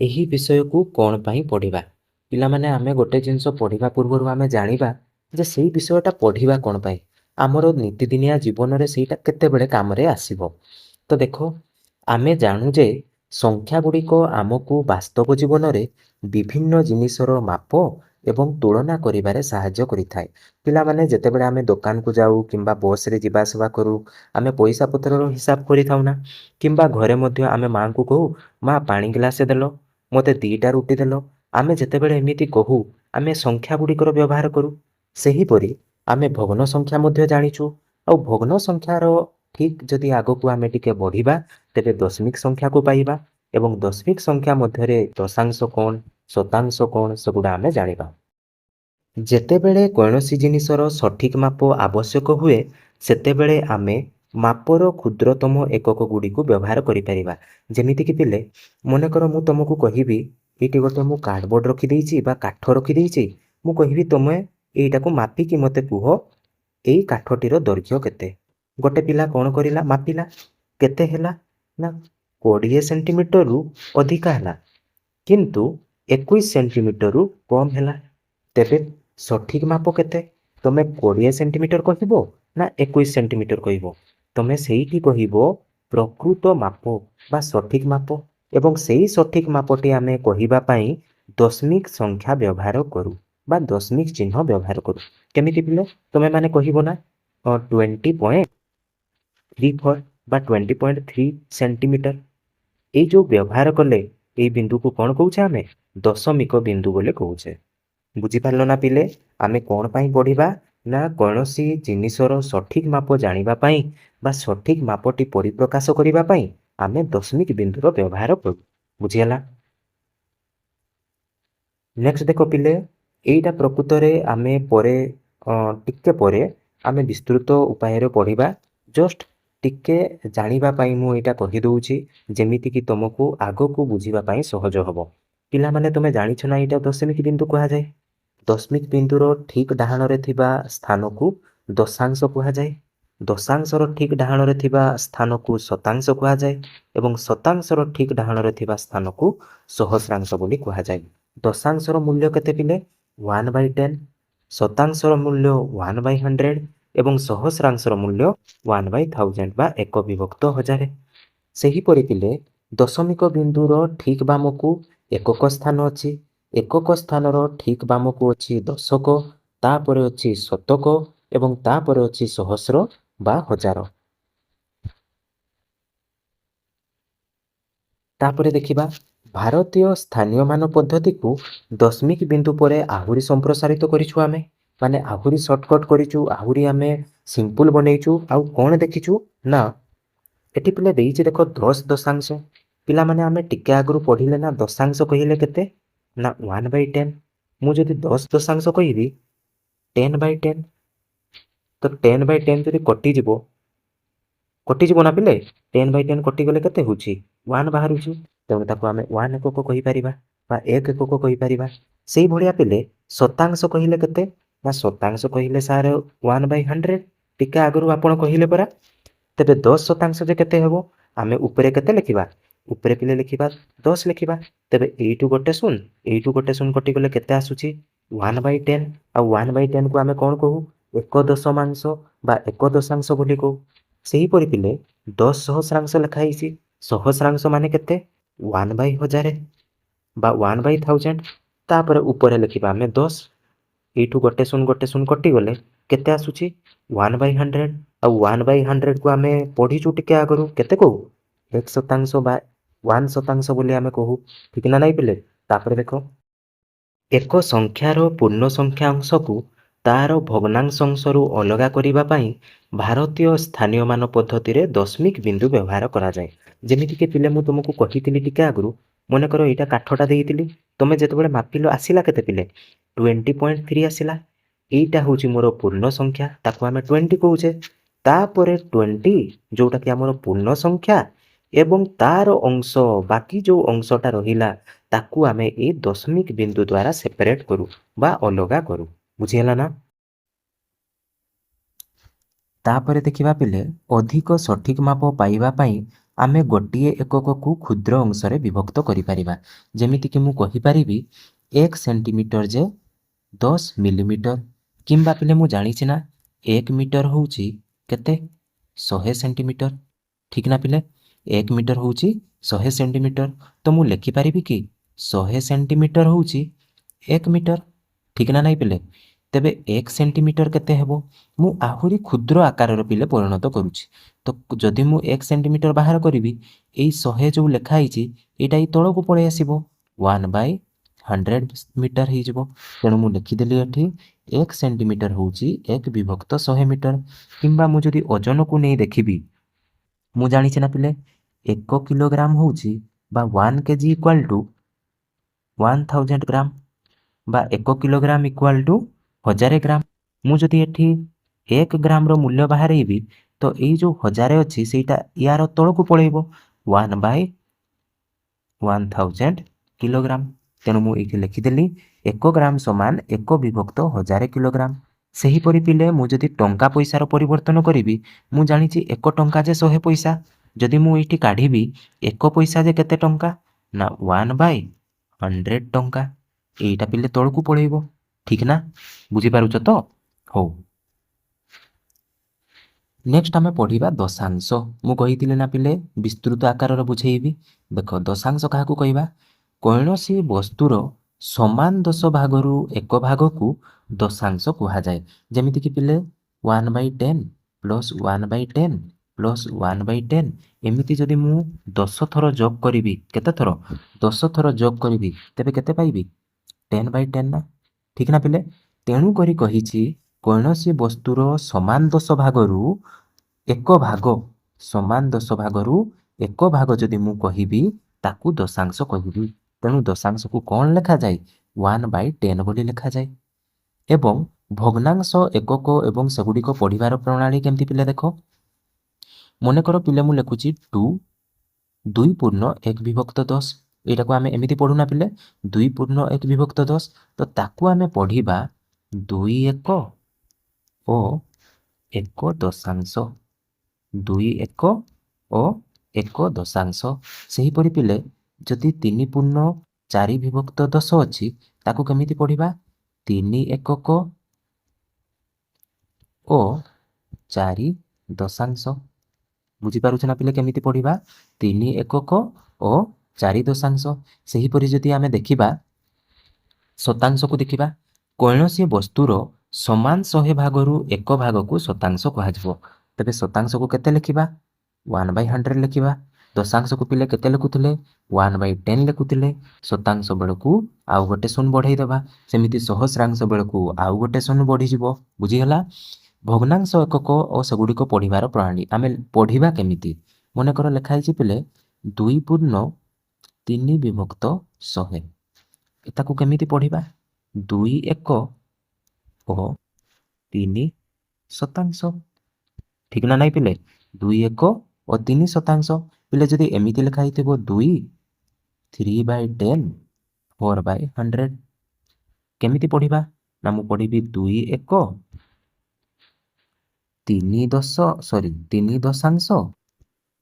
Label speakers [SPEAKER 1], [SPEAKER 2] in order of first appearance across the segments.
[SPEAKER 1] ଏହି ବିଷୟକୁ କ'ଣ ପାଇଁ ପଢ଼ିବା? ପିଲାମାନେ, ଆମେ ଗୋଟେ ଜିନିଷ ପଢ଼ିବା ପୂର୍ବରୁ ଆମେ ଜାଣିବା ଯେ ସେଇ ବିଷୟଟା ପଢ଼ିବା କ'ଣ ପାଇଁ, ଆମର ନିତିଦିନିଆ ଜୀବନରେ ସେଇଟା କେତେବେଳେ କାମରେ ଆସିବ। ତ ଦେଖ, ଆମେ ଜାଣୁ ଯେ ସଂଖ୍ୟା ଗୁଡ଼ିକ ଆମକୁ ବାସ୍ତବ ଜୀବନରେ ବିଭିନ୍ନ ଜିନିଷର ମାପ ଏବଂ ତୁଳନା କରିବାରେ ସାହାଯ୍ୟ କରିଥାଏ। ପିଲାମାନେ, ଯେତେବେଳେ ଆମେ ଦୋକାନକୁ ଯାଉ କିମ୍ବା ବସ୍ରେ ଯିବା ଆସିବା କରୁ, ଆମେ ପଇସା ପତ୍ରର ହିସାବ କରିଥାଉ ନା? କିମ୍ବା ଘରେ ମଧ୍ୟ ଆମେ ମାଆଙ୍କୁ କହୁ, "ମା, ପାଣି ଗିଲାସେ ଦେଲ, ମୋତେ 2ଟା ରୁଟି ଦେଲ।" ଆମେ ଯେତେବେଳେ ଏମିତି କହୁ, ଆମେ ସଂଖ୍ୟା ଗୁଡ଼ିକର ବ୍ୟବହାର କରୁ। ସେହିପରି ଆମେ ଭଗ୍ନ ସଂଖ୍ୟା ମଧ୍ୟ ଜାଣିଛୁ। ଆଉ ଭଗ୍ନ ସଂଖ୍ୟାର ଠିକ୍ ଯଦି ଆଗକୁ ଆମେ ଟିକେ ବଢ଼ିବା, ତେବେ ଦଶମିକ ସଂଖ୍ୟାକୁ ପାଇବା ଏବଂ ଦଶମିକ ସଂଖ୍ୟା ମଧ୍ୟରେ ଦଶାଂଶ କ'ଣ, ଶତାଂଶ କ'ଣ, ସେଗୁଡ଼ା ଆମେ ଜାଣିବା। ଯେତେବେଳେ କୌଣସି ଜିନିଷର ସଠିକ୍ ମାପ ଆବଶ୍ୟକ ହୁଏ, ସେତେବେଳେ ଆମେ ମାପର କ୍ଷୁଦ୍ରତମ ଏକକ ଗୁଡ଼ିକୁ ବ୍ୟବହାର କରିପାରିବା। ଯେମିତିକି ପିଲେ, ମନେକର ମୁଁ ତୁମକୁ କହିବି, ଏଇଠି ଗୋଟେ ମୁଁ କାର୍ଡ଼ବୋର୍ଡ଼ ରଖିଦେଇଛି ବା କାଠ ରଖିଦେଇଛି। ମୁଁ କହିବି, ତୁମେ ଏଇଟାକୁ ମାପିକି ମୋତେ କୁହ, ଏଇ କାଠଟିର ଦୈର୍ଘ୍ୟ କେତେ? ଗୋଟେ ପିଲା କ'ଣ କରିଲା? ମାପିଲା। କେତେ ହେଲା ନା 20 ସେଣ୍ଟିମିଟରରୁ ଅଧିକା ହେଲା, କିନ୍ତୁ 21 ସେଣ୍ଟିମିଟରରୁ କମ୍ ହେଲା। ତେବେ ସଠିକ୍ ମାପ କେତେ? ତମେ 20 ସେଣ୍ଟିମିଟର କହିବ ନା 21 ସେଣ୍ଟିମିଟର କହିବ? ତମେ ସେଇଠି କହିବ ପ୍ରକୃତ ମାପ ବା ସଠିକ୍ ମାପ। ଏବଂ ସେଇ ସଠିକ୍ ମାପଟି ଆମେ କହିବା ପାଇଁ ଦଶମିକ ସଂଖ୍ୟା ବ୍ୟବହାର କରୁ ବା ଦଶମିକ ଚିହ୍ନ ବ୍ୟବହାର କରୁ। କେମିତି ପିଲେ, ତୁମେ ମାନେ କହିବ ନା 20.34 ବା 20.3 ସେଣ୍ଟିମିଟର। ଏଇ ଯେଉଁ ବ୍ୟବହାର କଲେ, ଏଇ ବିନ୍ଦୁକୁ କ'ଣ କହୁଛେ ଆମେ? ଦଶମିକ ବିନ୍ଦୁ ବୋଲି କହୁଛେ। ବୁଝିପାରିଲ ନା ପିଲେ? ଆମେ କ'ଣ ପାଇଁ ପଢ଼ିବା ନା କୌଣସି ଜିନିଷର ସଠିକ୍ ମାପ ଜାଣିବା ପାଇଁ ବା ସଠିକ୍ ମାପଟି ପରିପ୍ରକାଶ କରିବା ପାଇଁ ଆମେ ଦଶମିକ ବିନ୍ଦୁର ବ୍ୟବହାର କରୁ। ବୁଝିହେଲା? ନେକ୍ସଟ ଦେଖ ପିଲେ, ଏଇଟା ପ୍ରକୃତରେ ଆମେ ପରେ ଟିକେ ପରେ ଆମେ ବିସ୍ତୃତ ଉପାୟରେ ପଢ଼ିବା। ଜଷ୍ଟ ଟିକେ ଜାଣିବା ପାଇଁ ମୁଁ ଏଇଟା କହିଦେଉଛି, ଯେମିତିକି ତୁମକୁ ଆଗକୁ ବୁଝିବା ପାଇଁ ସହଜ ହେବ। ପିଲାମାନେ, ତୁମେ ଜାଣିଛ ନା ଏଇଟା ଦଶମିକ ବିନ୍ଦୁ କୁହାଯାଏ? ଦଶମିକ ବିନ୍ଦୁର ଠିକ୍ ଡାହାଣରେ ଥିବା ସ୍ଥାନକୁ ଦଶାଂଶ କୁହାଯାଏ। ଦଶାଂଶର ଠିକ୍ ଡାହାଣରେ ଥିବା ସ୍ଥାନକୁ ଶତାଂଶ କୁହାଯାଏ ଏବଂ ଶତାଂଶର ଠିକ୍ ଡାହାଣରେ ଥିବା ସ୍ଥାନକୁ ସହସ୍ରାଂଶ ବୋଲି କୁହାଯାଏ। ଦଶାଂଶର ମୂଲ୍ୟ କେତେ ପିଲେ? 1/10। ଶତାଂଶର ମୂଲ୍ୟ 1/100 ଏବଂ ସହସ୍ରାଂଶର ମୂଲ୍ୟ 1/1000 ବା 1 ବିଭକ୍ତ 1000। ସେହିପରି ପିଲେ, ଦଶମିକ ବିନ୍ଦୁର ଠିକ୍ ବାମକୁ ଏକକ ସ୍ଥାନ ଅଛି। ଏକକ ସ୍ଥାନର ଠିକ୍ ବାମକୁ ଅଛି ଦଶକ, ତାପରେ ଅଛି ଶତକ ଏବଂ ତାପରେ ଅଛି ସହସ୍ର ବା ହଜାର। ତାପରେ ଦେଖିବା, ଭାରତୀୟ ସ୍ଥାନୀୟ ମାନ ପଦ୍ଧତିକୁ ଦଶମିକ ବିନ୍ଦୁ ପରେ ଆହୁରି ସମ୍ପ୍ରସାରିତ କରିଛୁ ଆମେ, ମାନେ ଆହୁରି ସର୍ଟକଟ୍ କରିଛୁ, ଆହୁରି ଆମେ ସିମ୍ପଲ ବନେଇଛୁ। ଆଉ କ'ଣ ଦେଖିଛୁ ନା ଏଠି ପିଲା ଦେଇଛି ଦେଖ, 10 ଦଶାଂଶ। ପିଲାମାନେ, ଆମେ ଟିକେ ଆଗରୁ ପଢ଼ିଲେ ନା, ଦଶାଂଶ କହିଲେ କେତେ ନା 1/10। ମୁଁ ଯଦି 10 ଦଶାଂଶ କହିବି, 10/10। ତ 10/10 ଯଦି କଟିଯିବ, କଟିଯିବ ନା ପିଲେ? 10/10 କଟିଗଲେ କେତେ ହେଉଛି? ୱାନ୍ ବାହାରୁଛି। ତେଣୁ ତାକୁ ଆମେ ୱାନ୍ ଏକକ କହିପାରିବା ବା ଏକ ଏକକ କହିପାରିବା। ସେଇଭଳିଆ ପିଲେ, ଶତାଂଶ କହିଲେ କେତେ ନା ଶତାଂଶ କହିଲେ ସାର୍ 1/100, ଟିକେ ଆଗରୁ ଆପଣ କହିଲେ ପରା। ତେବେ 10 ଶତାଂଶ ଯେ କେତେ ହେବ? ଆମେ ଉପରେ କେତେ ଲେଖିବା? ଉପରେ ପିଲେ ଲେଖିବା 10 ଲେଖିବା। ତେବେ ଏଇଠୁ ଗୋଟେ ଶୂନ, ଏଇଠୁ ଗୋଟେ ଶୂନ କଟିଗଲେ କେତେ ଆସୁଛି? 1/10। ଆଉ 1/10କୁ ଆମେ କ'ଣ କହୁ? ଏକ ଦଶମାଂଶ ବା ଏକ ଦଶାଂଶ ବୋଲି କହୁ। ସେହିପରି ପିଲେ, 10 ସହସ୍ରାଂଶ ଲେଖା ହେଇଛି। ସହସ୍ରାଂଶ ମାନେ କେତେ? 1/1000 ବା 1/1000। ତାପରେ ଉପରେ ଲେଖିବା ଆମେ 10। ଏଇଠୁ ଗୋଟେ ଶୂନ, ଗୋଟେ ଶୂନ କଟିଗଲେ କେତେ ଆସୁଛି? 1/100। ଆଉ 1/100କୁ ଆମେ ପଢ଼ିଛୁ ଟିକେ ଆଗରୁ, କେତେ କହୁ? ଏକ ଶତାଂଶ ବା ୱାନ୍ ଶତାଂଶ ବୋଲି ଆମେ କହୁ। ଠିକ ନା ନାଇଁ ପିଲେ? ତାପରେ ଦେଖ, ଏକ ସଂଖ୍ୟାର ପୂର୍ଣ୍ଣ ସଂଖ୍ୟା ଅଂଶକୁ ତାର ଭଗ୍ନାଂଶ ଅଂଶରୁ ଅଲଗା କରିବା ପାଇଁ ଭାରତୀୟ ସ୍ଥାନୀୟ ମାନ ପଦ୍ଧତିରେ ଦଶମିକ ବିନ୍ଦୁ ବ୍ୟବହାର କରାଯାଏ। ଯେମିତିକି ପିଲେ, ମୁଁ ତୁମକୁ କହିଥିଲି ଟିକେ ଆଗରୁ, ମନେକର ଏଇଟା କାଠଟା ଦେଇଥିଲି। ତମେ ଯେତେବେଳେ ମାପିଲ, ଆସିଲା କେତେ ପିଲେ? 20.3 ଆସିଲା। ଏଇଟା ହେଉଛି ମୋର ପୂର୍ଣ୍ଣ ସଂଖ୍ୟା, ତାକୁ ଆମେ 20 କହୁଛେ। ତାପରେ 20 ଯେଉଁଟାକି ଆମର ପୂର୍ଣ୍ଣ ସଂଖ୍ୟା ଏବଂ ତାର ଅଂଶ, ବାକି ଯେଉଁ ଅଂଶଟା ରହିଲା, ତାକୁ ଆମେ ଏଇ ଦଶମିକ ବିନ୍ଦୁ ଦ୍ୱାରା ସେପାରେଟ୍ କରୁ ବା ଅଲଗା କରୁ। ବୁଝିହେଲା ନା? ତାପରେ ଦେଖିବା ପିଲେ, ଅଧିକ ସଠିକ୍ ମାପ ପାଇବା ପାଇଁ ଆମେ ଗୋଟିଏ ଏକକକୁ କ୍ଷୁଦ୍ର ଅଂଶରେ ବିଭକ୍ତ କରିପାରିବା। ଯେମିତିକି ମୁଁ କହିପାରିବି 1 ସେଣ୍ଟିମିଟର ଯେ 10 ମିଲିମିଟର, କିମ୍ବା ପିଲେ ମୁଁ ଜାଣିଛି ନା 1 ମିଟର ହେଉଛି କେତେ? 100 ସେଣ୍ଟିମିଟର। ଠିକ୍ ନା ପିଲେ? 1 ମିଟର ହେଉଛି 100 ସେଣ୍ଟିମିଟର। ତ ମୁଁ ଲେଖିପାରିବି କି 100 ସେଣ୍ଟିମିଟର ହେଉଛି 1 ମିଟର? ଠିକ୍ ନା ନାଇଁ ପିଲେ? ତେବେ 1 ସେଣ୍ଟିମିଟର କେତେ ହେବ? ମୁଁ ଆହୁରି କ୍ଷୁଦ୍ର ଆକାରର ପିଲେ ପରିଣତ କରୁଛି। ତ ଯଦି ମୁଁ 1 ସେଣ୍ଟିମିଟର ବାହାର କରିବି, ଏଇ 100 ଯେଉଁ ଲେଖା ହେଇଛି ଏଇଟା ଏଇ ତଳକୁ ପଳେଇ ଆସିବ, 1/100 ମିଟର ହେଇଯିବ। ତେଣୁ ମୁଁ ଲେଖିଦେଲି ଏଠି 1 ସେଣ୍ଟିମିଟର ହେଉଛି 1 ବିଭକ୍ତ 100 ମିଟର। କିମ୍ବା ମୁଁ ଯଦି ଓଜନକୁ ନେଇ ଦେଖିବି, ମୁଁ ଜାଣିଛି ନା ପିଲେ 1 କିଲୋଗ୍ରାମ ହେଉଛି ବା 1 କେଜି ଇକ୍ୱାଲ୍ ଟୁ 1000 ଗ୍ରାମ, ବା 1 କିଲୋଗ୍ରାମ ଇକ୍ୱାଲ୍ ଟୁ 1000 ଗ୍ରାମ। ମୁଁ ଯଦି ଏଠି 1 ଗ୍ରାମର ମୂଲ୍ୟ ବାହାରେଇବି, ତ ଏଇ ଯେଉଁ 1000 ଅଛି ସେଇଟା ୟାର ତଳକୁ ପଳେଇବ, 1/1000 କିଲୋଗ୍ରାମ। ତେଣୁ ମୁଁ ଏଇଠି ଲେଖିଦେଲି 1 ଗ୍ରାମ ସମାନ 1 ବିଭକ୍ତ 1000 କିଲୋଗ୍ରାମ। ସେହିପରି ପିଲେ ମୁଁ ଯଦି ଟଙ୍କା ପଇସାର ପରିବର୍ତ୍ତନ କରିବି, ମୁଁ ଜାଣିଛି 1 ଟଙ୍କା ଯେ 100 ପଇସା। ଯଦି ମୁଁ ଏଇଠି କାଢ଼ିବି 1 ପଇସା ଯେ କେତେ ଟଙ୍କା ନା 1/100 ଟଙ୍କା, ଏଇଟା ପିଲେ ତଳକୁ ପଳେଇବ। ଠିକ୍ ନା? ବୁଝିପାରୁଛ ତ? ହଉ, ନେକ୍ସଟ ଆମେ ପଢ଼ିବା ଦଶାଂଶ। ମୁଁ କହିଥିଲି ନା ପିଲେ ବିସ୍ତୃତ ଆକାରର ବୁଝେଇବି। ଦେଖ, ଦଶାଂଶ କାହାକୁ କହିବା? କୌଣସି ବସ୍ତୁର ସମାନ 10 ଭାଗରୁ ଏକ ଭାଗକୁ ଦଶାଂଶ କୁହାଯାଏ। ଯେମିତିକି ପିଲେ 1/10 ପ୍ଲସ୍ 1/10 ପ୍ଲସ୍ 1/10, ଏମିତି ଯଦି ମୁଁ 10 ଥର ଯୋଗ କରିବି, କେତେ ଥର? 10 ଥର ଯୋଗ କରିବି, ତେବେ କେତେ ପାଇବି? 10/10 ନା? ଠିକ୍ ନା ପିଲେ? ତେଣୁ କରି କହିଛି କୌଣସି ବସ୍ତୁର ସମାନ 10 ଭାଗରୁ ଏକ ଭାଗ, ସମାନ 10 ଭାଗରୁ ଏକ ଭାଗ ଯଦି ମୁଁ କହିବି, ତାକୁ ଦଶାଂଶ କହିବି। ତେଣୁ ଦଶାଂଶକୁ କ'ଣ ଲେଖାଯାଏ? 1/10 ବୋଲି ଲେଖାଯାଏ। ଏବଂ ଭଗ୍ନାଂଶ ଏକକ ଏବଂ ସେଗୁଡ଼ିକ ପଢ଼ିବାର ପ୍ରଣାଳୀ କେମିତି ପିଲେ ଦେଖ। ମନେକର ପିଲେ ମୁଁ ଲେଖୁଛି 2 2.1 ବିଭକ୍ତ 10। ଏଇଟାକୁ ଆମେ ଏମିତି ପଢ଼ୁନା ପିଲେ, 2.1 ବିଭକ୍ତ 10? ତ ତାକୁ ଆମେ ପଢ଼ିବା 2 ଏକ ଓ 1 ଦଶାଂଶ, 2 ଏକ ଓ 1 ଦଶାଂଶ। ସେହିପରି ପିଲେ ଯଦି 3.4 ବିଭକ୍ତ 10 ଅଛି, ତାକୁ କେମିତି ପଢ଼ିବା? 3 ଏକକ ଓ 4 ଦଶାଂଶ। ବୁଝିପାରୁଛ ନା ପିଲେ କେମିତି ପଢ଼ିବା? 3 ଏକକ ଓ 4 ଦଶାଂଶ। ସେହିପରି ଯଦି ଆମେ ଦେଖିବା ଶତାଂଶକୁ ଦେଖିବା, କୌଣସି ବସ୍ତୁର ସମାନ 100 ଭାଗରୁ ଏକ ଭାଗକୁ ଶତାଂଶ କୁହାଯିବ। ତେବେ ଶତାଂଶକୁ କେତେ ଲେଖିବା? 1/100 ଲେଖିବା। ଦଶାଂଶକୁ ପିଲେ କେତେ ଲେଖୁଥିଲେ? 1/10 ଲେଖୁଥିଲେ। ଶତାଂଶ ବେଳକୁ ଆଉ ଗୋଟେ ଶୂନ ବଢ଼େଇ ଦେବା। ସେମିତି ସହସ୍ରାଂଶ ବେଳକୁ ଆଉ ଗୋଟେ ଶୂନ ବଢ଼ିଯିବ। ବୁଝିହେଲା? ଭଗ୍ନାଂଶ ଏକକ ଓ ସେଗୁଡ଼ିକ ପଢ଼ିବାର ପ୍ରଣାଳୀ। ଆମେ ପଢ଼ିବା କେମିତି? ମନେକର ଲେଖା ହେଇଛି ପିଲେ 2.3 ବିଭକ୍ତ 100, ତାକୁ କେମିତି ପଢ଼ିବା? 2 ଏକ ଓ 3 ଶତାଂଶ। ଠିକ୍ ନା ନାଇଁ ପିଲେ? 2 ଏକ ଓ 3 ଶତାଂଶ। ପିଲେ ଯଦି ଏମିତି ଲେଖା ହେଇଥିବ 2 3/10 4/100, କେମିତି ପଢ଼ିବା ନା ମୁଁ ପଢ଼ିବି 2 ଏକ 3 ଦଶ, ସରି, 3 ଦଶାଂଶ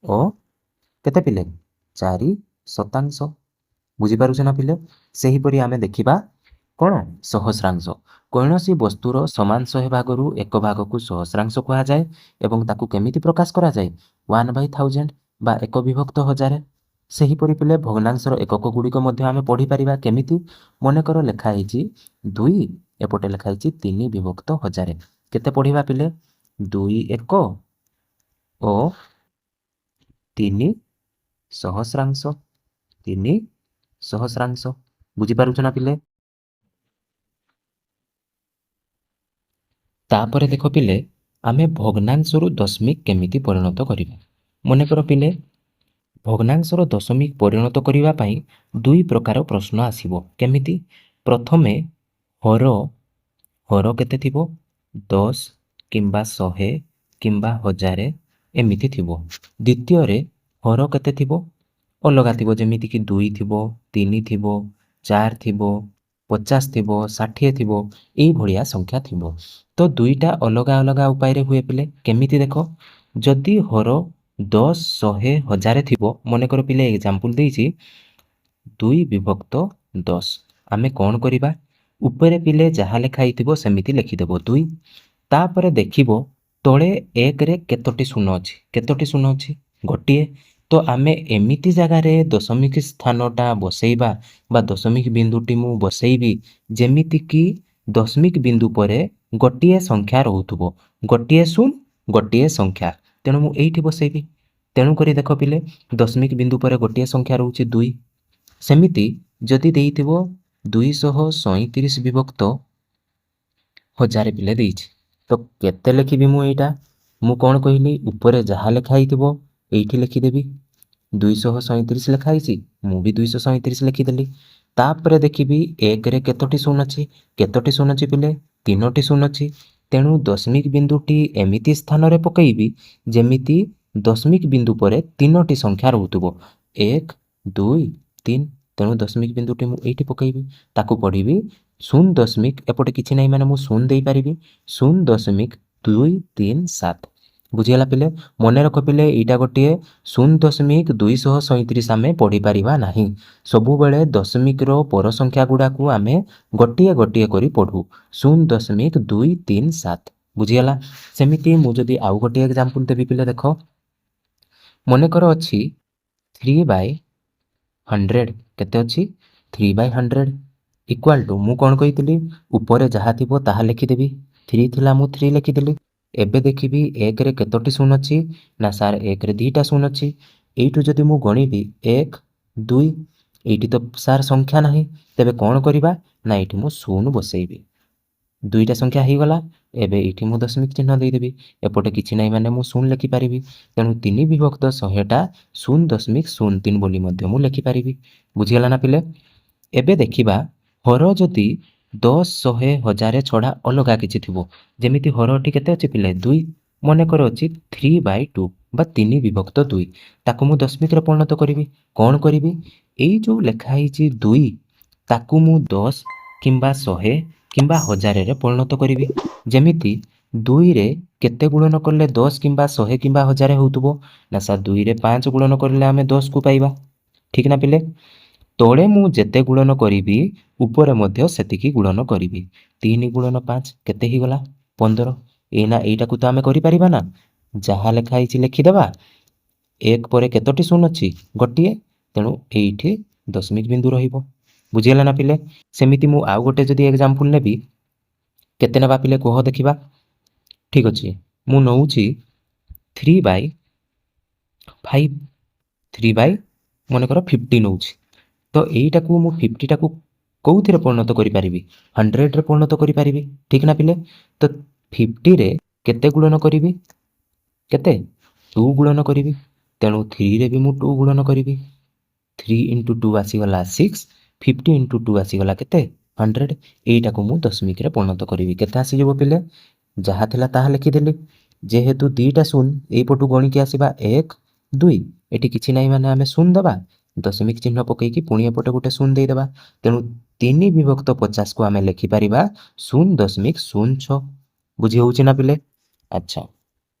[SPEAKER 1] ଓ କେତେ ପିଲେ? 4 ଶତାଂଶ। ବୁଝିପାରୁଛ ନା ପିଲେ? ସେହିପରି ଆମେ ଦେଖିବା କ'ଣ? ସହସ୍ରାଂଶ। କୌଣସି ବସ୍ତୁର ସମାନ 100 ଭାଗରୁ ଏକ ଭାଗକୁ ସହସ୍ରାଂଶ କୁହାଯାଏ ଏବଂ ତାକୁ କେମିତି ପ୍ରକାଶ କରାଯାଏ? 1/1000 ବା 1 ବିଭକ୍ତ 1000। ସେହିପରି ପିଲେ ଭଗ୍ନାଂଶର ଏକକ ଗୁଡ଼ିକ ମଧ୍ୟ ଆମେ ପଢ଼ିପାରିବା। କେମିତି? ମନେକର ଲେଖା ହେଇଛି 2, ଏପଟେ ଲେଖା ହେଇଛି 3 ବିଭକ୍ତ 1000, କେତେ ପଢ଼ିବା ପିଲେ? 2 ଏକ ଓ 3 ସହସ୍ରାଂଶ, 3 ସହସ୍ରାଂଶ। ବୁଝିପାରୁଛ ନା ପିଲେ? ତାପରେ ଦେଖ ପିଲେ, ଆମେ ଭଗ୍ନାଂଶରୁ ଦଶମିକ କେମିତି ପରିଣତ କରିବା। ମନେକର ପିଲେ ଭଗ୍ନାଂଶର ଦଶମିକ ପରିଣତ କରିବା ପାଇଁ ଦୁଇ ପ୍ରକାର ପ୍ରଶ୍ନ ଆସିବ। କେମିତି? ପ୍ରଥମେ ହର କେତେ ଥିବ? 10 କିମ୍ବା 100 କିମ୍ବା 1000 ଏମିତି ଥିବ। ଦ୍ୱିତୀୟରେ ହର କେତେ ଥିବ? ଅଲଗା ଥିବ, ଯେମିତିକି 2 ଥିବ, 3 ଥିବ, 4 ଥିବ, 50 ଥିବ, 60 ଥିବ, ଏଇଭଳିଆ ସଂଖ୍ୟା ଥିବ। ତ ଦୁଇଟା ଅଲଗା ଅଲଗା ଉପାୟରେ ହୁଏ ପିଲେ। କେମିତି ଦେଖ, ଯଦି ହର 10, 100, 1000 ଥିବ, ମନେକର ପିଲେ ଏକ୍ଜାମ୍ପଲ୍ ଦେଇଛି 2 ବିଭକ୍ତ 10, ଆମେ କ'ଣ କରିବା? ଉପରେ ପିଲେ ଯାହା ଲେଖା ହେଇଥିବ ସେମିତି ଲେଖିଦେବ 2। ତାପରେ ଦେଖିବ ତଳେ 1ରେ କେତୋଟି ଶୂନ ଅଛି। କେତୋଟି ଶୂନ ଅଛି? ଗୋଟିଏ। ତ ଆମେ ଏମିତି ଜାଗାରେ ଦଶମିକ ସ୍ଥାନଟା ବସେଇବା ବା ଦଶମିକ ବିନ୍ଦୁଟି ମୁଁ ବସେଇବି ଯେମିତିକି ଦଶମିକ ବିନ୍ଦୁ ପରେ ଗୋଟିଏ ସଂଖ୍ୟା ରହୁଥିବ, ଗୋଟିଏ ଶୂନ, ଗୋଟିଏ ସଂଖ୍ୟା। ତେଣୁ ମୁଁ ଏଇଠି ବସେଇବି। ତେଣୁକରି ଦେଖ ପିଲେ, ଦଶମିକ ବିନ୍ଦୁ ପରେ ଗୋଟିଏ ସଂଖ୍ୟା ରହୁଛି 2। ସେମିତି ଯଦି ଦେଇଥିବ 237 ବିଭକ୍ତ 1000 ପିଲେ ଦେଇଛି, ତ କେତେ ଲେଖିବି ମୁଁ ଏଇଟା? ମୁଁ କ'ଣ କହିଲି? ଉପରେ ଯାହା ଲେଖା ହେଇଥିବ ଏଇଠି ଲେଖିଦେବି। 237 ଲେଖା ହେଇଛି, ମୁଁ ବି 237 ଲେଖିଦେଲି। ତାପରେ ଦେଖିବି 1ରେ କେତୋଟି ଶୂନ ଅଛି। କେତୋଟି ଶୂନ ଅଛି ପିଲେ? 3ଟି ଶୂନ ଅଛି। ତେଣୁ ଦଶମିକ ବିନ୍ଦୁଟି ଏମିତି ସ୍ଥାନରେ ପକାଇବି ଯେମିତି ଦଶମିକ ବିନ୍ଦୁ ପରେ 3ଟି ସଂଖ୍ୟା ରହୁଥିବ, 1, 2, 3। ତେଣୁ ଦଶମିକ ବିନ୍ଦୁଟି ମୁଁ ଏଇଠି ପକାଇବି। ତାକୁ ପଢ଼ିବି ଶୂନ ଦଶମିକ, ଏପଟେ କିଛି ନାହିଁ ମାନେ ମୁଁ ଶୂନ ଦେଇପାରିବି, 0.237। ବୁଝିଗଲା ପିଲେ? ମନେ ରଖ ପିଲେ, ଏଇଟା ଗୋଟିଏ 0.237 ଆମେ ପଢ଼ିପାରିବା ନାହିଁ। ସବୁବେଳେ ଦଶମିକର ପର ସଂଖ୍ୟା ଗୁଡ଼ାକୁ ଆମେ ଗୋଟିଏ ଗୋଟିଏ କରି ପଢ଼ୁ, 0.237। ବୁଝିଗଲା? ସେମିତି ମୁଁ ଯଦି ଆଉ ଗୋଟିଏ ଏକ୍ଜାମ୍ପଲ୍ ଦେବି ପିଲେ, ଦେଖ, ମନେକର ଅଛି 3/100। କେତେ ଅଛି? 3/100 ଇକ୍ୱାଲ୍ ଟୁ, ମୁଁ କ'ଣ କହିଥିଲି? ଉପରେ ଯାହା ଥିବ ତାହା ଲେଖିଦେବି। 3 ଥିଲା, ମୁଁ 3 ଲେଖିଦେଲି। ଏବେ ଦେଖିବି 1ରେ କେତୋଟି ଶୂନ ଅଛି। ନା ସାର୍, 1ରେ 2ଟା ଶୂନ ଅଛି। ଏଇଠୁ ଯଦି ମୁଁ ଗଣିବି 1, 2, ଏଇଠି ତ ସାର୍ ସଂଖ୍ୟା ନାହିଁ। ତେବେ କ'ଣ କରିବା? ନା ଏଇଠି ମୁଁ ଶୂନ ବସେଇବି। 2ଟା ସଂଖ୍ୟା ହେଇଗଲା। ଏବେ ଏଇଠି ମୁଁ ଦଶମିକ ଚିହ୍ନ ଦେଇଦେବି। ଏପଟେ କିଛି ନାହିଁ ମାନେ ମୁଁ ଶୂନ ଲେଖିପାରିବି। ତେଣୁ 3 ବିଭକ୍ତ 100ଟା 0.03 ବୋଲି ମଧ୍ୟ ମୁଁ ଲେଖିପାରିବି। ବୁଝିଗଲା ନା ପିଲେ? ଏବେ ଦେଖିବା ହର ଯଦି 10, 100, 1000 ଛଡ଼ା ଅଲଗା କିଛି ଥିବ। ଯେମିତି ହରଟି କେତେ ଅଛି ପିଲେ? 2। ମନେକର ଅଛି 3/2 ବା 3 ବିଭକ୍ତ 2। ତାକୁ ମୁଁ ଦଶମିକରେ ପରିଣତ କରିବି। କ'ଣ କରିବି? ଏଇ ଯେଉଁ ଲେଖା ହେଇଛି 2, ତାକୁ ମୁଁ 10 କିମ୍ବା 100 କିମ୍ବା 1000ରେ ପରିଣତ କରିବି। ଯେମିତି 2ରେ କେତେ ଗୁଣନ କଲେ 10 କିମ୍ବା 100 କିମ୍ବା 1000 ହେଉଥିବ? ନା ସାର୍, 2ରେ 5 ଗୁଣନ କରିଲେ ଆମେ 10କୁ ପାଇବା, ଠିକ୍ ନା ପିଲେ? ତଳେ ମୁଁ ଯେତେ ଗୁଣନ କରିବି, ଉପରେ ମଧ୍ୟ ସେତିକି ଗୁଣନ କରିବି। 3 ଗୁଣନ 5 କେତେ ହେଇଗଲା? 15। ଏଇନା ଏଇଟାକୁ ତ ଆମେ କରିପାରିବା ନା, ଯାହା ଲେଖା ହେଇଛି ଲେଖିଦେବା। 1 ପରେ କେତୋଟି ଶୂନ ଅଛି? ଗୋଟିଏ। ତେଣୁ ଏଇଠି ଦଶମିକ ବିନ୍ଦୁ ରହିବ। ବୁଝିଗଲା ନା ପିଲେ? ସେମିତି ମୁଁ ଆଉ ଗୋଟେ ଯଦି ଏକ୍ଜାମ୍ପଲ୍ ନେବି, କେତେ ନେବା ପିଲେ କୁହ ଦେଖିବା? ଠିକ୍ ଅଛି, ମୁଁ ନେଉଛି 3/5, 3 ବାଇ ମନେକର 50 ନେଉଛି। ତ ଏଇଟାକୁ ମୁଁ 50ଟାକୁ କେଉଁଥିରେ ପରିଣତ କରିପାରିବି? 100ରେ ପରିଣତ କରିପାରିବି, ଠିକ୍ ନା ପିଲେ? ତ 50ରେ କେତେ ଗୁଣନ କରିବି? କେତେ? 2 ଗୁଣନ କରିବି। ତେଣୁ 3ରେ ବି ମୁଁ 2 ଗୁଣନ କରିବି। 3 ଇଣ୍ଟୁ 2 ଆସିଗଲା 6, 50 ଇଣ୍ଟୁ 2 ଆସିଗଲା କେତେ? 100। ଏଇଟାକୁ ମୁଁ ଦଶମିକରେ ପରିଣତ କରିବି। କେତେ ଆସିଯିବ ପିଲେ? ଯାହା ଥିଲା ତାହା ଲେଖିଦେଲି। ଯେହେତୁ 2ଟା ଶୂନ, ଏଇପଟୁ ଗଣିକି ଆସିବା 1, 2। ଏଠି କିଛି ନାହିଁ ମାନେ ଆମେ ଶୂନ ଦେବା। ଦଶମିକ ଚିହ୍ନ ପକେଇକି ପୁଣି ଏପଟେ ଗୋଟେ ଶୂନ ଦେଇଦେବା। ତେଣୁ 3 ବିଭକ୍ତ 50କୁ ଆମେ ଲେଖିପାରିବା 0.06। ବୁଝି ହେଉଛି ନା ପିଲେ? ଆଚ୍ଛା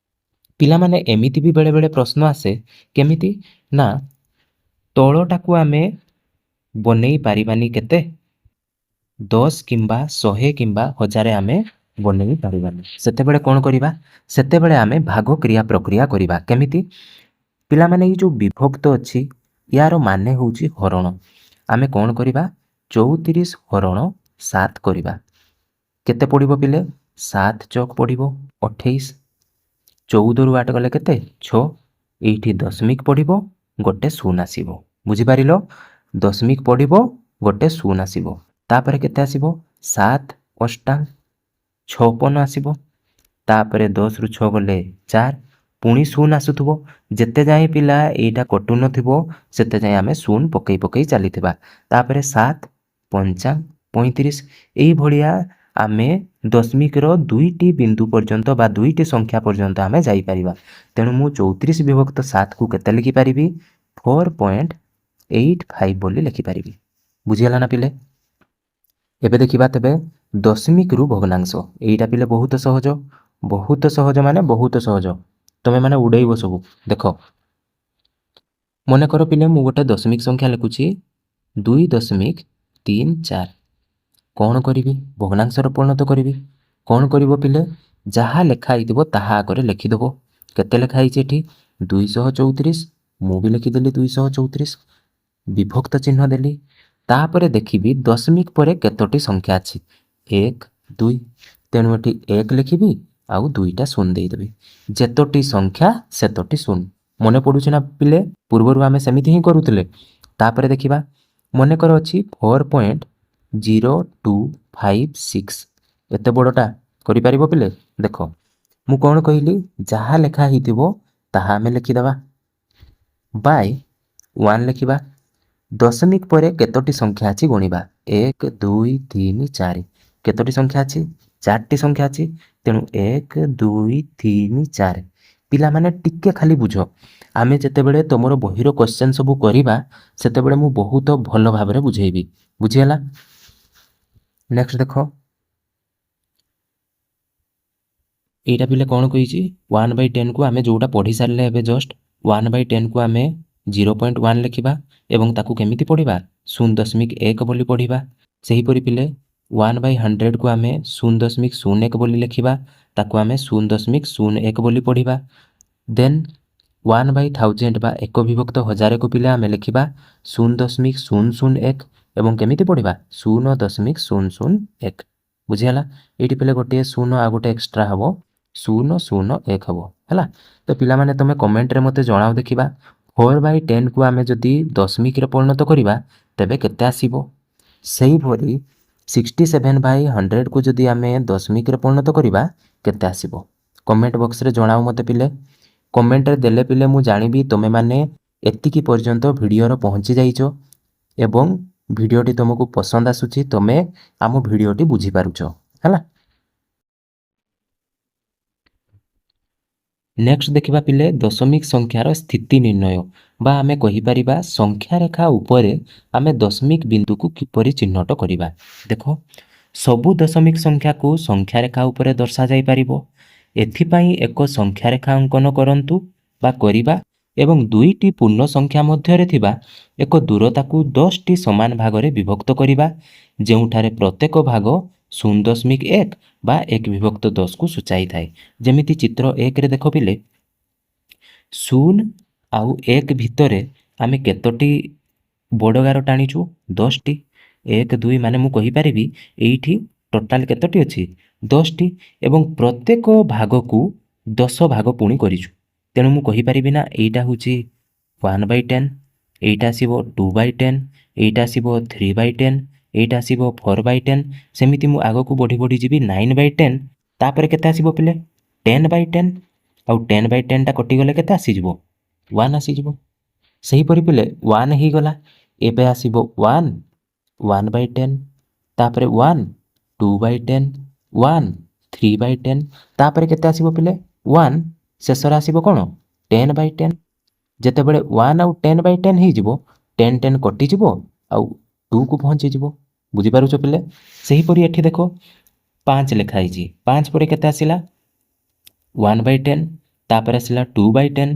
[SPEAKER 1] ପିଲାମାନେ, ଏମିତି ବି ବେଳେବେଳେ ପ୍ରଶ୍ନ ଆସେ। କେମିତି? ନା ତଳଟାକୁ ଆମେ ବନେଇ ପାରିବାନି। କେତେ? 10 କିମ୍ବା 100 କିମ୍ବା 1000 ଆମେ ବନେଇ ପାରିବାନି। ସେତେବେଳେ କ'ଣ କରିବା? ସେତେବେଳେ ଆମେ ଭାଗ କ୍ରିୟା ପ୍ରକ୍ରିୟା କରିବା। କେମିତି ପିଲାମାନେ? ଏଇ ଯେଉଁ ବିଭକ୍ତ ଅଛି, ୟାର ମାନେ ହେଉଛି ହରଣ। ଆମେ କ'ଣ କରିବା? 34 ହରଣ 7 କରିବା। କେତେ ପଡ଼ିବ ପିଲେ? 7 ଚକ ପଡ଼ିବ 28। 14ରୁ 8 ଗଲେ କେତେ? 6। ଏଇଠି ଦଶମିକ ପଡ଼ିବ, ଗୋଟେ ଶୂନ ଆସିବ। ବୁଝିପାରିଲ? ଦଶମିକ ପଡ଼ିବ, ଗୋଟେ ଶୂନ ଆସିବ। ତାପରେ କେତେ ଆସିବ? 7 ଅଷ୍ଟା 56 ଆସିବ। ତାପରେ 10ରୁ 6 ଗଲେ 4, ପୁଣି ଶୂନ ଆସୁଥିବ। ଯେତେ ଯାଏଁ ପିଲା ଏଇଟା କଟୁନଥିବ, ସେତେ ଯାଏଁ ଆମେ ଶୂନ ପକେଇ ପକେଇ ଚାଲିଥିବା। ତାପରେ 7 ପଞ୍ଚା 35। ଏଇଭଳିଆ ଆମେ ଦଶମିକର 2ଟି ବିନ୍ଦୁ ପର୍ଯ୍ୟନ୍ତ ବା 2ଟି ସଂଖ୍ୟା ପର୍ଯ୍ୟନ୍ତ ଆମେ ଯାଇପାରିବା। ତେଣୁ ମୁଁ 34 ବିଭକ୍ତ 7କୁ କେତେ ଲେଖିପାରିବି? 4.85 ବୋଲି ଲେଖିପାରିବି। ବୁଝିହେଲା ନା ପିଲେ? ଏବେ ଦେଖିବା ତେବେ ଦଶମିକରୁ ଭଗ୍ନାଂଶ। ଏଇଟା ପିଲେ ବହୁତ ସହଜ, ବହୁତ ସହଜ ମାନେ ବହୁତ ସହଜ। ତୁମେମାନେ ଉଡ଼େଇବ ସବୁ। ଦେଖ, ମନେକର ପିଲେ ମୁଁ ଗୋଟେ ଦଶମିକ ସଂଖ୍ୟା ଲେଖୁଛି 2.34। କ'ଣ କରିବି? ଭଗ୍ନାଂଶରେ ପରିଣତ କରିବି। କ'ଣ କରିବ ପିଲେ? ଯାହା ଲେଖା ହେଇଥିବ ତାହା ଆଗରେ ଲେଖିଦେବ। କେତେ ଲେଖା ହେଇଛି ଏଠି? 234। ମୁଁ ବି ଲେଖିଦେଲି 234, ବିଭକ୍ତ ଚିହ୍ନ ଦେଲି। ତାପରେ ଦେଖିବି ଦଶମିକ ପରେ କେତୋଟି ସଂଖ୍ୟା ଅଛି। 1, 2, ତେଣୁ ଏଠି 1 ଲେଖିବି ଆଉ 2ଟା ଶୂନ ଦେଇଦେବି। ଯେତୋଟି ସଂଖ୍ୟା ସେତୋଟି ଶୂନ। ମନେ ପଡ଼ୁଛି ନା ପିଲେ? ପୂର୍ବରୁ ଆମେ ସେମିତି ହିଁ କରୁଥିଲେ। ତାପରେ ଦେଖିବା, ମନେକର ଅଛି 4.0256, ଏତେ ବଡ଼ଟା କରିପାରିବ ପିଲେ? ଦେଖ, ମୁଁ କ'ଣ କହିଲି? ଯାହା ଲେଖା ହେଇଥିବ ତାହା ଆମେ ଲେଖିଦେବା, ବାଇ 1 ଲେଖିବା। ଦଶମିକ ପରେ କେତୋଟି ସଂଖ୍ୟା ଅଛି ଗଣିବା। 1, 2, 3, 4। କେତୋଟି ସଂଖ୍ୟା ଅଛି? 4ଟି ସଂଖ୍ୟା ଅଛି। ତେଣୁ 1, 2, 3, 4। ପିଲାମାନେ ଟିକେ ଖାଲି ବୁଝ, ଆମେ ଯେତେବେଳେ ତୁମର ବହିର କ୍ୱେଶ୍ଚନ୍ ସବୁ କରିବା ସେତେବେଳେ ମୁଁ ବହୁତ ଭଲ ଭାବରେ ବୁଝେଇବି। ବୁଝିହେଲା? ନେକ୍ସଟ ଦେଖ, ଏଇଟା ପିଲେ କ'ଣ କହିଛି? 1/10କୁ ଆମେ ଯେଉଁଟା ପଢ଼ି ସାରିଲେ ଏବେ ଜଷ୍ଟ, 1/10କୁ ଆମେ 0.1 ଲେଖିବା ଏବଂ ତାକୁ କେମିତି ପଢ଼ିବା? 0.1 ବୋଲି ପଢ଼ିବା। ସେହିପରି ପିଲେ 1/100କୁ ଆମେ 0.01 ବୋଲି ଲେଖିବା, ତାକୁ ଆମେ 0.01 ବୋଲି ପଢ଼ିବା। ଦେନ୍ 1/1000 ବା 1 ବିଭକ୍ତ 1000କୁ ପିଲେ ଆମେ ଲେଖିବା 0.001 ଏବଂ କେମିତି ପଢ଼ିବା? 0.001। ବୁଝିହେଲା? ଏଇଠି ପିଲେ ଗୋଟିଏ ଶୂନ ଆଉ ଗୋଟେ ଏକ୍ସଟ୍ରା ହେବ, 001 ହେବ। ହେଲା ତ ପିଲାମାନେ, ତୁମେ କମେଣ୍ଟରେ ମୋତେ ଜଣାଅ ଦେଖିବା, 4/10କୁ ଆମେ ଯଦି ଦଶମିକରେ ପରିଣତ କରିବା ତେବେ କେତେ ଆସିବ? ସେହିପରି 67/100କୁ ଯଦି ଆମେ ଦଶମିକରେ ପରିଣତ କରିବା କେତେ ଆସିବ? କମେଣ୍ଟ ବକ୍ସରେ ଜଣାଅ ମୋତେ ପିଲେ। କମେଣ୍ଟରେ ଦେଲେ ପିଲେ ମୁଁ ଜାଣିବି ତୁମେମାନେ ଏତିକି ପର୍ଯ୍ୟନ୍ତ ଭିଡ଼ିଓର ପହଞ୍ଚି ଯାଇଛ ଏବଂ ଭିଡ଼ିଓଟି ତୁମକୁ ପସନ୍ଦ ଆସୁଛି, ତୁମେ ଆମ ଭିଡ଼ିଓଟି ବୁଝିପାରୁଛ। ହେଲା? ନେକ୍ସଟ ଦେଖିବା ପିଲେ, ଦଶମିକ ସଂଖ୍ୟାର ସ୍ଥିତି ନିର୍ଣ୍ଣୟ ବା ଆମେ କହିପାରିବା ସଂଖ୍ୟା ରେଖା ଉପରେ ଆମେ ଦଶମିକ ବିନ୍ଦୁକୁ କିପରି ଚିହ୍ନଟ କରିବା। ଦେଖ, ସବୁ ଦଶମିକ ସଂଖ୍ୟାକୁ ସଂଖ୍ୟା ରେଖା ଉପରେ ଦର୍ଶାଯାଇପାରିବ। ଏଥିପାଇଁ ଏକ ସଂଖ୍ୟା ରେଖା ଅଙ୍କନ କରନ୍ତୁ ବା କରିବା ଏବଂ ଦୁଇଟି ପୂର୍ଣ୍ଣ ସଂଖ୍ୟା ମଧ୍ୟରେ ଥିବା ଏକ ଦୂରତାକୁ 10ଟି ସମାନ ଭାଗରେ ବିଭକ୍ତ କରିବା, ଯେଉଁଠାରେ ପ୍ରତ୍ୟେକ ଭାଗ 0.1 ବା 1 ବିଭକ୍ତ 10କୁ ସୂଚାଇଥାଏ। ଯେମିତି ଚିତ୍ର 1ରେ ଦେଖ ପିଲେ, 0 ଆଉ 1 ଭିତରେ ଆମେ କେତୋଟି ବଡ଼ ଗାର ଟାଣିଛୁ? 10ଟି। 1, 2, ମାନେ ମୁଁ କହିପାରିବି ଏଇଠି ଟୋଟାଲ କେତୋଟି ଅଛି? 10ଟି। ଏବଂ ପ୍ରତ୍ୟେକ ଭାଗକୁ 10 ଭାଗ ପୁଣି କରିଛୁ। ତେଣୁ ମୁଁ କହିପାରିବି ନା ଏଇଟା ହେଉଛି 1/10, ଏଇଟା ଆସିବ 2/10, ଏଇଟା ଆସିବ 3/10, ଏଇଟା ଆସିବ 4/10। ସେମିତି ମୁଁ ଆଗକୁ ବଢ଼ି ବଢ଼ି ଯିବି 9/10। ତାପରେ କେତେ ଆସିବ ପିଲେ? 10/10। ଆଉ 10/10ଟା କଟିଗଲେ କେତେ ଆସିଯିବ? 1 ଆସିଯିବ। ସେହିପରି ପିଲେ 1 ହେଇଗଲା, ଏବେ ଆସିବ 1, 1/10, ତାପରେ 1, 2/10, 1, 3/10। ତାପରେ କେତେ ଆସିବ ପିଲେ? 1। ଶେଷରେ ଆସିବ କ'ଣ? 10/10। ଯେତେବେଳେ 1 ଆଉ 10/10 ହେଇଯିବ, 10 10 କଟିଯିବ ଆଉ 2କୁ ପହଞ୍ଚିଯିବ। ବୁଝିପାରୁଛ ପିଲେ? ସେହିପରି ଏଠି ଦେଖ, 5 ଲେଖା ହେଇଛି। 5 ପରେ କେତେ ଆସିଲା? 1/10, ତାପରେ ଆସିଲା 2/10,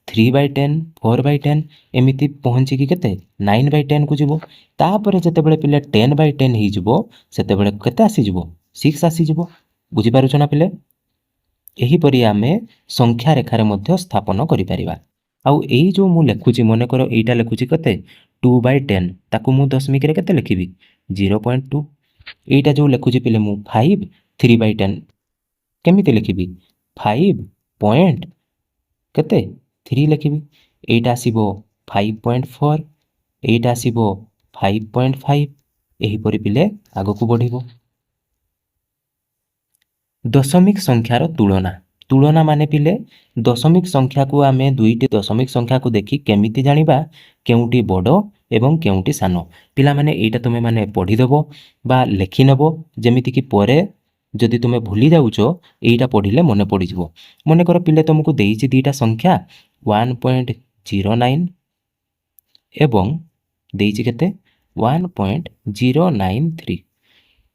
[SPEAKER 1] 3/10, 4/10, ଏମିତି ପହଞ୍ଚିକି କେତେ? 9/10କୁ ଯିବ। ତାପରେ ଯେତେବେଳେ ପିଲେ 10/10 ହେଇଯିବ, ସେତେବେଳେ କେତେ ଆସିଯିବ? 6 ଆସିଯିବ। ବୁଝିପାରୁଛ ନା ପିଲେ? ଏହିପରି ଆମେ ସଂଖ୍ୟା ରେଖାରେ ମଧ୍ୟ ସ୍ଥାପନ କରିପାରିବା। ଆଉ ଏଇ ଯେଉଁ ମୁଁ ଲେଖୁଛି, ମନେକର ଏଇଟା ଲେଖୁଛି କେତେ? 2/10। ତାକୁ ମୁଁ ଦଶମିକରେ କେତେ ଲେଖିବି? 0.2। ଏଇଟା ଯେଉଁ ଲେଖୁଛି ପିଲେ ମୁଁ 5 3/10, କେମିତି ଲେଖିବି? 5 ପଏଣ୍ଟ କେତେ? 3 ଲେଖିବି। ଏଇଟା ଆସିବ 5.4, ଏଇଟା ଆସିବ 5.5। ଏହିପରି ପିଲେ ଆଗକୁ ବଢ଼ିବ। ଦଶମିକ ସଂଖ୍ୟାର ତୁଳନା। ତୁଳନା ମାନେ ପିଲେ ଦଶମିକ ସଂଖ୍ୟାକୁ ଆମେ ଦୁଇଟି ଦଶମିକ ସଂଖ୍ୟାକୁ ଦେଖି କେମିତି ଜାଣିବା କେଉଁଟି ବଡ଼ ଏବଂ କେଉଁଟି ସାନ? ପିଲାମାନେ, ଏଇଟା ତୁମେମାନେ ପଢ଼ିଦେବ ବା ଲେଖିନେବ, ଯେମିତିକି ପରେ ଯଦି ତୁମେ ଭୁଲି ଯାଉଛ ଏଇଟା ପଢ଼ିଲେ ମନେ ପଡ଼ିଯିବ। ମନେକର ପିଲେ ତୁମକୁ ଦେଇଛି ଦୁଇଟା ସଂଖ୍ୟା 1.09 ଏବଂ ଦେଇଛି କେତେ? 1.093।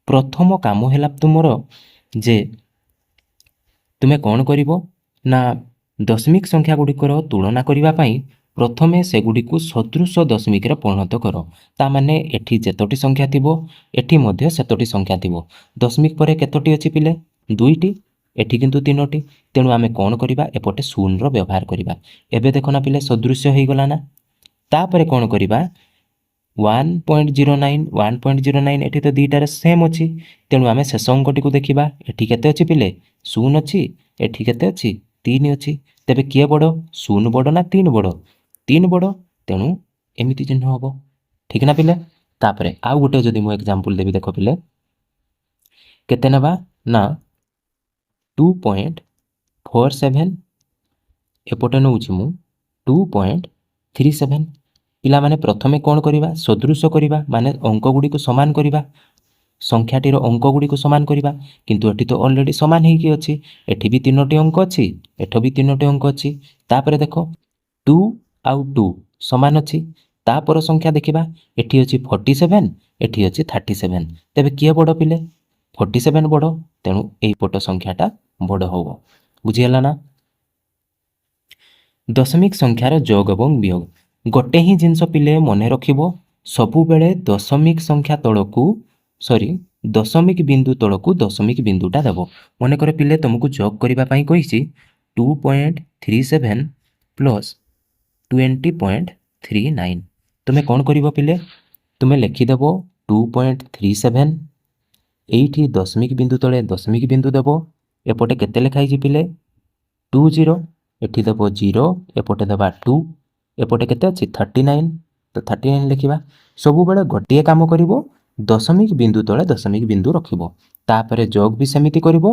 [SPEAKER 1] ପ୍ରଥମ କାମ ହେଲା ତୁମର ଯେ ତୁମେ କ'ଣ କରିବ ନା ଦଶମିକ ସଂଖ୍ୟା ଗୁଡ଼ିକର ତୁଳନା କରିବା ପାଇଁ ପ୍ରଥମେ ସେଗୁଡ଼ିକୁ ସଦୃଶ ଦଶମିକରେ ପରିଣତ କର। ତା ମାନେ ଏଠି ଯେତୋଟି ସଂଖ୍ୟା ଥିବ, ଏଠି ମଧ୍ୟ ସେତୋଟି ସଂଖ୍ୟା ଥିବ। ଦଶମିକ ପରେ କେତୋଟି ଅଛି ପିଲେ? ଦୁଇଟି। ଏଠି କିନ୍ତୁ ତିନୋଟି। ତେଣୁ ଆମେ କ'ଣ କରିବା? ଏପଟେ ଶୂନର ବ୍ୟବହାର କରିବା। ଏବେ ଦେଖ ନା ପିଲେ, ସଦୃଶ୍ୟ ହେଇଗଲା ନା? ତାପରେ କ'ଣ କରିବା? 1.09, 1.09, ଏଠି ତ ଦୁଇଟାରେ ସେମ୍ ଅଛି। ତେଣୁ ଆମେ ଶେଷ ଅଙ୍କଟିକୁ ଦେଖିବା। ଏଠି କେତେ ଅଛି ପିଲେ? ଶୂନ ଅଛି। ଏଠି କେତେ ଅଛି? ତିନି ଅଛି। ତେବେ କିଏ ବଡ଼? ଶୂନ ବଡ଼ ନା ତିନି ବଡ଼? ତିନି ବଡ଼। ତେଣୁ ଏମିତି ଚିହ୍ନ ହେବ, ଠିକ୍ ନା ପିଲେ? ତାପରେ ଆଉ ଗୋଟେ ଯଦି ମୁଁ ଏକ୍ଜାମ୍ପଲ୍ ଦେବି, ଦେଖ ପିଲେ, କେତେ ନେବା ନା 2.47, ଏପଟେ ନେଉଛି ମୁଁ 2.37। ପିଲାମାନେ, ପ୍ରଥମେ କ'ଣ କରିବା? ସଦୃଶ କରିବା, ମାନେ ଅଙ୍କ ଗୁଡ଼ିକୁ ସମାନ କରିବା, ସଂଖ୍ୟାଟିର ଅଙ୍କ ଗୁଡ଼ିକୁ ସମାନ କରିବା। କିନ୍ତୁ ଏଠି ତ ଅଲରେଡ଼ି ସମାନ ହେଇକି ଅଛି। ଏଠି ବି ତିନୋଟି ଅଙ୍କ ଅଛି, ଏଠି ବି ତିନୋଟି ଅଙ୍କ ଅଛି। ତାପରେ ଦେଖ, ଟୁ ଆଉ ଟୁ ସମାନ ଅଛି। ତାପର ସଂଖ୍ୟା ଦେଖିବା। ଏଠି ଅଛି 47, ଏଠି ଅଛି 37। ତେବେ କିଏ ବଡ଼ ପିଲେ? 47 ବଡ଼। ତେଣୁ ଏଇପଟ ସଂଖ୍ୟାଟା ବଡ଼ ହେବ। ବୁଝିହେଲା ନା? ଦଶମିକ ସଂଖ୍ୟାର ଯୋଗ ଏବଂ ବିୟୋଗ ଗୋଟେ ହିଁ ଜିନିଷ ପିଲେ ମନେ ରଖିବ, ସବୁବେଳେ ଦଶମିକ ସଂଖ୍ୟା ତଳକୁ, ସରି, ଦଶମିକ ବିନ୍ଦୁ ତଳକୁ ଦଶମିକ ବିନ୍ଦୁଟା ଦେବ। ମନେକର ପିଲେ, ତୁମକୁ ଯୋଗ କରିବା ପାଇଁ କହିଛି 2.37 plus 20.39। ତୁମେ କ'ଣ କରିବ ପିଲେ? ତୁମେ ଲେଖିଦେବ 2.37, ଏଇଠି ଦଶମିକ ବିନ୍ଦୁ ତଳେ ଦଶମିକ ବିନ୍ଦୁ ଦେବ। ଏପଟେ କେତେ ଲେଖା ହେଇଛି ପିଲେ? ଟୁ ଜିରୋ, ଏଠି ଦେବ ଜିରୋ, ଏପଟେ ଦେବା ଟୁ। ଏପଟେ କେତେ ଅଛି? 39। ତ 39 ଲେଖିବା। ସବୁବେଳେ ଗୋଟିଏ କାମ କରିବ, ଦଶମିକ ବିନ୍ଦୁ ତଳେ ଦଶମିକ ବିନ୍ଦୁ ରଖିବ। ତାପରେ ଯୋଗ ବି ସେମିତି କରିବ,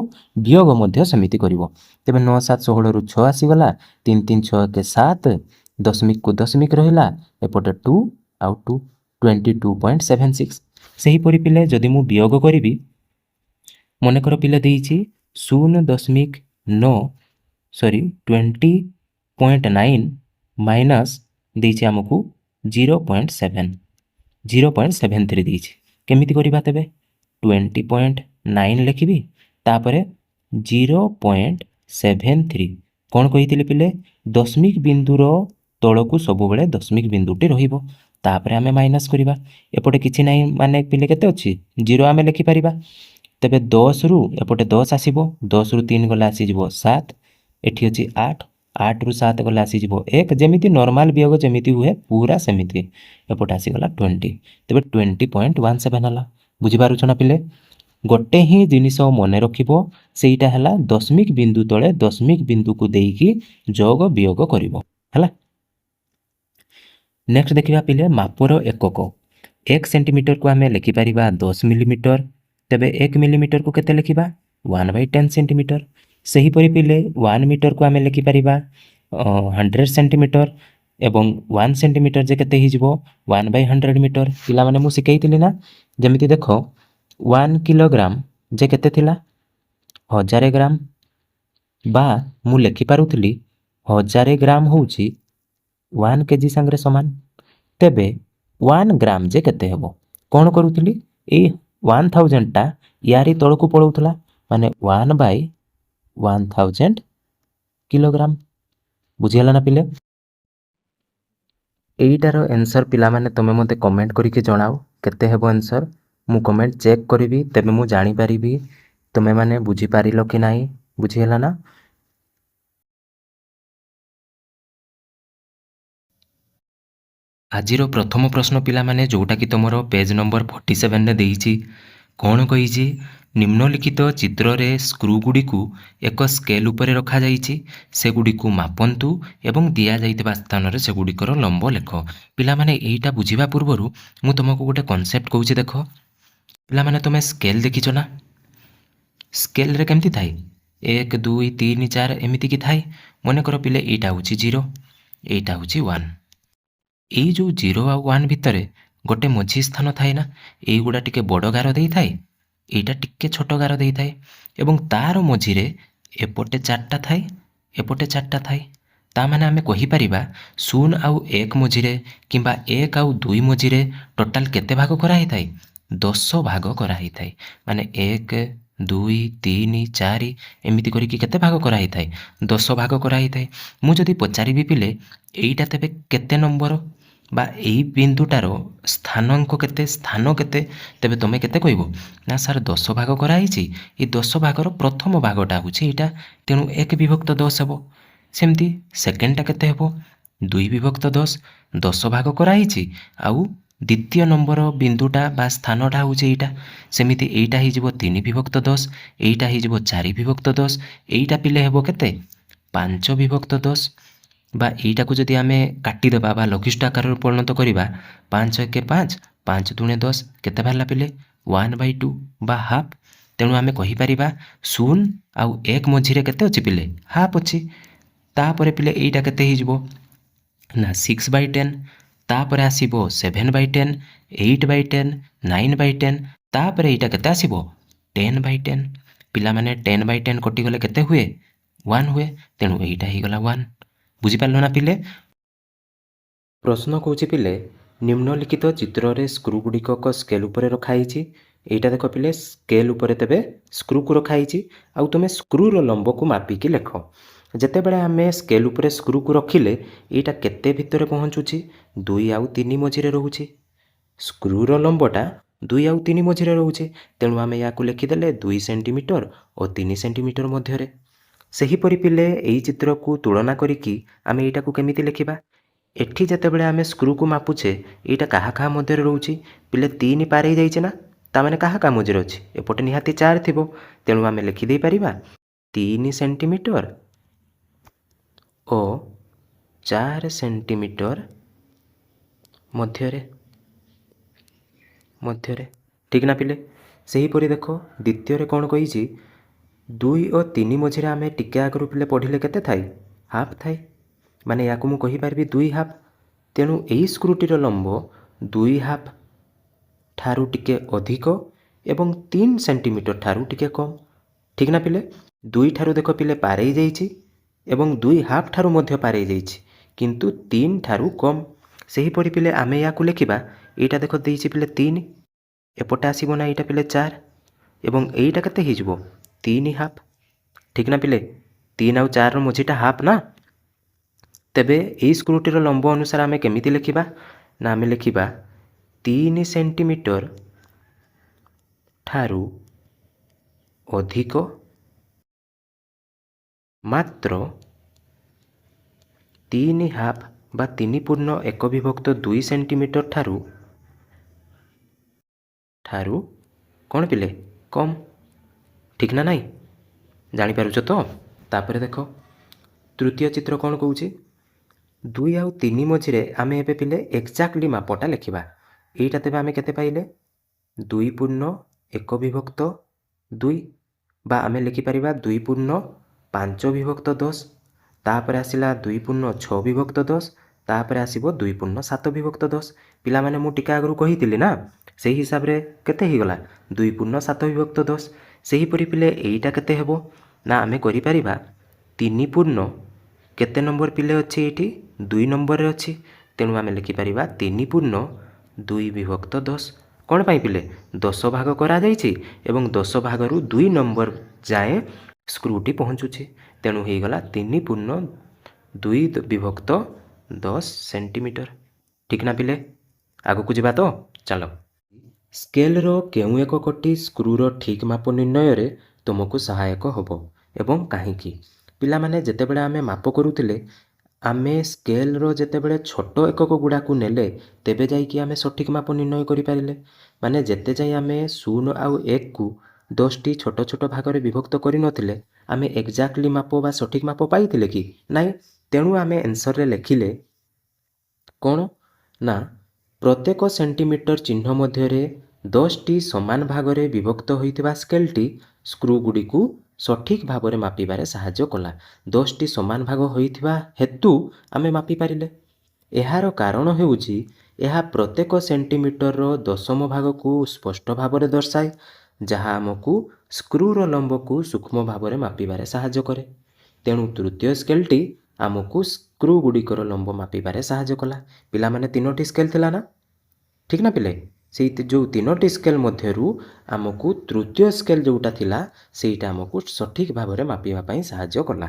[SPEAKER 1] ବିୟୋଗ ମଧ୍ୟ ସେମିତି କରିବ। ତେବେ ନଅ ସାତ 16ରୁ ଛଅ ଆସିଗଲା, ତିନି ତିନି ଛଅ ଏକ ସାତ, ଦଶମିକକୁ ଦଶମିକ ରହିଲା, ଏପଟେ ଟୁ ଆଉ ଟୁ, 22.76। ସେହିପରି ପିଲେ, ଯଦି ମୁଁ ବିୟୋଗ କରିବି, ମନେକର ପିଲେ ଦେଇଛି 0.9, ସରି, 20.9 ମାଇନସ୍ ଦେଇଛି ଆମକୁ 0.7, 0.73 ଦେଇଛି। କେମିତି କରିବା ତେବେ? 20.9 ଲେଖିବି, ତାପରେ 0.73। କ'ଣ କହିଥିଲି ପିଲେ? ଦଶମିକ ବିନ୍ଦୁର ତଳକୁ ସବୁବେଳେ ଦଶମିକ ବିନ୍ଦୁଟି ରହିବ। ତାପରେ ଆମେ ମାଇନସ୍ କରିବା। ଏପଟେ କିଛି ନାହିଁ, ମାନେ ପିଲେ କେତେ ଅଛି? ଜିରୋ ଆମେ ଲେଖିପାରିବା। ତେବେ 10ରୁ ଏପଟେ 10 ଆସିବ, 10ରୁ ତିନି ଗଲେ ଆସିଯିବ ସାତ, ଏଠି ଅଛି ଆଠ, ଆଠରୁ ସାତ ଗଲେ ଆସିଯିବ ଏକ। ଯେମିତି ନର୍ମାଲ ବିୟୋଗ ଯେମିତି ହୁଏ, ପୁରା ସେମିତି। ଏପଟେ ଆସିଗଲା 20। ତେବେ 20.17 ହେଲା। ବୁଝିପାରୁଛ ନା ପିଲେ? ଗୋଟେ ହିଁ ଜିନିଷ ମନେ ରଖିବ, ସେଇଟା ହେଲା ଦଶମିକ ବିନ୍ଦୁ ତଳେ ଦଶମିକ ବିନ୍ଦୁକୁ ଦେଇକି ଯୋଗ ବିୟୋଗ କରିବ। ହେଲା? ନେକ୍ସଟ ଦେଖିବା ପିଲେ, ମାପର ଏକକ। 1 ସେଣ୍ଟିମିଟରକୁ ଆମେ ଲେଖିପାରିବା 10 ମିଲିମିଟର। ତେବେ 1 ମିଲିମିଟରକୁ କେତେ ଲେଖିବା? 1/10 ସେଣ୍ଟିମିଟର। ସେହିପରି ପିଲେ, 1 ମିଟରକୁ ଆମେ ଲେଖିପାରିବା 100 ସେଣ୍ଟିମିଟର ଏବଂ 1 ସେଣ୍ଟିମିଟର ଯେ କେତେ ହେଇଯିବ? 1/100 ମିଟର। ପିଲାମାନେ, ମୁଁ ଶିଖେଇଥିଲି ନା? ଯେମିତି ଦେଖ, 1 କିଲୋଗ୍ରାମ ଯେ କେତେ ଥିଲା? 1000 ଗ୍ରାମ। ବା ମୁଁ ଲେଖିପାରୁଥିଲି 1000 ଗ୍ରାମ ହେଉଛି 1 କେଜି ସାଙ୍ଗରେ ସମାନ। ତେବେ 1 ଗ୍ରାମ ଯେ କେତେ ହେବ? କ'ଣ କରୁଥିଲି? ଏଇ 1000ଟା ୟାରି ତଳକୁ ପଳାଉଥିଲା, ମାନେ 1/1000 କିଲୋଗ୍ରାମ। ବୁଝିହେଲା ନା ପିଲେ? ଏଇଟାର ଆନ୍ସର୍ ପିଲାମାନେ, ତୁମେ ମୋତେ କମେଣ୍ଟ କରିକି ଜଣାଅ କେତେ ହେବ ଆନ୍ସର୍। ମୁଁ କମେଣ୍ଟ ଚେକ୍ କରିବି, ତେବେ ମୁଁ ଜାଣିପାରିବି ତୁମେମାନେ ବୁଝିପାରିଲ କି ନାହିଁ। ବୁଝିହେଲା ନା? ଆଜିର ପ୍ରଥମ ପ୍ରଶ୍ନ ପିଲାମାନେ, ଯେଉଁଟାକି ତୁମର ପେଜ୍ ନମ୍ବର 47ରେ ଦେଇଛି, କ'ଣ କହିଛି? ନିମ୍ନଲିଖିତ ଚିତ୍ରରେ ସ୍କ୍ରୁଗୁଡ଼ିକୁ ଏକ ସ୍କେଲ୍ ଉପରେ ରଖାଯାଇଛି। ସେଗୁଡ଼ିକୁ ମାପନ୍ତୁ ଏବଂ ଦିଆଯାଇଥିବା ସ୍ଥାନରେ ସେଗୁଡ଼ିକର ଲମ୍ବ ଲେଖ। ପିଲାମାନେ, ଏଇଟା ବୁଝିବା ପୂର୍ବରୁ ମୁଁ ତୁମକୁ ଗୋଟେ କନସେପ୍ଟ କହୁଛି। ଦେଖ ପିଲାମାନେ, ତୁମେ ସ୍କେଲ୍ ଦେଖିଛ ନା? ସ୍କେଲ୍ରେ କେମିତି ଥାଏ? ଏକ, ଦୁଇ, ତିନି, ଚାରି ଏମିତିକି ଥାଏ। ମନେକର ପିଲେ, ଏଇଟା ହେଉଛି ଜିରୋ, ଏଇଟା ହେଉଛି ୱାନ୍। ଏଇ ଯେଉଁ ଜିରୋ ଆଉ ୱାନ୍ ଭିତରେ ଗୋଟେ ମଝି ସ୍ଥାନ ଥାଏ ନା? ଏଇଗୁଡ଼ା ଟିକେ ବଡ଼ ଗାର ଦେଇଥାଏ, ଏଇଟା ଟିକେ ଛୋଟ ଗାର ଦେଇଥାଏ ଏବଂ ତାର ମଝିରେ ଏପଟେ ଚାରିଟା ଥାଏ, ଏପଟେ ଚାରିଟା ଥାଏ। ତା ମାନେ ଆମେ କହିପାରିବା ଶୂନ ଆଉ ଏକ ମଝିରେ କିମ୍ବା ଏକ ଆଉ ଦୁଇ ମଝିରେ ଟୋଟାଲ କେତେ ଭାଗ କରାହେଇଥାଏ? 10 ଭାଗ କରାହେଇଥାଏ। ମାନେ ଏକ, 2, 3, 4 ଏମିତି କରିକି କେତେ ଭାଗ କରାହେଇଥାଏ? 10 ଭାଗ କରାହେଇଥାଏ। ମୁଁ ଯଦି ପଚାରିବି ପିଲେ, ଏଇଟା ତେବେ କେତେ ନମ୍ବର ବା ଏଇ ବିନ୍ଦୁଟାର ସ୍ଥାନାଙ୍କ କେତେ, ସ୍ଥାନ କେତେ, ତେବେ ତୁମେ କେତେ କହିବ? ନା ସାର୍, 10 ଭାଗ କରାହେଇଛି, ଏଇ 10 ଭାଗର ପ୍ରଥମ ଭାଗଟା ହେଉଛି ଏଇଟା, ତେଣୁ 1 ବିଭକ୍ତ 10 ହେବ। ସେମିତି ସେକେଣ୍ଡଟା କେତେ ହେବ? 2 ବିଭକ୍ତ 10। 10 ଭାଗ କରାହେଇଛି ଆଉ ଦ୍ୱିତୀୟ ନମ୍ବର ବିନ୍ଦୁଟା ବା ସ୍ଥାନଟା ହେଉଛି ଏଇଟା। ସେମିତି ଏଇଟା ହେଇଯିବ 3 ବିଭକ୍ତ 10, ଏଇଟା ହେଇଯିବ 4 ବିଭକ୍ତ 10, ଏଇଟା ପିଲେ ହେବ କେତେ? 5 ବିଭକ୍ତ 10। ବା ଏଇଟାକୁ ଯଦି ଆମେ କାଟିଦେବା ବା ଲଘିଷ୍ଠ ଆକାରରେ ପରିଣତ କରିବା, 5 ଏକେ 5, 5 ଦୁଣେ 10, କେତେ ବାହାରିଲା ପିଲେ? 1/2 ବା ହାଫ୍। ତେଣୁ ଆମେ କହିପାରିବା 0 ଆଉ 1 ମଝିରେ କେତେ ଅଛି ପିଲେ? ହାଫ୍ ଅଛି। ତାପରେ ପିଲେ ଏଇଟା କେତେ ହେଇଯିବ ନା 6/10, ତାପରେ ଆସିବ 7/10, 8/10, 9/10, ତାପରେ ଏଇଟା କେତେ ଆସିବ? 10/10। ପିଲାମାନେ, 10/10 କଟିଗଲେ କେତେ ହୁଏ? 1 ହୁଏ। ତେଣୁ ଏଇଟା ହେଇଗଲା 1। ବୁଝିପାରିଲ ନା ପିଲେ? ପ୍ରଶ୍ନ କହୁଛି ପିଲେ, ନିମ୍ନଲିଖିତ ଚିତ୍ରରେ ସ୍କ୍ରୁ ଗୁଡ଼ିକ ଏକ ସ୍କେଲ୍ ଉପରେ ରଖାହେଇଛି। ଏଇଟା ଦେଖ ପିଲେ, ସ୍କେଲ୍ ଉପରେ ତେବେ ସ୍କ୍ରୁକୁ ରଖାହେଇଛି ଆଉ ତୁମେ ସ୍କ୍ରୁର ଲମ୍ବକୁ ମାପିକି ଲେଖ। ଯେତେବେଳେ ଆମେ ସ୍କେଲ୍ ଉପରେ ସ୍କ୍ରୁକୁ ରଖିଲେ, ଏଇଟା କେତେ ଭିତରେ ପହଞ୍ଚୁଛି? 2 ଆଉ 3 ମଝିରେ ରହୁଛି। ସ୍କ୍ରୁର ଲମ୍ବଟା 2 ଆଉ 3 ମଝିରେ ରହୁଛି। ତେଣୁ ଆମେ ୟାକୁ ଲେଖିଦେଲେ 2 ସେଣ୍ଟିମିଟର ଓ 3 ସେଣ୍ଟିମିଟର ମଧ୍ୟରେ। ସେହିପରି ପିଲେ, ଏଇ ଚିତ୍ରକୁ ତୁଳନା କରିକି ଆମେ ଏଇଟାକୁ କେମିତି ଲେଖିବା? ଏଠି ଯେତେବେଳେ ଆମେ ସ୍କ୍ରୁକୁ ମାପୁଛେ, ଏଇଟା କାହା କାହା ମଧ୍ୟରେ ରହୁଛି ପିଲେ? 3 ପାରେଇ ଯାଇଛି ନା? ତାମାନେ କାହା କାହା ମଝିରେ ଅଛି? ଏପଟେ ନିହାତି 4 ଥିବ। ତେଣୁ ଆମେ ଲେଖିଦେଇପାରିବା 3 ସେଣ୍ଟିମିଟର ଓ 4 ସେଣ୍ଟିମିଟର ମଧ୍ୟରେ। ଠିକ୍ ନା ପିଲେ? ସେହିପରି ଦେଖ, ଦ୍ୱିତୀୟରେ କ'ଣ କହିଛି? 2 ଓ 3 ମଝିରେ ଆମେ ଟିକେ ଆଗରୁ ପିଲେ ପଢ଼ିଲେ କେତେ ଥାଏ? ହାଫ୍ ଥାଏ। ମାନେ ୟାକୁ ମୁଁ କହିପାରିବି 2 ହାଫ୍। ତେଣୁ ଏଇ ସ୍କ୍ରୁଟିର ଲମ୍ବ 2 ହାଫ୍ ଠାରୁ ଟିକେ ଅଧିକ ଏବଂ 3 ସେଣ୍ଟିମିଟର ଠାରୁ ଟିକେ କମ୍। ଠିକ୍ ନା ପିଲେ? 2 ଠାରୁ ଦେଖ ପିଲେ ପାରେଇ ଯାଇଛି ଏବଂ 2 ହାଫ୍ ଠାରୁ ମଧ୍ୟ ପାରେଇ ଯାଇଛି, କିନ୍ତୁ 3 ଠାରୁ କମ୍। ସେହିପରି ପିଲେ, ଆମେ ୟାକୁ ଲେଖିବା। ଏଇଟା ଦେଖ ଦେଇଛି ପିଲେ 3, ଏପଟେ ଆସିବ ନା ଏଇଟା ପିଲେ 4 ଏବଂ ଏଇଟା କେତେ ହେଇଯିବ? 3 ହାଫ୍। ଠିକ୍ ନା ପିଲେ? 3 ଆଉ 4ର ମଝିଟା ହାଫ୍ ନା? ତେବେ ଏଇ ସ୍କ୍ରୁଟିର ଲମ୍ବ ଅନୁସାରେ ଆମେ କେମିତି ଲେଖିବା ନା ଆମେ ଲେଖିବା 3 ସେଣ୍ଟିମିଟର ଠାରୁ ଅଧିକ, ମାତ୍ର 3 ହାଫ୍ ବା 3.1 ବିଭକ୍ତ 2 ସେଣ୍ଟିମିଟର ଠାରୁ କ'ଣ ପିଲେ? କମ୍। ଠିକ୍ ନା ନାହିଁ? ଜାଣିପାରୁଛ ତ? ତାପରେ ଦେଖ, ତୃତୀୟ ଚିତ୍ର କ'ଣ କହୁଛି? 2 ଆଉ 3 ମଝିରେ ଆମେ ଏବେ ପିଲେ ଏକ୍ଜାକ୍ଟଲି ମାପଟା ଲେଖିବା। ଏଇଟା ତେବେ ଆମେ କେତେ ପାଇଲେ? 2.1 ବିଭକ୍ତ 2 ବା ଆମେ ଲେଖିପାରିବା 2.5 ବିଭକ୍ତ 10। ତାପରେ ଆସିଲା 2.6 ବିଭକ୍ତ 10, ତାପରେ ଆସିବ 2.7 ବିଭକ୍ତ 10। ପିଲାମାନେ, ମୁଁ ଟିକେ ଆଗରୁ କହିଥିଲି ନା, ସେଇ ହିସାବରେ କେତେ ହେଇଗଲା? 2.7 ବିଭକ୍ତ 10। ସେହିପରି ପିଲେ, ଏଇଟା କେତେ ହେବ ନା ଆମେ କରିପାରିବା 3 ପୂର୍ଣ୍ଣ କେତେ ନମ୍ବର ପିଲେ ଅଛି ଏଇଠି? 2 ନମ୍ବରରେ ଅଛି। ତେଣୁ ଆମେ ଲେଖିପାରିବା 3.2 ବିଭକ୍ତ 10। କ'ଣ ପାଇଁ ପିଲେ? 10 ଭାଗ କରାଯାଇଛି ଏବଂ 10 ଭାଗରୁ 2 ନମ୍ବର ଯାଏଁ ସ୍କ୍ରୁଟି ପହଞ୍ଚୁଛି। ତେଣୁ ହେଇଗଲା 3.2 ବିଭକ୍ତ 10 ସେଣ୍ଟିମିଟର। ଠିକ୍ ନା ପିଲେ? ଆଗକୁ ଯିବା ତ? ଚାଲ। ସ୍କେଲ୍ର କେଉଁ ଏକକଟି ସ୍କ୍ରୁର ଠିକ୍ ମାପ ନିର୍ଣ୍ଣୟରେ ତୁମକୁ ସହାୟକ ହେବ ଏବଂ କାହିଁକି? ପିଲାମାନେ, ଯେତେବେଳେ ଆମେ ମାପ କରୁଥିଲେ, ଆମେ ସ୍କେଲ୍ର ଯେତେବେଳେ ଛୋଟ ଏକକ ଗୁଡ଼ାକୁ ନେଲେ, ତେବେ ଯାଇକି ଆମେ ସଠିକ୍ ମାପ ନିର୍ଣ୍ଣୟ କରିପାରିଲେ। ମାନେ ଯେତେ ଯାଇ ଆମେ 0 ଆଉ 1କୁ 10ଟି ଛୋଟ ଛୋଟ ଭାଗରେ ବିଭକ୍ତ କରିନଥିଲେ, ଆମେ ଏକ୍ଜାକ୍ଟଲି ମାପ ବା ସଠିକ୍ ମାପ ପାଇଥିଲେ କି ନାଇଁ? ତେଣୁ ଆମେ ଆନ୍ସର୍ରେ ଲେଖିଲେ କ'ଣ ନା ପ୍ରତ୍ୟେକ ସେଣ୍ଟିମିଟର ଚିହ୍ନ ମଧ୍ୟରେ 10ଟି ସମାନ ଭାଗରେ ବିଭକ୍ତ ହୋଇଥିବା ସ୍କେଲ୍ଟି ସ୍କ୍ରୁ ଗୁଡ଼ିକୁ ସଠିକ୍ ଭାବରେ ମାପିବାରେ ସାହାଯ୍ୟ କଲା। 10ଟି ସମାନ ଭାଗ ହୋଇଥିବା ହେତୁ ଆମେ ମାପିପାରିଲେ। ଏହାର କାରଣ ହେଉଛି, ଏହା ପ୍ରତ୍ୟେକ ସେଣ୍ଟିମିଟରର ଦଶମ ଭାଗକୁ ସ୍ପଷ୍ଟ ଭାବରେ ଦର୍ଶାଏ, ଯାହା ଆମକୁ ସ୍କ୍ରୁର ଲମ୍ବକୁ ସୂକ୍ଷ୍ମ ଭାବରେ ମାପିବାରେ ସାହାଯ୍ୟ କରେ। ତେଣୁ ତୃତୀୟ ସ୍କେଲ୍ଟି ଆମକୁ ସ୍କ୍ରୁ ଗୁଡ଼ିକର ଲମ୍ବ ମାପିବାରେ ସାହାଯ୍ୟ କଲା। ପିଲାମାନେ, ତିନୋଟି ସ୍କେଲ୍ ଥିଲା ନା? ଠିକ୍ ନା ପିଲେ? ସେଇ ଯେଉଁ ତିନୋଟି ସ୍କେଲ୍ ମଧ୍ୟରୁ ଆମକୁ ତୃତୀୟ ସ୍କେଲ୍ ଯେଉଁଟା ଥିଲା, ସେଇଟା ଆମକୁ ସଠିକ୍ ଭାବରେ ମାପିବା ପାଇଁ ସାହାଯ୍ୟ କଲା।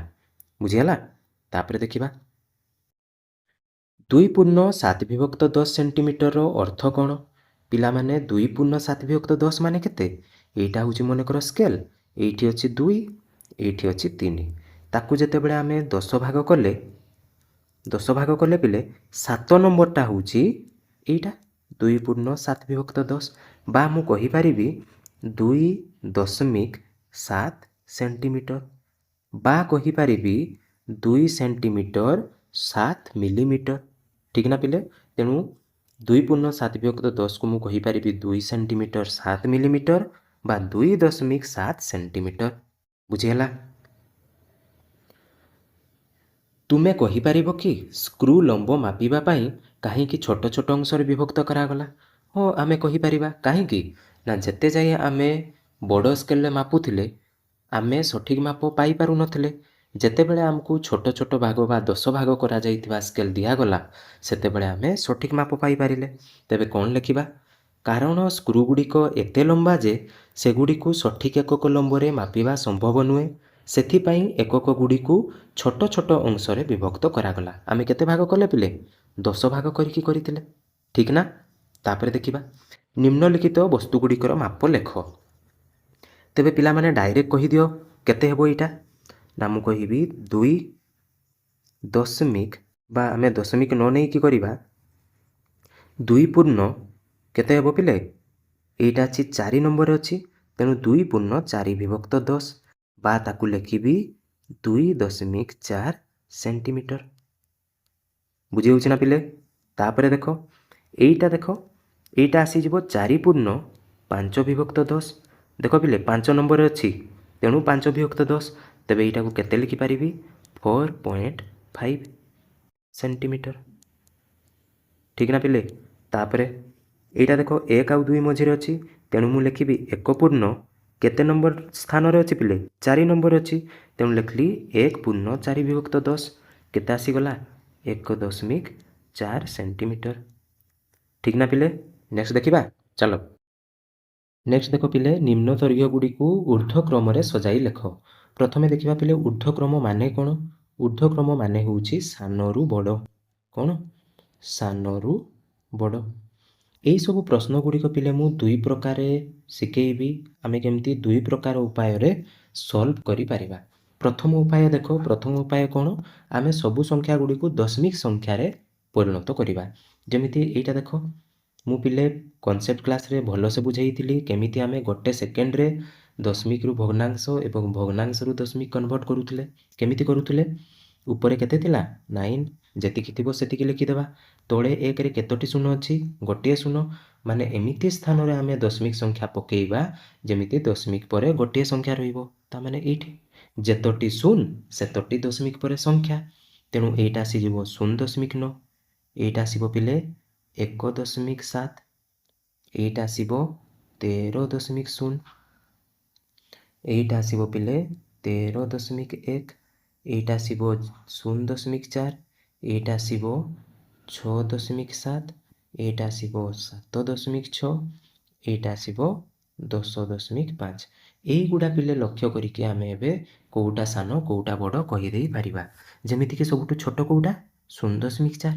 [SPEAKER 1] ବୁଝିହେଲା? ତାପରେ ଦେଖିବା, 2.7 ବିଭକ୍ତ 10 ସେଣ୍ଟିମିଟରର ଅର୍ଥ କ'ଣ? ପିଲାମାନେ, 2.7 ବିଭକ୍ତ 10 ମାନେ କେତେ? ଏଇଟା ହେଉଛି ମନେକର ସ୍କେଲ୍। ଏଇଠି ଅଛି 2, ଏଇଠି ଅଛି 3। ତାକୁ ଯେତେବେଳେ ଆମେ 10 ଭାଗ କଲେ, 10 ଭାଗ କଲେ ପିଲେ, 7 ନମ୍ବରଟା ହେଉଛି ଏଇଟା, 2.7 ବିଭକ୍ତ 10 ବା ମୁଁ କହିପାରିବି 2.7 ସେଣ୍ଟିମିଟର ବା କହିପାରିବି 2 ସେଣ୍ଟିମିଟର 7 ମିଲିମିଟର। ଠିକ୍ ନା ପିଲେ? ତେଣୁ 2.7 ବିଭକ୍ତ 10କୁ ମୁଁ କହିପାରିବି 2 ସେଣ୍ଟିମିଟର 7 ମିଲିମିଟର ବା 2.7 ସେଣ୍ଟିମିଟର। ବୁଝିହେଲା? ତୁମେ କହିପାରିବ କି, ସ୍କ୍ରୁ ଲମ୍ବ ମାପିବା ପାଇଁ କାହିଁକି ଛୋଟ ଛୋଟ ଅଂଶରେ ବିଭକ୍ତ କରାଗଲା? ହଁ, ଆମେ କହିପାରିବା। କାହିଁକି ନା ଯେତେ ଯାଏ ଆମେ ବଡ଼ ସ୍କେଲରେ ମାପୁଥିଲେ, ଆମେ ସଠିକ୍ ମାପ ପାଇପାରୁନଥିଲେ। ଯେତେବେଳେ ଆମକୁ ଛୋଟ ଛୋଟ ଭାଗ ବା 10 ଭାଗ କରାଯାଇଥିବା ସ୍କେଲ୍ ଦିଆଗଲା, ସେତେବେଳେ ଆମେ ସଠିକ୍ ମାପ ପାଇପାରିଲେ। ତେବେ କ'ଣ ଲେଖିବା? କାରଣ ସ୍କ୍ରୁ ଗୁଡ଼ିକ ଏତେ ଲମ୍ବା ଯେ ସେଗୁଡ଼ିକୁ ସଠିକ୍ ଏକକ ଲମ୍ବରେ ମାପିବା ସମ୍ଭବ ନୁହେଁ। ସେଥିପାଇଁ ଏକକ ଗୁଡ଼ିକୁ ଛୋଟ ଛୋଟ ଅଂଶରେ ବିଭକ୍ତ କରାଗଲା। ଆମେ କେତେ ଭାଗ କଲେ ପିଲେ? 10 ଭାଗ କରିକି କରିଥିଲେ, ଠିକ୍ ନା? ତାପରେ ଦେଖିବା, ନିମ୍ନଲିଖିତ ବସ୍ତୁ ଗୁଡ଼ିକର ମାପ ଲେଖ। ତେବେ ପିଲାମାନେ, ଡାଇରେକ୍ଟ କହିଦିଅ କେତେ ହେବ ଏଇଟା। ନା, ମୁଁ କହିବି ଦୁଇ ଦଶମିକ ବା ଆମେ ଦଶମିକ ନ ନେଇକି କରିବା ଦୁଇ ପୂର୍ଣ୍ଣ କେତେ ହେବ ପିଲେ? ଏଇଟା ଅଛି 4 ନମ୍ବରରେ ଅଛି, ତେଣୁ 2.4 ବିଭକ୍ତ 10 ବା ତାକୁ ଲେଖିବି 2.4 ସେଣ୍ଟିମିଟର। ବୁଝି ହେଉଛି ନା ପିଲେ? ତାପରେ ଦେଖ, ଏଇଟା ଦେଖ, ଏଇଟା ଆସିଯିବ 4.5 ବିଭକ୍ତ 10। ଦେଖ ପିଲେ, 5 ନମ୍ବରରେ ଅଛି, ତେଣୁ 5 ବିଭକ୍ତ 10। ତେବେ ଏଇଟାକୁ କେତେ ଲେଖିପାରିବି? 4.5 ସେଣ୍ଟିମିଟର। ଠିକ୍ ନା ପିଲେ? ତାପରେ ଏଇଟା ଦେଖ, 1 ଆଉ 2 ମଝିରେ ଅଛି, ତେଣୁ ମୁଁ ଲେଖିବି ଏକ ପୂର୍ଣ୍ଣ କେତେ ନମ୍ବର ସ୍ଥାନରେ ଅଛି ପିଲେ? 4 ନମ୍ବର ଅଛି, ତେଣୁ ଲେଖିଲି 1.4 ବିଭକ୍ତ 10। କେତେ ଆସିଗଲା? 1.4 ସେଣ୍ଟିମିଟର। ଠିକ୍ ନା ପିଲେ? ନେକ୍ସଟ ଦେଖିବା, ଚାଲ। ନେକ୍ସଟ ଦେଖ ପିଲେ, ନିମ୍ନ ଦୈର୍ଘ୍ୟ ଗୁଡ଼ିକୁ ଉର୍ଦ୍ଧ୍ୱକ୍ରମରେ ସଜାଇ ଲେଖ। ପ୍ରଥମେ ଦେଖିବା ପିଲେ, ଉର୍ଦ୍ଧ୍ୱକ୍ରମ ମାନେ କ'ଣ? ଉର୍ଦ୍ଧ୍ୱକ୍ରମ ମାନେ ହେଉଛି ସାନରୁ ବଡ଼। କ'ଣ? ସାନରୁ ବଡ଼। ଏଇସବୁ ପ୍ରଶ୍ନ ଗୁଡ଼ିକ ପିଲେ, ମୁଁ ଦୁଇ ପ୍ରକାରେ ଶିଖେଇବି, ଆମେ କେମିତି ଦୁଇ ପ୍ରକାର ଉପାୟରେ ସଲ୍ଭ କରିପାରିବା। ପ୍ରଥମ ଉପାୟ ଦେଖ। ପ୍ରଥମ ଉପାୟ କ'ଣ? ଆମେ ସବୁ ସଂଖ୍ୟା ଗୁଡ଼ିକୁ ଦଶମିକ ସଂଖ୍ୟାରେ ପରିଣତ କରିବା। ଯେମିତି ଏଇଟା ଦେଖ, ମୁଁ ପିଲେ କନସେପ୍ଟ କ୍ଲାସ୍ରେ ଭଲସେ ବୁଝେଇଥିଲି କେମିତି ଆମେ ଗୋଟେ ସେକେଣ୍ଡରେ ଦଶମିକରୁ ଭଗ୍ନାଂଶ ଏବଂ ଭଗ୍ନାଂଶରୁ ଦଶମିକ କନଭର୍ଟ କରୁଥିଲେ। କେମିତି କରୁଥିଲେ? ଉପରେ କେତେ ଥିଲା? 9। ଯେତିକି ଥିବ ସେତିକି ଲେଖିଦେବା। ତଳେ ଏକରେ କେତୋଟି ଶୂନ ଅଛି? ଗୋଟିଏ ଶୂନ। ମାନେ ଏମିତି ସ୍ଥାନରେ ଆମେ ଦଶମିକ ସଂଖ୍ୟା ପକେଇବା ଯେମିତି ଦଶମିକ ପରେ ଗୋଟିଏ ସଂଖ୍ୟା ରହିବ। ତାମାନେ ଏଇଠି ଯେତୋଟି ଶୂନ, ସେତୋଟି ଦଶମିକ ପରେ ସଂଖ୍ୟା। ତେଣୁ ଏଇଟା ଆସିଯିବ 0.9, ଏଇଟା ଆସିବ ପିଲେ 1.7, ଏଇଟା ଆସିବ 13.0, ଏଇଟା ଆସିବ ପିଲେ 13.1, ଏଇଟା ଆସିବ 0.4, ଏଇଟା ଆସିବ 6.7, ଏଇଟା ଆସିବ 7.6, ଏଇଟା ଆସିବ 10.5। ଏଇଗୁଡ଼ା ପିଲେ ଲକ୍ଷ୍ୟ କରିକି ଆମେ ଏବେ କେଉଁଟା ସାନ, କେଉଁଟା ବଡ଼ କହିଦେଇ ପାରିବା। ଯେମିତିକି ସବୁଠୁ ଛୋଟ କେଉଁଟା? 0.4,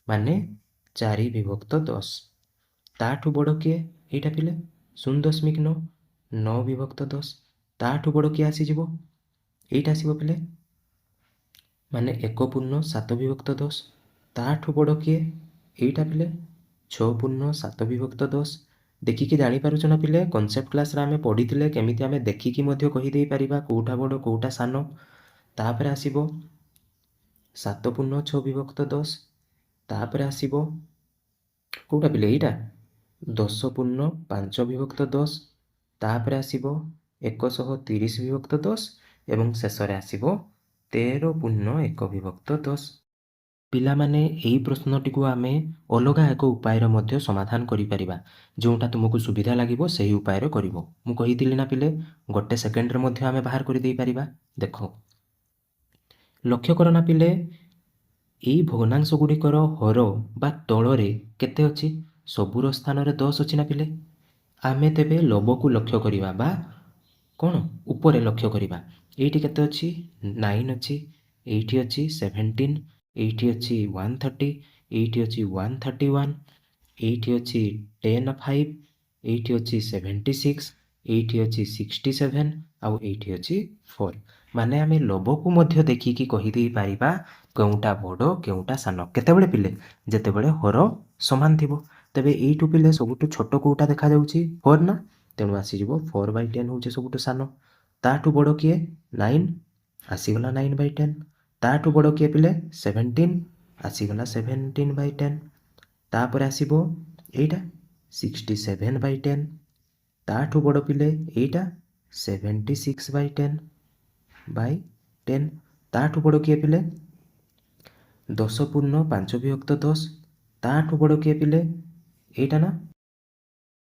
[SPEAKER 1] ମାନେ 4 ବିଭକ୍ତ 10। ତାଠୁ ବଡ଼ କିଏ? ଏଇଟା ପିଲେ, 0.9, 9 ବିଭକ୍ତ 10। ତାଠୁ ବଡ଼ କିଏ ଆସିଯିବ? ଏଇଟା ଆସିବ ପିଲେ, ମାନେ 1.7 ବିଭକ୍ତ 10। ତାଠୁ ବଡ଼ କିଏ? ଏଇଟା ପିଲେ, 6.7 ବିଭକ୍ତ 10। ଦେଖିକି ଜାଣିପାରୁଛ ନା ପିଲେ? କନସେପ୍ଟ କ୍ଲାସ୍ରେ ଆମେ ପଢ଼ିଥିଲେ କେମିତି ଆମେ ଦେଖିକି ମଧ୍ୟ କହିଦେଇ ପାରିବା କେଉଁଟା ବଡ଼, କେଉଁଟା ସାନ। ତାପରେ ଆସିବ 7.6 ବିଭକ୍ତ 10। ତାପରେ ଆସିବ କେଉଁଟା ପିଲେ? ଏଇଟା, 10.5 ବିଭକ୍ତ 10। ତାପରେ ଆସିବ 130 ବିଭକ୍ତ 10 ଏବଂ ଶେଷରେ ଆସିବ 13.1 ବିଭକ୍ତ 10। ପିଲାମାନେ, ଏଇ ପ୍ରଶ୍ନଟିକୁ ଆମେ ଅଲଗା ଏକ ଉପାୟରେ ମଧ୍ୟ ସମାଧାନ କରିପାରିବା। ଯେଉଁଟା ତୁମକୁ ସୁବିଧା ଲାଗିବ, ସେହି ଉପାୟରେ କରିବ। ମୁଁ କହିଥିଲି ନା ପିଲେ, ଗୋଟେ ସେକେଣ୍ଡରେ ମଧ୍ୟ ଆମେ ବାହାର କରିଦେଇପାରିବା। ଦେଖ, ଲକ୍ଷ୍ୟ କର ନା ପିଲେ, ଏଇ ଭଗ୍ନାଂଶ ଗୁଡ଼ିକର ହର ବା ତଳରେ କେତେ ଅଛି? ସବୁର ସ୍ଥାନରେ 10 ଅଛି ନା ପିଲେ? ଆମେ ତେବେ ଲବକୁ ଲକ୍ଷ୍ୟ କରିବା ବା କ'ଣ ଉପରେ ଲକ୍ଷ୍ୟ କରିବା। ଏଇଠି କେତେ ଅଛି? 9 ଅଛି, ଏଇଠି ଅଛି 17, ଏଇଠି ଅଛି 130, ଏଇଠି ଅଛି 131, ଏଇଠି ଅଛି 10 5, ଏଇଠି ଅଛି 76, ଏଇଠି ଅଛି 67 ଆଉ ଏଇଠି ଅଛି 4। ମାନେ ଆମେ ଲବକୁ ମଧ୍ୟ ଦେଖିକି କହିଦେଇ ପାରିବା କେଉଁଟା ବଡ଼, କେଉଁଟା ସାନ। କେତେବେଳେ ପିଲେ? ଯେତେବେଳେ ହର ସମାନ ଥିବ। ତେବେ ଏଇଠୁ ପିଲେ, ସବୁଠୁ ଛୋଟ କେଉଁଟା ଦେଖାଯାଉଛି? 4 ନା? ତେଣୁ ଆସିଯିବ 4/10 ହେଉଛି ସବୁଠୁ ସାନ। ତାଠୁ ବଡ଼ କିଏ? 9 ଆସିଗଲା, 9/10। ତାଠୁ ବଡ଼ କିଏ ପିଲେ? 17 ଆସିଗଲା, 17/10। ତାପରେ ଆସିବ ଏଇଟା 67/10। ତାଠୁ ବଡ଼ ପିଲେ ଏଇଟା 76 by 10 by 10। ତାଠୁ ବଡ଼ କିଏ ପିଲେ? 10 ପୂର୍ଣ୍ଣ 5 ବିଭକ୍ତ 10। ତାଠୁ ବଡ଼ କିଏ ପିଲେ? ଏଇଟା ନା,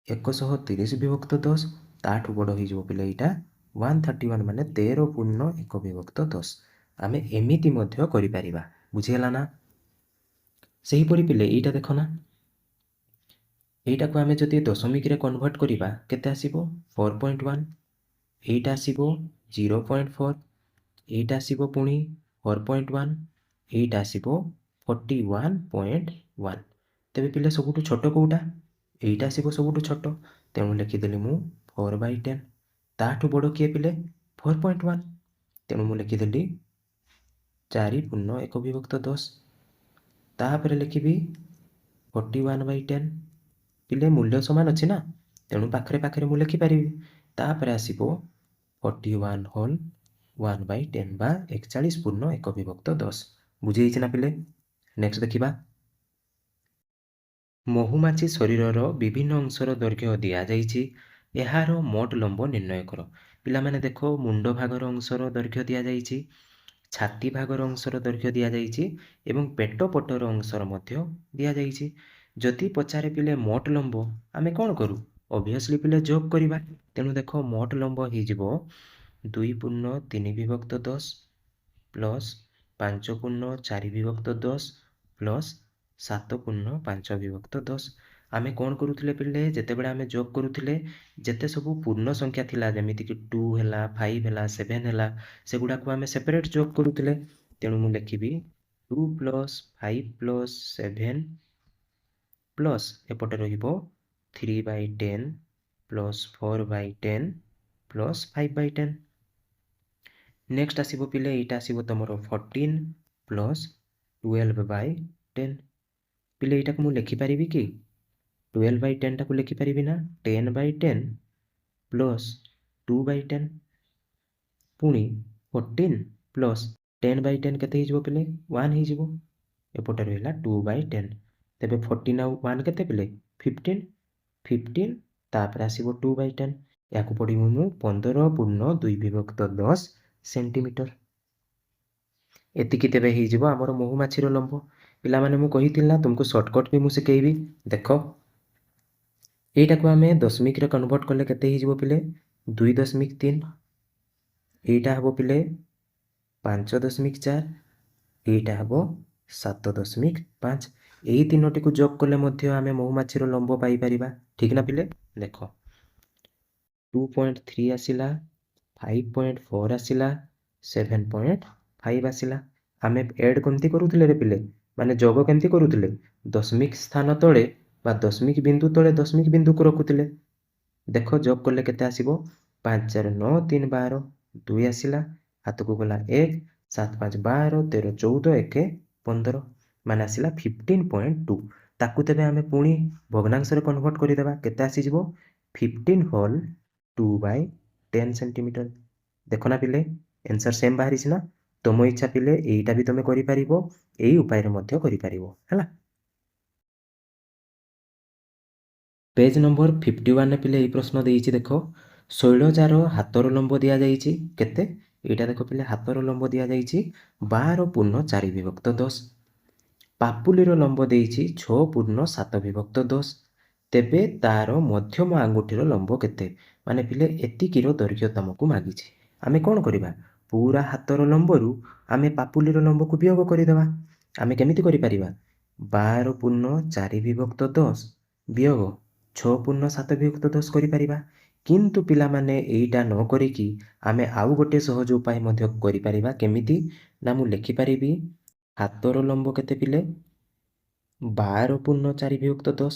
[SPEAKER 1] 130 ବିଭକ୍ତ 10। ତାଠୁ ବଡ଼ ହେଇଯିବ ପିଲେ ଏଇଟା 131, ମାନେ 13 ପୂର୍ଣ୍ଣ 1 ବିଭକ୍ତ 10। ଆମେ ଏମିତି ମଧ୍ୟ କରିପାରିବା। ବୁଝିହେଲା ନା? ସେହିପରି ପିଲେ, ଏଇଟା ଦେଖ ନା, ଏଇଟାକୁ ଆମେ ଯଦି ଦଶମିକରେ କନଭର୍ଟ କରିବା କେତେ ଆସିବ? 4.1। ଏଇଟା ଆସିବ 0.4, ଏଇଟା ଆସିବ ପୁଣି 4.1, ଏଇଟା ଆସିବ 41.1। ତେବେ ପିଲେ, ସବୁଠୁ ଛୋଟ କେଉଁଟା? ଏଇଟା ଆସିବ ସବୁଠୁ ଛୋଟ, ତେଣୁ ଲେଖିଦେଲି ମୁଁ 4/10। ତାଠୁ ବଡ଼ କିଏ ପିଲେ? 4.1, ତେଣୁ ମୁଁ ଲେଖିଦେଲି 4 ପୂର୍ଣ୍ଣ 1 ବିଭକ୍ତ 10। ତାପରେ ଲେଖିବି 41/10। ପିଲେ, ମୂଲ୍ୟ ସମାନ ଅଛି ନା, ତେଣୁ ପାଖରେ ପାଖରେ ମୁଁ ଲେଖିପାରିବି। ତାପରେ ଆସିବ 41 whole 1/10 ବା 41 ପୂର୍ଣ୍ଣ 1 ବିଭକ୍ତ 10। ବୁଝିହେଇଛି ନା ପିଲେ? ନେକ୍ସଟ ଦେଖିବା। ମହୁମାଛି ଶରୀରର ବିଭିନ୍ନ ଅଂଶର ଦୈର୍ଘ୍ୟ ଦିଆଯାଇଛି, ଏହାର ମୋଟ ଲମ୍ବ ନିର୍ଣ୍ଣୟ କର। ପିଲାମାନେ ଦେଖ, ମୁଣ୍ଡ ଭାଗର ଅଂଶର ଦୈର୍ଘ୍ୟ ଦିଆଯାଇଛି, ଛାତି ଭାଗର ଅଂଶର ଦୈର୍ଘ୍ୟ ଦିଆଯାଇଛି ଏବଂ ପେଟ ପଟର ଅଂଶର ମଧ୍ୟ ଦିଆଯାଇଛି। ଯଦି ପଚାରେ ପିଲେ ମୋଟ ଲମ୍ବ, ଆମେ କ'ଣ କରୁ? ଅବଭିୟସଲି ପିଲେ, ଯୋଗ କରିବା। ତେଣୁ ଦେଖ, ମୋଟ ଲମ୍ବ ହେଇଯିବ 2 ପୂର୍ଣ୍ଣ 3 ବିଭକ୍ତ 10 ପ୍ଲସ୍ 5 ପୂର୍ଣ୍ଣ 4 ବିଭକ୍ତ 10 ପ୍ଲସ୍ 7 ପୂର୍ଣ୍ଣ 5 ବିଭକ୍ତ 10। ଆମେ କ'ଣ କରୁଥିଲେ ପିଲେ? ଯେତେବେଳେ ଆମେ ଯୋଗ କରୁଥିଲେ, ଯେତେ ସବୁ ପୂର୍ଣ୍ଣ ସଂଖ୍ୟା ଥିଲା, ଯେମିତିକି 2 ହେଲା, 5 ହେଲା, 7 ହେଲା, ସେଗୁଡ଼ାକୁ ଆମେ ସେପାରେଟ୍ ଯୋଗ କରୁଥିଲେ। ତେଣୁ ମୁଁ ଲେଖିବି 2 ପ୍ଲସ୍ 5 ପ୍ଲସ୍ 7 ପ୍ଲସ୍ ଏପଟେ ରହିବ 3/10 plus 4/10 plus 5/10। Next ଆସିବ ପିଲେ, ଏଇଟା ଆସିବ ତୁମର 14 ପ୍ଲସ୍ 12/10। ପିଲେ, ଏଇଟାକୁ ମୁଁ ଲେଖିପାରିବି କି? 12/10ଟାକୁ ଲେଖିପାରିବି ନା 10/10 ପ୍ଲସ୍ 2/10? ପୁଣି 14 ପ୍ଲସ୍ 10/10 କେତେ ହେଇଯିବ ପିଲେ? 1 ହେଇଯିବ। ଏପଟେ ରହିଲା 2/10। ତେବେ 14 ଆଉ 1 କେତେ ପିଲେ? 15। 15, ତାପରେ ଆସିବ 2/10। ଏହାକୁ ପଢ଼ିବି ମୁଁ 15 ପୂର୍ଣ୍ଣ 2 ବିଭକ୍ତ 10 ସେଣ୍ଟିମିଟର। ଏତିକି ତେବେ ହେଇଯିବ ଆମର ମହୁମାଛିର ଲମ୍ବ। ପିଲାମାନେ, ମୁଁ କହିଥିଲି ନା ତୁମକୁ ସର୍ଟକଟ୍ ବି ମୁଁ ଶିଖେଇବି। ଦେଖ, ଏଇଟାକୁ ଆମେ ଦଶମିକରେ କନଭର୍ଟ କଲେ କେତେ ହେଇଯିବ ପିଲେ? 2.3। ଏଇଟା ହେବ ପିଲେ 5.4, ଏଇଟା ହେବ 7.5। ଏଇ ତିନୋଟିକୁ ଯୋଗ କଲେ ମଧ୍ୟ ଆମେ ମହୁମାଛିର ଲମ୍ବ ପାଇପାରିବା, ଠିକ୍ ନା ପିଲେ? ଦେଖ, 2.3 ଆସିଲା, 5.4 ଆସିଲା, 7.5 ଆସିଲା। ଆମେ ଏଡ଼୍ କେମିତି କରୁଥିଲେ ରେ ପିଲେ? ମାନେ ଯୋଗ କେମିତି କରୁଥିଲେ? ଦଶମିକ ସ୍ଥାନ ତଳେ ବା ଦଶମିକ ବିନ୍ଦୁ ତଳେ ଦଶମିକ ବିନ୍ଦୁକୁ ରଖୁଥିଲେ। ଦେଖ, ଯୋଗ କଲେ କେତେ ଆସିବ? 5 4 9, 3 12, 2 ଆସିଲା, ହାତକୁ ଗଲା 1। 7 5 12, 13 14, 1 15, ମାନେ ଆସିଲା 15.2। ତାକୁ ତେବେ ଆମେ ପୁଣି ଭଗ୍ନାଂଶରେ କନଭର୍ଟ କରିଦେବା। କେତେ ଆସିଯିବ? 15 whole 2/10 centimeter। ଦେଖ ନା ପିଲେ, ଆନ୍ସର୍ ସେମ୍ ବାହାରିଛି ନା? ତମ ଇଚ୍ଛା ପିଲେ, ଏଇଟା ବି ତମେ କରିପାରିବ, ଏଇ ଉପାୟରେ ମଧ୍ୟ କରିପାରିବ। ହେଲା? ପେଜ୍ ନମ୍ବର 51ରେ ପିଲେ ଏଇ ପ୍ରଶ୍ନ ଦେଇଛି। ଦେଖ, ଶୈଳଜାର ହାତର ଲମ୍ବ ଦିଆଯାଇଛି କେତେ? ଏଇଟା ଦେଖ ପିଲେ, ହାତର ଲମ୍ବ ଦିଆଯାଇଛି 12 ପୂର୍ଣ୍ଣ 4 ବିଭକ୍ତ 10। ପାପୁଲିର ଲମ୍ବ ଦେଇଛି 6 ପୂର୍ଣ୍ଣ 7 ବିଭକ୍ତ 10। ତେବେ ତାର ମଧ୍ୟମ ଆଙ୍ଗୁଠିର ଲମ୍ବ କେତେ? ମାନେ ପିଲେ, ଏତିକିର ଦୈର୍ଘ୍ୟ ତମକୁ ମାଗିଛି। ଆମେ କ'ଣ କରିବା? ପୁରା ହାତର ଲମ୍ବରୁ ଆମେ ପାପୁଲିର ଲମ୍ବକୁ ବିୟୋଗ କରିଦେବା। ଆମେ କେମିତି କରିପାରିବା? 12 ପୂର୍ଣ୍ଣ 4 ବିଭକ୍ତ 10 ବିୟୋଗ 6.7 ବିଭକ୍ତ 10 କରିପାରିବା। କିନ୍ତୁ ପିଲାମାନେ, ଏଇଟା ନ କରିକି ଆମେ ଆଉ ଗୋଟିଏ ସହଜ ଉପାୟ ମଧ୍ୟ କରିପାରିବା। କେମିତି ନା ମୁଁ ଲେଖିପାରିବି ହାତର ଲମ୍ବ କେତେ ପିଲେ? 12.4 ବିଭକ୍ତ 10।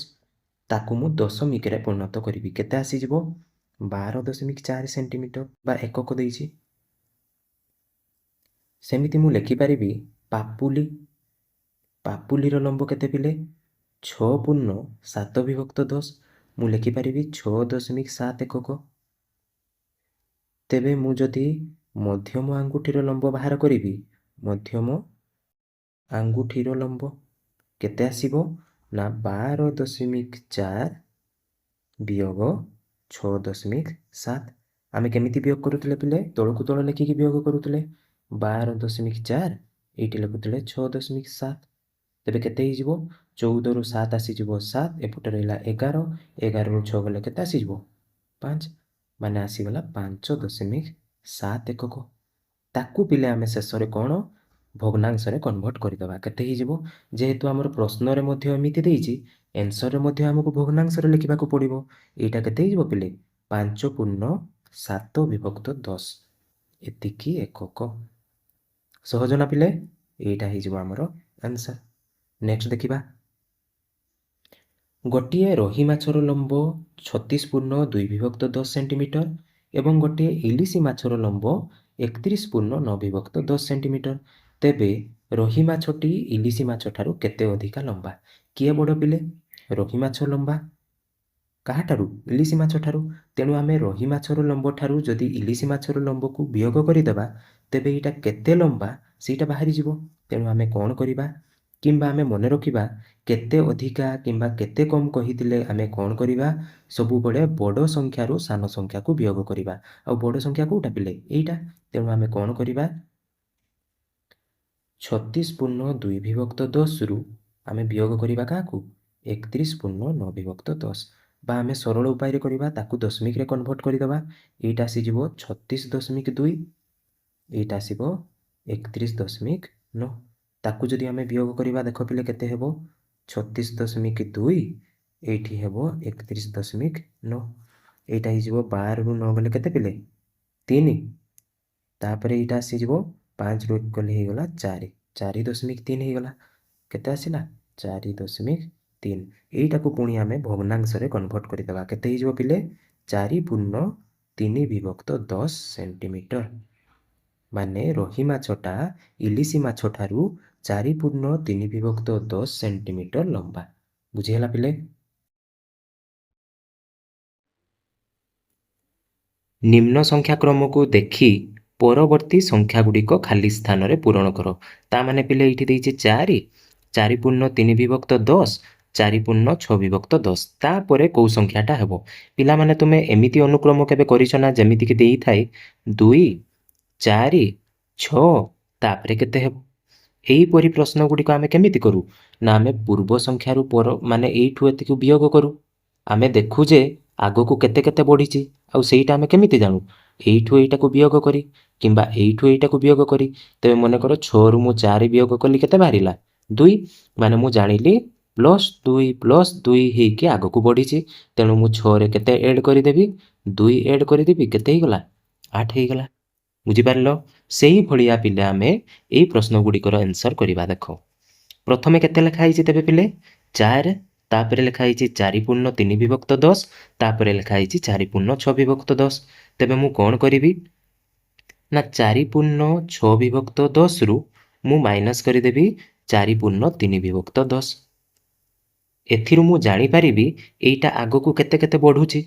[SPEAKER 1] ତାକୁ ମୁଁ ଦଶମିକରେ ପରିଣତ କରିବି। କେତେ ଆସିଯିବ? 12.4 ସେଣ୍ଟିମିଟର ବା ଏକକ ଦେଇଛି। ସେମିତି ମୁଁ ଲେଖିପାରିବି ପାପୁଲି। ପାପୁଲିର ଲମ୍ବ କେତେ ପିଲେ? 6.7 ବିଭକ୍ତ 10। ମୁଁ ଲେଖିପାରିବି 6.7 ଏକକ। ତେବେ ମୁଁ ଯଦି ମଧ୍ୟମ ଆଙ୍ଗୁଠିର ଲମ୍ବ ବାହାର କରିବି, ମଧ୍ୟମ ଆଙ୍ଗୁଠିର ଲମ୍ବ କେତେ ଆସିବ ନା 12.4 ବିୟୋଗ 6.7। ଆମେ କେମିତି ବିୟୋଗ କରୁଥିଲେ ପିଲେ? ତଳକୁ ତଳ ଲେଖିକି ବିୟୋଗ କରୁଥିଲେ। 12.4, ଏଇଠି ଲେଖୁଥିଲେ 6.7। ତେବେ କେତେ ହେଇଯିବ? 14ରୁ 7 ଆସିଯିବ 7, ଏପଟେ ରହିଲା 11। 11ରୁ 6 ଗଲେ କେତେ ଆସିଯିବ? 5। ମାନେ ଆସିଗଲା 5.7 ଏକକ। ତାକୁ ପିଲେ ଆମେ ଶେଷରେ କ'ଣ ଭଗ୍ନାଂଶରେ କନଭର୍ଟ କରିଦେବା। କେତେ ହେଇଯିବ? ଯେହେତୁ ଆମର ପ୍ରଶ୍ନରେ ମଧ୍ୟ ଏମିତି ଦେଇଛି, ଏନ୍ସରରେ ମଧ୍ୟ ଆମକୁ ଭଗ୍ନାଂଶରେ ଲେଖିବାକୁ ପଡ଼ିବ। ଏଇଟା କେତେ ହେଇଯିବ ପିଲେ? 5.7 ବିଭକ୍ତ 10 ଏତିକି ଏକକ। ସହଜ ନା ପିଲେ? ଏଇଟା ହେଇଯିବ ଆମର ଆନ୍ସର। ନେକ୍ସଟ ଦେଖିବା। ଗୋଟିଏ ରୋହି ମାଛର ଲମ୍ବ 36.2 ବିଭକ୍ତ 10 ସେଣ୍ଟିମିଟର ଏବଂ ଗୋଟିଏ ଇଲିଶି ମାଛର ଲମ୍ବ 31.9 ବିଭକ୍ତ 10 ସେଣ୍ଟିମିଟର। ତେବେ ରୋହି ମାଛଟି ଇଲିଶି ମାଛ ଠାରୁ କେତେ ଅଧିକା ଲମ୍ବା? କିଏ ବଡ଼ ପିଲେ? ରୋହି ମାଛ ଲମ୍ବା। କାହାଠାରୁ? ଇଲିଶି ମାଛ ଠାରୁ। ତେଣୁ ଆମେ ରୋହି ମାଛର ଲମ୍ବ ଠାରୁ ଯଦି ଇଲିଶି ମାଛର ଲମ୍ବକୁ ବିୟୋଗ କରିଦେବା, ତେବେ ଏଇଟା କେତେ ଲମ୍ବା ସେଇଟା ବାହାରିଯିବ। ତେଣୁ ଆମେ କ'ଣ କରିବା, କିମ୍ବା ଆମେ ମନେ ରଖିବା, କେତେ ଅଧିକା କିମ୍ବା କେତେ କମ୍ କହିଥିଲେ ଆମେ କ'ଣ କରିବା? ସବୁବେଳେ ବଡ଼ ସଂଖ୍ୟାରୁ ସାନ ସଂଖ୍ୟାକୁ ବିୟୋଗ କରିବା। ଆଉ ବଡ଼ ସଂଖ୍ୟା କେଉଁଟା ପିଲେ? ଏଇଟା। ତେଣୁ ଆମେ କ'ଣ କରିବା? 36.2 ବିଭକ୍ତ 10ରୁ ଆମେ ବିୟୋଗ କରିବା କାହାକୁ? 31.9 ବିଭକ୍ତ 10। ବା ଆମେ ସରଳ ଉପାୟରେ କରିବା, ତାକୁ ଦଶମିକରେ କନଭର୍ଟ କରିଦେବା। ଏଇଟା ଆସିଯିବ 36.2, ଏଇଟା ଆସିବ 31.9। ତାକୁ ଯଦି ଆମେ ବିୟୋଗ କରିବା, ଦେଖ ପିଲେ କେତେ ହେବ? 36.2, ଏଇଠି ହେବ 31.9। ଏଇଟା ହେଇଯିବ 12ରୁ 9 ଗଲେ କେତେ ପିଲେ? 3। ତାପରେ ଏଇଟା ଆସିଯିବ 5ରୁ 1 ଗଲେ ହେଇଗଲା 4, 4.3 ହେଇଗଲା। କେତେ ଆସିଲା? 4.3। ଏଇଟାକୁ ପୁଣି ଆମେ ଭଗ୍ନାଂଶରେ କନଭର୍ଟ କରିଦେବା। କେତେ ହେଇଯିବ ପିଲେ? 4.3 ବିଭକ୍ତ 10 ସେଣ୍ଟିମିଟର। ମାନେ ରୋହି ମାଛଟା ଇଲିଶି ମାଛ ଠାରୁ 4.3 ବିଭକ୍ତ 10 ସେଣ୍ଟିମିଟର ଲମ୍ବା। ବୁଝିହେଲା ପିଲେ? ନିମ୍ନ ସଂଖ୍ୟାକ୍ରମକୁ ଦେଖି ପରବର୍ତ୍ତୀ ସଂଖ୍ୟା ଗୁଡ଼ିକ ଖାଲି ସ୍ଥାନରେ ପୂରଣ କର। ତା ମାନେ ପିଲେ ଏଇଠି ଦେଇଛି 4, 4.3 ବିଭକ୍ତ 10, 4.6 ବିଭକ୍ତ 10। ତାପରେ କେଉଁ ସଂଖ୍ୟାଟା ହେବ? ପିଲାମାନେ, ତୁମେ ଏମିତି ଅନୁକ୍ରମ କେବେ କରିଛ ନା, ଯେମିତିକି ଦେଇଥାଏ 2, 4, 6, ତାପରେ କେତେ ହେବ? ଏହିପରି ପ୍ରଶ୍ନ ଗୁଡ଼ିକ ଆମେ କେମିତି କରୁ ନା ଆମେ ପୂର୍ବ ସଂଖ୍ୟାରୁ ପର ମାନେ ଏଇଠୁ ଏତିକି ବିୟୋଗ କରୁ। ଆମେ ଦେଖୁ ଯେ ଆଗକୁ କେତେ କେତେ ବଢ଼ିଛି। ଆଉ ସେଇଟା ଆମେ କେମିତି ଜାଣୁ? ଏଇଠୁ ଏଇଟାକୁ ବିୟୋଗ କରି କିମ୍ବା ଏଇଠୁ ଏଇଟାକୁ ବିୟୋଗ କରି। ତେବେ ମନେକର 6ରୁ ମୁଁ 4 ବିୟୋଗ କଲି, କେତେ ବାହାରିଲା? 2। ମାନେ ମୁଁ ଜାଣିଲି ପ୍ଲସ୍ 2 ପ୍ଲସ୍ 2 ହେଇକି ଆଗକୁ ବଢ଼ିଛି। ତେଣୁ ମୁଁ 6ରେ କେତେ ଏଡ଼୍ କରିଦେବି? 2 ଏଡ଼୍ କରିଦେବି। କେତେ ହେଇଗଲା? 8 ହେଇଗଲା। ବୁଝିପାରିଲ? ସେଇଭଳିଆ ପିଲେ ଆମେ ଏଇ ପ୍ରଶ୍ନ ଗୁଡ଼ିକର ଆନ୍ସର୍ କରିବା। ଦେଖ, ପ୍ରଥମେ କେତେ ଲେଖା ହେଇଛି ତେବେ ପିଲେ? 4। ତାପରେ ଲେଖା ହେଇଛି 4.3 ବିଭକ୍ତ 10, ତାପରେ ଲେଖା ହେଇଛି 4.6 ବିଭକ୍ତ 10। ତେବେ ମୁଁ କ'ଣ କରିବି ନା 4.6 ବିଭକ୍ତ 10ରୁ ମୁଁ ମାଇନସ୍ କରିଦେବି 4.3 ବିଭକ୍ତ 10। ଏଥିରୁ ମୁଁ ଜାଣିପାରିବି ଏଇଟା ଆଗକୁ କେତେ କେତେ ବଢ଼ୁଛି।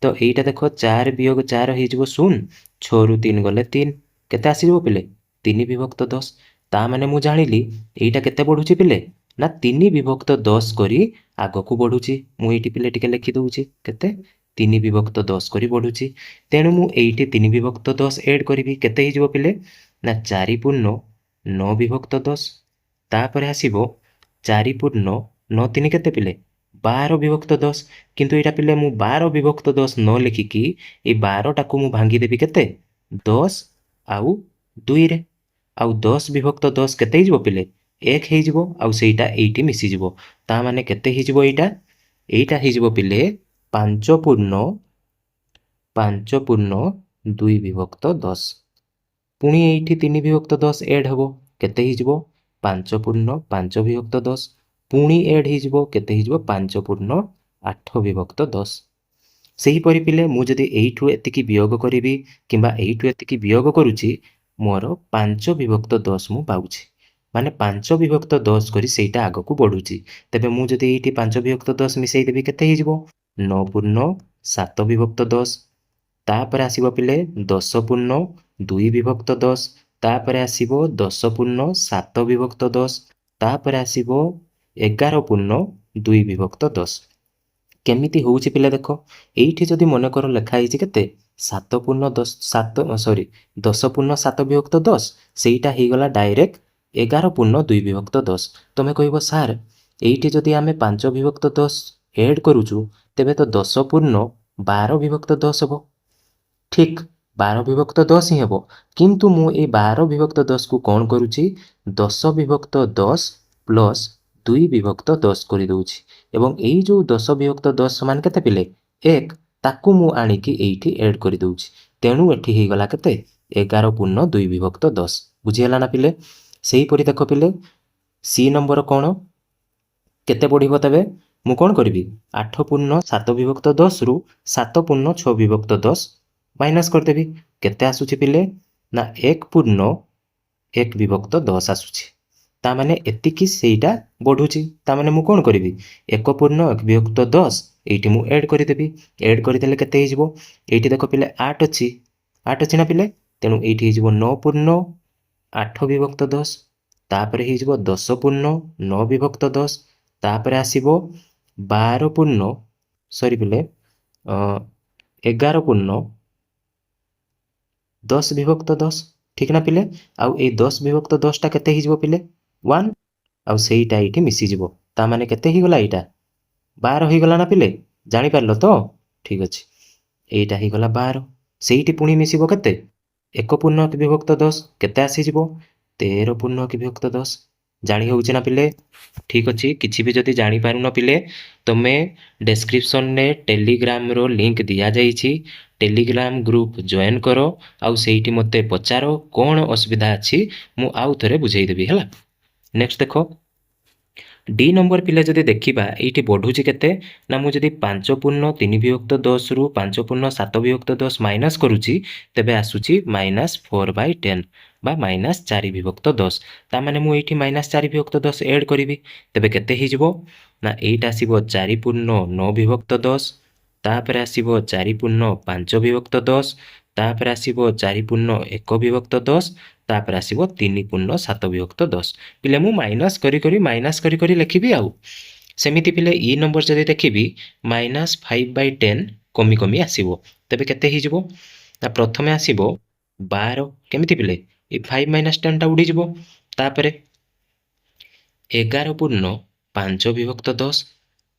[SPEAKER 1] ତ ଏଇଟା ଦେଖ, 4 ବିୟୋଗ 4 ହେଇଯିବ 0, 6ରୁ 3 ଗଲେ 3। କେତେ ଆସିଯିବ ପିଲେ? 3 ବିଭକ୍ତ 10। ତା ମାନେ ମୁଁ ଜାଣିଲି ଏଇଟା କେତେ ବଢ଼ୁଛି ପିଲେ ନା 3 ବିଭକ୍ତ 10 କରି ଆଗକୁ ବଢ଼ୁଛି। ମୁଁ ଏଇଠି ପିଲେ ଟିକେ ଲେଖିଦେଉଛି, କେତେ? 3 ବିଭକ୍ତ 10 କରି ବଢ଼ୁଛି। ତେଣୁ ମୁଁ ଏଇଠି 3 ବିଭକ୍ତ 10 ଏଡ଼୍ କରିବି। କେତେ ହେଇଯିବ ପିଲେ ନା 4.9 ବିଭକ୍ତ 10। ତାପରେ ଆସିବ 4.9 3 କେତେ ପିଲେ? 12 ବିଭକ୍ତ 10। କିନ୍ତୁ ଏଇଟା ପିଲେ ମୁଁ 12 ବିଭକ୍ତ 10 ନ ଲେଖିକି ଏଇ 12ଟାକୁ ମୁଁ ଭାଙ୍ଗିଦେବି କେତେ? 10 ଆଉ 2ରେ। ଆଉ 10 ବିଭକ୍ତ 10 କେତେ ହେଇଯିବ ପିଲେ? 1 ହେଇଯିବ, ଆଉ ସେଇଟା ଏଇଠି ମିଶିଯିବ। ତା ମାନେ କେତେ ହେଇଯିବ ଏଇଟା? ଏଇଟା ହେଇଯିବ ପିଲେ 5.2 ବିଭକ୍ତ 10। ପୁଣି ଏଇଠି 3 ବିଭକ୍ତ 10 ଏଡ୍ ହେବ, କେତେ ହେଇଯିବ? 5.5 ବିଭକ୍ତ 10। ପୁଣି ଏଡ୍ ହେଇଯିବ, କେତେ ହେଇଯିବ? 5.8 ବିଭକ୍ତ 10। ସେହିପରି ପିଲେ, ମୁଁ ଯଦି ଏଇଠୁ ଏତିକି ବିୟୋଗ କରିବି କିମ୍ବା ଏଇଠୁ ଏତିକି ବିୟୋଗ କରୁଛି, ମୋର 5 ବିଭକ୍ତ 10 ମୁଁ ପାଉଛି। ମାନେ 5 ବିଭକ୍ତ 10 କରି ସେଇଟା ଆଗକୁ ବଢ଼ୁଛି। ତେବେ ମୁଁ ଯଦି ଏଇଠି 5 ବିଭକ୍ତ 10 ମିଶାଇ ଦେବି, କେତେ ହେଇଯିବ? 9.7 ବିଭକ୍ତ 10। ତାପରେ ଆସିବ ପିଲେ 10.2 ବିଭକ୍ତ 10। ତାପରେ ଆସିବ 10.7 ବିଭକ୍ତ 10। ତାପରେ ଆସିବ 11.2 ବିଭକ୍ତ 10। କେମିତି ହେଉଛି ପିଲା ଦେଖ। ଏଇଠି ଯଦି ମନେକର ଲେଖା ହେଇଛି କେତେ, 7.10, 7, ସରି, 10.7 ବିଭକ୍ତ 10, ସେଇଟା ହେଇଗଲା ଡାଇରେକ୍ଟ 11.2 ବିଭକ୍ତ 10। ତମେ କହିବ, ସାର୍, ଏଇଠି ଯଦି ଆମେ 5 ବିଭକ୍ତ 10 ଏଡ୍ କରୁଛୁ, ତେବେ ତ 10.12 ବିଭକ୍ତ 10 ହେବ। ଠିକ୍, 12 ବିଭକ୍ତ 10 ହିଁ ହେବ। କିନ୍ତୁ ମୁଁ ଏଇ 12 ବିଭକ୍ତ 10କୁ କ'ଣ କରୁଛି? 10 ବିଭକ୍ତ 10 ପ୍ଲସ୍ 2 ବିଭକ୍ତ 10 କରିଦେଉଛି। ଏବଂ ଏଇ ଯେଉଁ 10 ବିଭକ୍ତ 10 ସମାନ କେତେ ପିଲେ? 1। ତାକୁ ମୁଁ ଆଣିକି ଏଇଠି ଏଡ୍ କରିଦେଉଛି। ତେଣୁ ଏଠି ହେଇଗଲା କେତେ? 11.2 ବିଭକ୍ତ 10। ବୁଝିହେଲା ନା ପିଲେ? ସେହିପରି ଦେଖ ପିଲେ, ସି ନମ୍ବର କ'ଣ କେତେ ବଢ଼ିବ? ତେବେ ମୁଁ କ'ଣ କରିବି? 8.7 ବିଭକ୍ତ 10ରୁ 7.6 ବିଭକ୍ତ 10 ମାଇନସ୍ କରିଦେବି। କେତେ ଆସୁଛି ପିଲେ? ନା 1.1 ବିଭକ୍ତ 10 ଆସୁଛି। ତା ମାନେ ଏତିକି ସେଇଟା ବଢ଼ୁଛି। ତା ମାନେ ମୁଁ କ'ଣ କରିବି? 1.1 ବିଭକ୍ତ 10 ଏଇଠି ମୁଁ ଏଡ୍ କରିଦେବି। ଏଡ୍ କରିଦେଲେ କେତେ ହେଇଯିବ? ଏଇଠି ଦେଖ ପିଲେ, 8 ଅଛି। 8 ଅଛି ନା ପିଲେ? ତେଣୁ ଏଇଠି ହେଇଯିବ 9.8 ବିଭକ୍ତ 10। ତାପରେ ହେଇଯିବ 10.9 ବିଭକ୍ତ 10। ତାପରେ ଆସିବ 12 ପୂର୍ଣ୍ଣ, ସରି ପିଲେ, 11.10 ବିଭକ୍ତ 10। ଠିକ୍ ନା ପିଲେ? ଆଉ ଏଇ 10 ବିଭକ୍ତ 10ଟା କେତେ ହେଇଯିବ ପିଲେ? 1। ଆଉ ସେଇଟା ଏଇଠି ମିଶିଯିବ। ତା ମାନେ କେତେ ହେଇଗଲା ଏଇଟା? 12 ହେଇଗଲା ନା ପିଲେ? ଜାଣିପାରିଲ ତ? ଠିକ୍ ଅଛି, ଏଇଟା ହେଇଗଲା 12। ସେଇଠି ପୁଣି ମିଶିବ କେତେ? 1.1 ବିଭକ୍ତ 10। କେତେ ଆସିଯିବ? 13.1 ବିଭକ୍ତ 10। ଜାଣି ହେଉଛି ନା ପିଲେ? ଠିକ୍ ଅଛି। କିଛି ବି ଯଦି ଜାଣିପାରୁନ ପିଲେ, ତୁମେ ଡେସ୍କ୍ରିପସନ୍ରେ ଟେଲିଗ୍ରାମର ଲିଙ୍କ ଦିଆଯାଇଛି। ଟେଲିଗ୍ରାମ ଗ୍ରୁପ୍ ଜଏନ୍ କର ଆଉ ସେଇଠି ମୋତେ ପଚାର କ'ଣ ଅସୁବିଧା ଅଛି, ମୁଁ ଆଉ ଥରେ ବୁଝେଇଦେବି। ହେଲା, ନେକ୍ସଟ ଦେଖ, ଡି ନମ୍ବର ପିଲା ଯଦି ଦେଖିବା, ଏଇଠି ବଢ଼ୁଛି କେତେ ନା ମୁଁ ଯଦି 5.3 ବିଭକ୍ତ 10ରୁ 5.7 ବିଭକ୍ତ 10 ମାଇନସ୍ କରୁଛି, ତେବେ ଆସୁଛି -4/10 ବା -4 ବିଭକ୍ତ 10। ତା ମାନେ ମୁଁ ଏଇଠି -4 ବିଭକ୍ତ 10 ଏଡ୍ କରିବି। ତେବେ କେତେ ହେଇଯିବ ନା ଏଇଟା ଆସିବ 4.9 ବିଭକ୍ତ 10। ତାପରେ ଆସିବ 4.5 ବିଭକ୍ତ 10। ତାପରେ ଆସିବ 4.1 ବିଭକ୍ତ 10। ତାପରେ ଆସିବ 3.7 ବିଭକ୍ତ 10। ପିଲେ, ମୁଁ ମାଇନସ୍ କରି କରି, ମାଇନସ୍ କରି କରି ଲେଖିବି। ଆଉ ସେମିତି ପିଲେ, ଇ ନମ୍ବର ଯଦି ଦେଖିବି, -5/10 କମି କମି ଆସିବ। ତେବେ କେତେ ହେଇଯିବ ନା ପ୍ରଥମେ ଆସିବ 12। କେମିତି ପିଲେ? ଏ 5 ମାଇନସ୍ 10ଟା ଉଡ଼ିଯିବ। ତାପରେ 11.5 ବିଭକ୍ତ 10।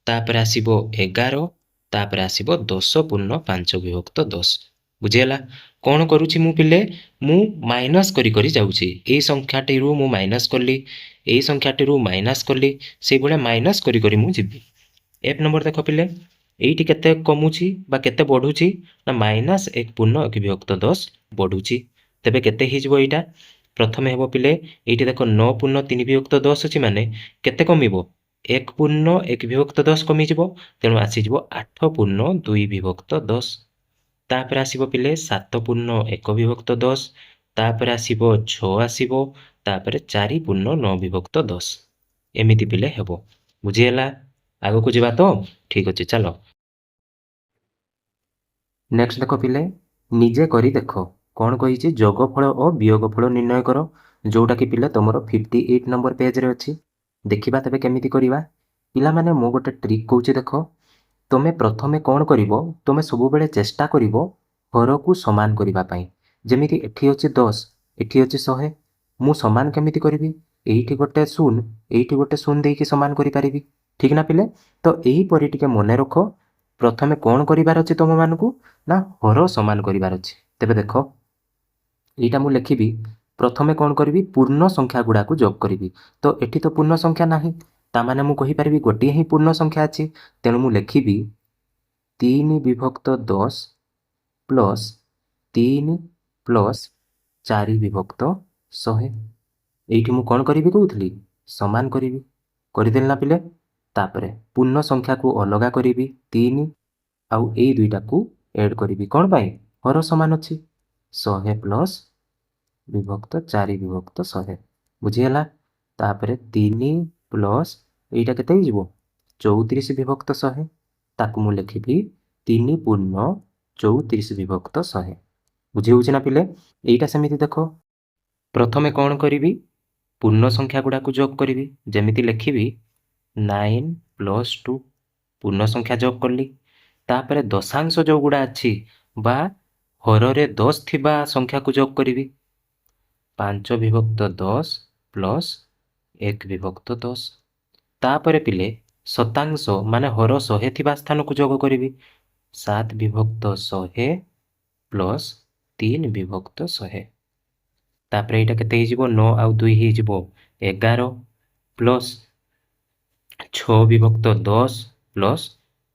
[SPEAKER 1] ତାପରେ ଆସିବ 11। ତାପରେ ଆସିବ 10.5 ବିଭକ୍ତ 10। ବୁଝିହେଲା? କ'ଣ କରୁଛି ମୁଁ ପିଲେ? ମୁଁ ମାଇନସ୍ କରି କରି ଯାଉଛି। ଏଇ ସଂଖ୍ୟାଟିରୁ ମୁଁ ମାଇନସ୍ କଲି, ଏଇ ସଂଖ୍ୟାଟିରୁ ମାଇନସ୍ କଲି, ସେଇଭଳିଆ ମାଇନସ୍ କରି କରି ମୁଁ ଯିବି। ଏଫ୍ ନମ୍ବର ଦେଖ ପିଲେ, ଏଇଠି କେତେ କମୁଛି ବା କେତେ ବଢ଼ୁଛି ନା -1.1 ବିଭକ୍ତ 10 ବଢ଼ୁଛି। ତେବେ କେତେ ହେଇଯିବ ଏଇଟା? ପ୍ରଥମେ ହେବ ପିଲେ, ଏଇଠି ଦେଖ, 9.3 ବିଭକ୍ତ 10 ଅଛି, ମାନେ କେତେ କମିବ? 1.1 ବିଭକ୍ତ 10 କମିଯିବ। ତେଣୁ ଆସିଯିବ 8.2 ବିଭକ୍ତ 10। ତାପରେ ଆସିବ ପିଲେ 7.1 ବିଭକ୍ତ 10। ତାପରେ ଆସିବ 6 ଆସିବ। ତାପରେ 4.9 ବିଭକ୍ତ 10। ଏମିତି ପିଲେ ହେବ। ବୁଝିହେଲା? ଆଗକୁ ଯିବା ତ? ଠିକ୍ ଅଛି, ଚାଲ। ନେକ୍ସଟ ଦେଖ ପିଲେ, ନିଜେ କରି ଦେଖ। କ'ଣ କହିଛି? ଯୋଗଫଳ ଓ ବିୟୋଗଫଳ ନିର୍ଣ୍ଣୟ କର, ଯୋଉଟାକି ପିଲେ ତମର 58 ନମ୍ବର ପେଜରେ ଅଛି। ଦେଖିବା ତେବେ କେମିତି କରିବା। ପିଲାମାନେ, ମୁଁ ଗୋଟେ ଟ୍ରିକ୍ କହୁଛି ଦେଖ। ତୁମେ ପ୍ରଥମେ କ'ଣ କରିବ? ତୁମେ ସବୁବେଳେ ଚେଷ୍ଟା କରିବ ହରକୁ ସମାନ କରିବା ପାଇଁ। ଯେମିତି ଏଠି ଅଛି 10, ଏଠି ଅଛି 100। ମୁଁ ସମାନ କେମିତି କରିବି? ଏଇଠି ଗୋଟେ ଶୂନ, ଏଇଠି ଗୋଟେ ଶୂନ ଦେଇକି ସମାନ କରିପାରିବି। ଠିକ୍ ନା ପିଲେ? ତ ଏହିପରି ଟିକେ ମନେ ରଖ। ପ୍ରଥମେ କ'ଣ କରିବାର ଅଛି ତୁମମାନଙ୍କୁ ନା ହର ସମାନ କରିବାର ଅଛି। ତେବେ ଦେଖ, ଏଇଟା ମୁଁ ଲେଖିବି। ପ୍ରଥମେ କ'ଣ କରିବି? ପୂର୍ଣ୍ଣ ସଂଖ୍ୟା ଗୁଡ଼ାକୁ ଯୋଗ କରିବି। ତ ଏଠି ତ ପୂର୍ଣ୍ଣ ସଂଖ୍ୟା ନାହିଁ। ତାମାନେ ମୁଁ କହିପାରିବି ଗୋଟିଏ ହିଁ ପୂର୍ଣ୍ଣ ସଂଖ୍ୟା ଅଛି। ତେଣୁ ମୁଁ ଲେଖିବି 3 ବିଭକ୍ତ 10 ପ୍ଲସ୍ 3 ପ୍ଲସ୍ 4 ବିଭକ୍ତ 100। ଏଇଠି ମୁଁ କ'ଣ କରିବି କହୁଥିଲି? ସମାନ କରିବି। କରିଦେଲି ନା ପିଲେ? ତାପରେ ପୂର୍ଣ୍ଣ ସଂଖ୍ୟାକୁ ଅଲଗା କରିବି 3, ଆଉ ଏଇ ଦୁଇଟାକୁ ଏଡ୍ କରିବି। କ'ଣ ପାଇଁ? ହର ସମାନ ଅଛି। 100 ପ୍ଲସ୍ ବିଭକ୍ତ 4 ବିଭକ୍ତ 100। ବୁଝିହେଲା? ତାପରେ 3 ପ୍ଲସ୍ ଏଇଟା କେତେ ହେଇଯିବ? 34 ବିଭକ୍ତ 100। ତାକୁ ମୁଁ ଲେଖିବି 3 ପୂର୍ଣ୍ଣ 34 ବିଭକ୍ତ 100। ବୁଝି ହେଉଛି ନା ପିଲେ? ଏଇଟା ସେମିତି ଦେଖ, ପ୍ରଥମେ କ'ଣ କରିବି? ପୂର୍ଣ୍ଣ ସଂଖ୍ୟା ଗୁଡ଼ାକୁ ଯୋଗ କରିବି। ଯେମିତି ଲେଖିବି 9 ପ୍ଲସ୍ 2, ପୂର୍ଣ୍ଣ ସଂଖ୍ୟା ଯୋଗ କଲି। ତାପରେ ଦଶାଂଶ ଯେଉଁଗୁଡ଼ା ଅଛି ବା ହରରେ 10 ଥିବା ସଂଖ୍ୟାକୁ ଯୋଗ କରିବି। 5 ବିଭକ୍ତ 10 ପ୍ଲସ୍ 1 ବିଭକ୍ତ 10। ତାପରେ ପିଲେ ଶତାଂଶ ମାନେ ହର 100 ଥିବା ସ୍ଥାନକୁ ଯୋଗ କରିବି। 7 ବିଭକ୍ତ 100 ପ୍ଲସ୍ 3 ବିଭକ୍ତ 100। ତାପରେ ଏଇଟା କେତେ ହେଇଯିବ? 9 ଆଉ 2 ହେଇଯିବ 11, ପ୍ଲସ୍ 6 ବିଭକ୍ତ 10 ପ୍ଲସ୍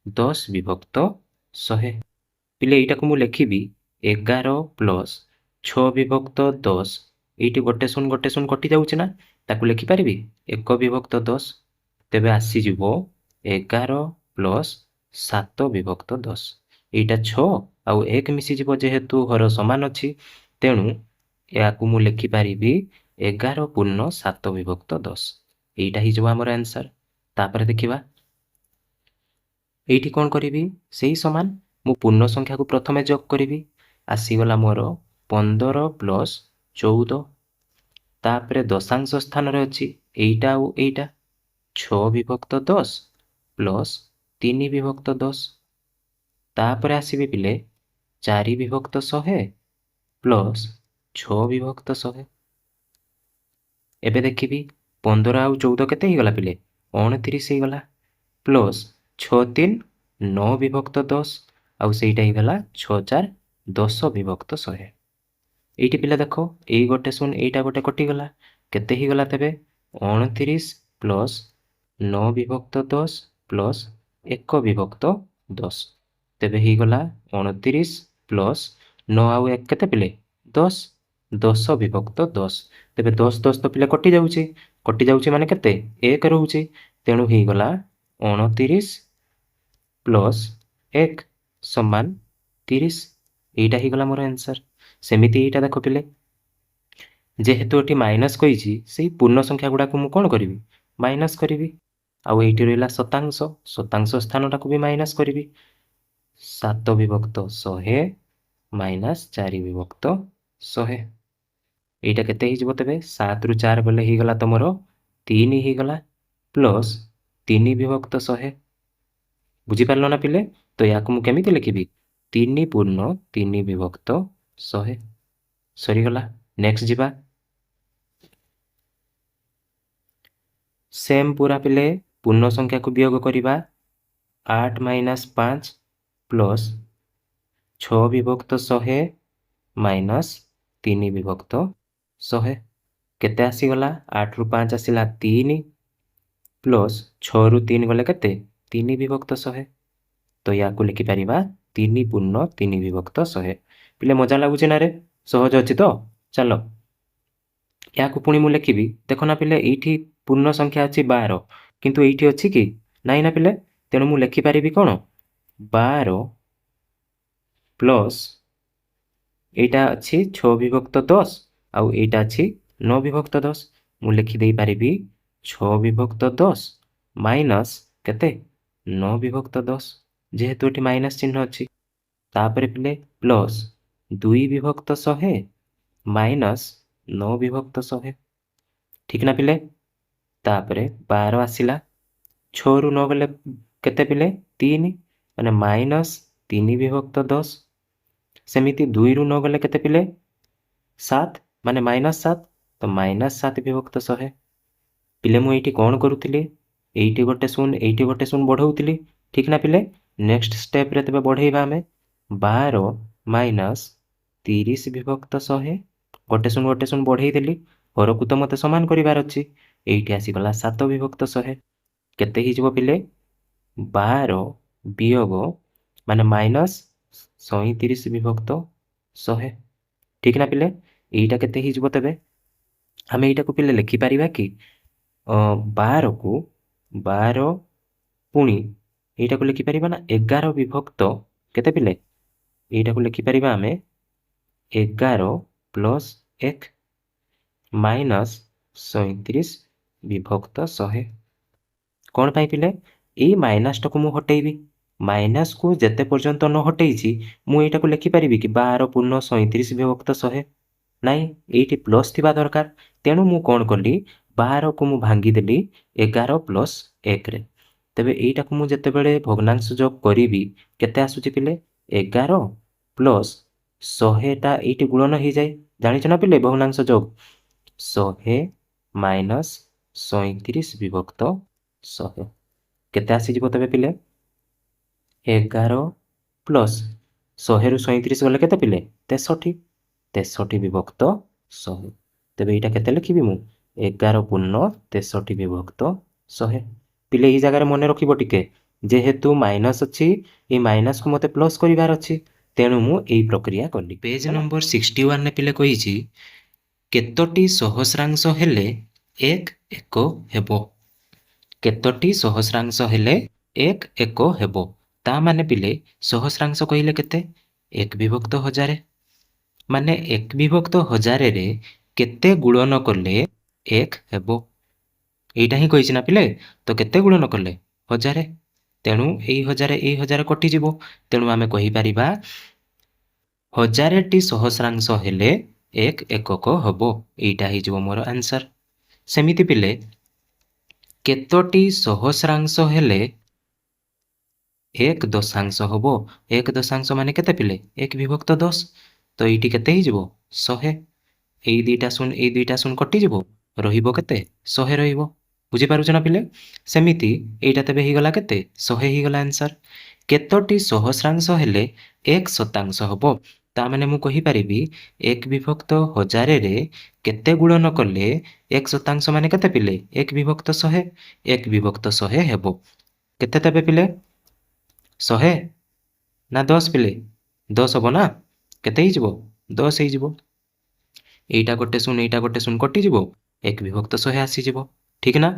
[SPEAKER 1] 10 ବିଭକ୍ତ 100। ପିଲେ ଏଇଟାକୁ ମୁଁ ଲେଖିବି 11 ପ୍ଲସ୍ 6 ବିଭକ୍ତ 10। ଏଇଠି ଗୋଟେ ଶୂନ ଗୋଟେ ଶୂନ କଟି ଯାଉଛି ନା, ତାକୁ ଲେଖିପାରିବି 1 ବିଭକ୍ତ 10। ତେବେ ଆସିଯିବ 11 ପ୍ଲସ୍ 7 ବିଭକ୍ତ 10। ଏଇଟା 6 ଆଉ 1 ମିଶିଯିବ ଯେହେତୁ ହର ସମାନ ଅଛି, ତେଣୁ ଏହାକୁ ମୁଁ ଲେଖିପାରିବି 11 ପୂର୍ଣ୍ଣ 7 ବିଭକ୍ତ 10। ଏଇଟା ହେଇଯିବ ଆମର ଆନ୍ସର୍। ତାପରେ ଦେଖିବା ଏଇଠି କ'ଣ କରିବି? ସେଇ ସମାନ, ମୁଁ ପୂର୍ଣ୍ଣ ସଂଖ୍ୟାକୁ ପ୍ରଥମେ ଯୋଗ କରିବି। ଆସିଗଲା ମୋର 15 ପ୍ଲସ୍ 14। ତାପରେ ଦଶାଂଶ ସ୍ଥାନରେ ଅଛି ଏଇଟା ଆଉ ଏଇଟା, 6 ବିଭକ୍ତ 10 ପ୍ଲସ୍ 3 ବିଭକ୍ତ 10। ତାପରେ ଆସିବି ପିଲେ 4 ବିଭକ୍ତ 100 ପ୍ଲସ୍ 6 ବିଭକ୍ତ 100। ଏବେ ଦେଖିବି 15 ଆଉ 14 କେତେ ହେଇଗଲା ପିଲେ? 29 ହେଇଗଲା, ପ୍ଲସ୍ 6 3 9 ବିଭକ୍ତ 10, ଆଉ ସେଇଟା ହେଇଗଲା 6 4 10 ବିଭକ୍ତ 100। ଏଇଠି ପିଲା ଦେଖ, ଏଇ ଗୋଟେ ଶୂନ ଏଇଟା ଗୋଟେ କଟିଗଲା, କେତେ ହେଇଗଲା ତେବେ? 29 ପ୍ଲସ୍ 9 ବିଭକ୍ତ 10 ପ୍ଲସ୍ 1 ବିଭକ୍ତ 10। ତେବେ ହେଇଗଲା 29 ପ୍ଲସ୍ 9 ଆଉ 1 କେତେ ପିଲେ? 10, 10 ବିଭକ୍ତ 10। ତେବେ 10 10 ତ ପିଲେ କଟି ଯାଉଛି, କଟି ଯାଉଛି ମାନେ କେତେ? 1 ରହୁଛି। ତେଣୁ ହେଇଗଲା 29 ପ୍ଲସ୍ 1 ସମାନ 30। ଏଇଟା ହେଇଗଲା ମୋର ଆନ୍ସର୍। ସେମିତି ଏଇଟା ଦେଖ ପିଲେ, ଯେହେତୁ ଏଠି ମାଇନସ୍ କହିଛି, ସେଇ ପୂର୍ଣ୍ଣ ସଂଖ୍ୟା ଗୁଡ଼ାକୁ ମୁଁ କ'ଣ କରିବି? ମାଇନସ୍ କରିବି। ଆଉ ଏଇଠି ରହିଲା ଶତାଂଶ, ଶତାଂଶ ସ୍ଥାନଟାକୁ ବି ମାଇନସ୍ କରିବି। 7 ବିଭକ୍ତ 100 ମାଇନସ୍ 4 ବିଭକ୍ତ 100। ଏଇଟା କେତେ ହେଇଯିବ ତେବେ? 7ରୁ 4 ଗଲେ ହେଇଗଲା ତମର 3 ହେଇଗଲା, ପ୍ଲସ୍ 3 ବିଭକ୍ତ 100। ବୁଝିପାରିଲ ନା ପିଲେ? ତ ୟାକୁ ମୁଁ କେମିତି ଲେଖିବି? 3 ପୂର୍ଣ୍ଣ 3 ବିଭକ୍ତ 100। ସରିଗଲା। ନେକ୍ସଟ ଯିବା। ସେମ୍ ପୁରା ପିଲେ, ପୂର୍ଣ୍ଣ ସଂଖ୍ୟାକୁ ବିୟୋଗ କରିବା। 8 ମାଇନସ୍ 5 ପ୍ଲସ୍ 6 ବିଭକ୍ତ 100 ମାଇନସ୍ 3 ବିଭକ୍ତ 100। କେତେ ଆସିଗଲା? 8ରୁ 5 ଆସିଲା 3, ପ୍ଲସ୍ 6ରୁ 3 ଗଲେ କେତେ? 3 ବିଭକ୍ତ 100। ତ ୟାକୁ ଲେଖିପାରିବା 3 ପୂର୍ଣ୍ଣ 3 ବିଭକ୍ତ 100। ପିଲେ ମଜା ଲାଗୁଛି ନା ରେ? ସହଜ ଅଛି ତ? ଚାଲ ୟାକୁ ପୁଣି ମୁଁ ଲେଖିବି। ଦେଖ ନା ପିଲେ, ଏଇଠି ପୂର୍ଣ୍ଣ ସଂଖ୍ୟା ଅଛି 12, କିନ୍ତୁ ଏଇଠି ଅଛି କି ନାଇଁ ନା ପିଲେ? ତେଣୁ ମୁଁ ଲେଖିପାରିବି କ'ଣ? 12 ପ୍ଲସ୍ ଏଇଟା ଅଛି 6 ବିଭକ୍ତ 10, ଆଉ ଏଇଟା ଅଛି 9 ବିଭକ୍ତ 10। ମୁଁ ଲେଖିଦେଇପାରିବି 6 ବିଭକ୍ତ 10 ମାଇନସ୍ କେତେ? 9 ବିଭକ୍ତ 10, ଯେହେତୁ ଏଠି ମାଇନସ୍ ଚିହ୍ନ ଅଛି। ତାପରେ ପିଲେ ପ୍ଲସ୍ 2 ବିଭକ୍ତ 100 ମାଇନସ୍ 9 ବିଭକ୍ତ 100। ଠିକ୍ ନା ପିଲେ? ତାପରେ 12 ଆସିଲା, 6ରୁ 9 ଗଲେ କେତେ ପିଲେ? 3, ମାନେ ମାଇନସ୍ 3 ବିଭକ୍ତ 10। ସେମିତି 2ରୁ 9 ଗଲେ କେତେ ପିଲେ? 7, ମାନେ ମାଇନସ୍ 7, ତ ମାଇନସ୍ 7 ବିଭକ୍ତ 100। ପିଲେ ମୁଁ ଏଇଠି କ'ଣ କରୁଥିଲି? ଏଇଠି ଗୋଟେ ଶୂନ ଏଇଠି ଗୋଟେ ଶୂନ ବଢ଼ଉଥିଲି, ଠିକ୍ ନା ପିଲେ? ନେକ୍ସଟ ଷ୍ଟେପ୍ରେ ତେବେ ବଢ଼େଇବା ଆମେ। 12 ମାଇନସ୍ 30 ବିଭକ୍ତ 100, ଗୋଟେ ଶୂନ ଗୋଟେ ଶୂନ ବଢ଼େଇ ଦେଲି, ହରକୁ ତ ମୋତେ ସମାନ କରିବାର ଅଛି। ଏଇଠି ଆସିଗଲା 7 ବିଭକ୍ତ 100। କେତେ ହେଇଯିବ ପିଲେ? 12 ବିୟୋଗ ମାନେ ମାଇନସ୍ 37 ବିଭକ୍ତ 100, ଠିକ ନା ପିଲେ? ଏଇଟା କେତେ ହେଇଯିବ? ତେବେ ଆମେ ଏଇଟାକୁ ପିଲେ ଲେଖିପାରିବା କି 12କୁ 12, ପୁଣି ଏଇଟାକୁ ଲେଖିପାରିବା ନା 11 ବିଭକ୍ତ କେତେ ପିଲେ? ଏଇଟାକୁ ଲେଖିପାରିବା ଆମେ 11 ପ୍ଲସ୍ 1 ମାଇନସ୍ 37 ବିଭକ୍ତ 100। କ'ଣ ପାଇଁ ପିଲେ? ଏଇ ମାଇନସଟାକୁ ମୁଁ ହଟେଇବି। ମାଇନସକୁ ଯେତେ ପର୍ଯ୍ୟନ୍ତ ନ ହଟେଇଛି, ମୁଁ ଏଇଟାକୁ ଲେଖିପାରିବି କି 12 ପୂର୍ଣ୍ଣ 37 ବିଭକ୍ତ 100? ନାଇଁ, ଏଇଠି ପ୍ଲସ୍ ଥିବା ଦରକାର। ତେଣୁ ମୁଁ କ'ଣ କଲି? 12କୁ ମୁଁ ଭାଙ୍ଗିଦେଲି 11 ପ୍ଲସ୍ 1ରେ। ତେବେ ଏଇଟାକୁ ମୁଁ ଯେତେବେଳେ ଭଗ୍ନାଂଶ ଯୋଗ କରିବି, କେତେ ଆସୁଛି ପିଲେ? 11 ପ୍ଲସ୍ 100ଟା ଏଇଠି ଗୁଣନ ହେଇଯାଏ, ଜାଣିଛ ନା ପିଲେ ଭଗ୍ନାଂଶ ଯୋଗ? 100 ମାଇନସ୍ 37 ବିଭକ୍ତ 100 କେତେ ଆସିଯିବ ତେବେ ପିଲେ? 11 ପ୍ଲସ୍ 100ରୁ 37 ଗଲେ କେତେ ପିଲେ? 63। 63 ବିଭକ୍ତ 100। ତେବେ ଏଇଟା କେତେ ଲେଖିବି ମୁଁ? 11 ପୂର୍ଣ୍ଣ 63 ବିଭକ୍ତ 100। ପିଲେ, ଏଇ ଜାଗାରେ ମନେ ରଖିବ ଟିକେ, ଯେହେତୁ ମାଇନସ୍ ଅଛି, ଏଇ ମାଇନସ୍କୁ ମୋତେ ପ୍ଲସ୍ କରିବାର ଅଛି, ତେଣୁ ମୁଁ ଏଇ ପ୍ରକ୍ରିୟା କଲି। ପେଜ୍ ନମ୍ବର 61ରେ ପିଲେ କହିଛି, କେତୋଟି ସହସ୍ରାଂଶ ହେଲେ ଏକ ଏକ ହେବ? କେତୋଟି ସହସ୍ରାଂଶ ହେଲେ ଏକ ଏକ ହେବ? ତା ମାନେ ପିଲେ, ସହସ୍ରାଂଶ କହିଲେ କେତେ? ଏକ ବିଭକ୍ତ ହଜାରେ। ମାନେ ଏକ ବିଭକ୍ତ ହଜାରରେ କେତେ ଗୁଣନ କଲେ ଏକ ହେବ, ଏଇଟା ହିଁ କହିଛି ନା ପିଲେ? ତ କେତେ ଗୁଣନ କଲେ? 1000। ତେଣୁ ଏଇ 1000, ଏଇ 1000 କଟିଯିବ। ତେଣୁ ଆମେ କହିପାରିବା 1000ଟି ସହସ୍ରାଂଶ ହେଲେ ଏକ ଏକକ ହେବ। ଏଇଟା ହେଇଯିବ ମୋର ଆନ୍ସର। ସେମିତି ପିଲେ, କେତୋଟି ସହସ୍ରାଂଶ ହେଲେ ଏକ ଦଶାଂଶ ହବ? ଏକ ଦଶାଂଶ ମାନେ କେତେ ପିଲେ? ଏକ ବିଭକ୍ତ 10। ତ ଏଇଠି କେତେ ହେଇଯିବ? 100। ଏଇ ଦୁଇଟା ଶୂନ, ଏଇ ଦୁଇଟା ଶୂନ କଟିଯିବ, ରହିବ କେତେ? 100 ରହିବ। ବୁଝିପାରୁଛ ନା ପିଲେ? ସେମିତି ଏଇଟା ତେବେ ହେଇଗଲା କେତେ? 100 ହେଇଗଲା ଆନ୍ସର। କେତୋଟି ସହସ୍ରାଂଶ ହେଲେ ଏକ ଶତାଂଶ ହବ? ତା ମାନେ ମୁଁ କହିପାରିବି ଏକ ବିଭକ୍ତ ହଜାରରେ କେତେ ଗୁଣନ କଲେ ଏକ ଶତାଂଶ, ମାନେ କେତେ ପିଲେ? ଏକ ବିଭକ୍ତ 100। ଏକ ବିଭକ୍ତ 100 ହେବ କେତେ ତେବେ ପିଲେ? 100 ନା 10 ପିଲେ? 10 ହବ ନା? କେତେ ହେଇଯିବ? 10 ହେଇଯିବ। ଏଇଟା ଗୋଟେ ଶୂନ, ଏଇଟା ଗୋଟେ ଶୂନ କଟିଯିବ, ଏକ ବିଭକ୍ତ 100 ଆସିଯିବ, ଠିକ ନା?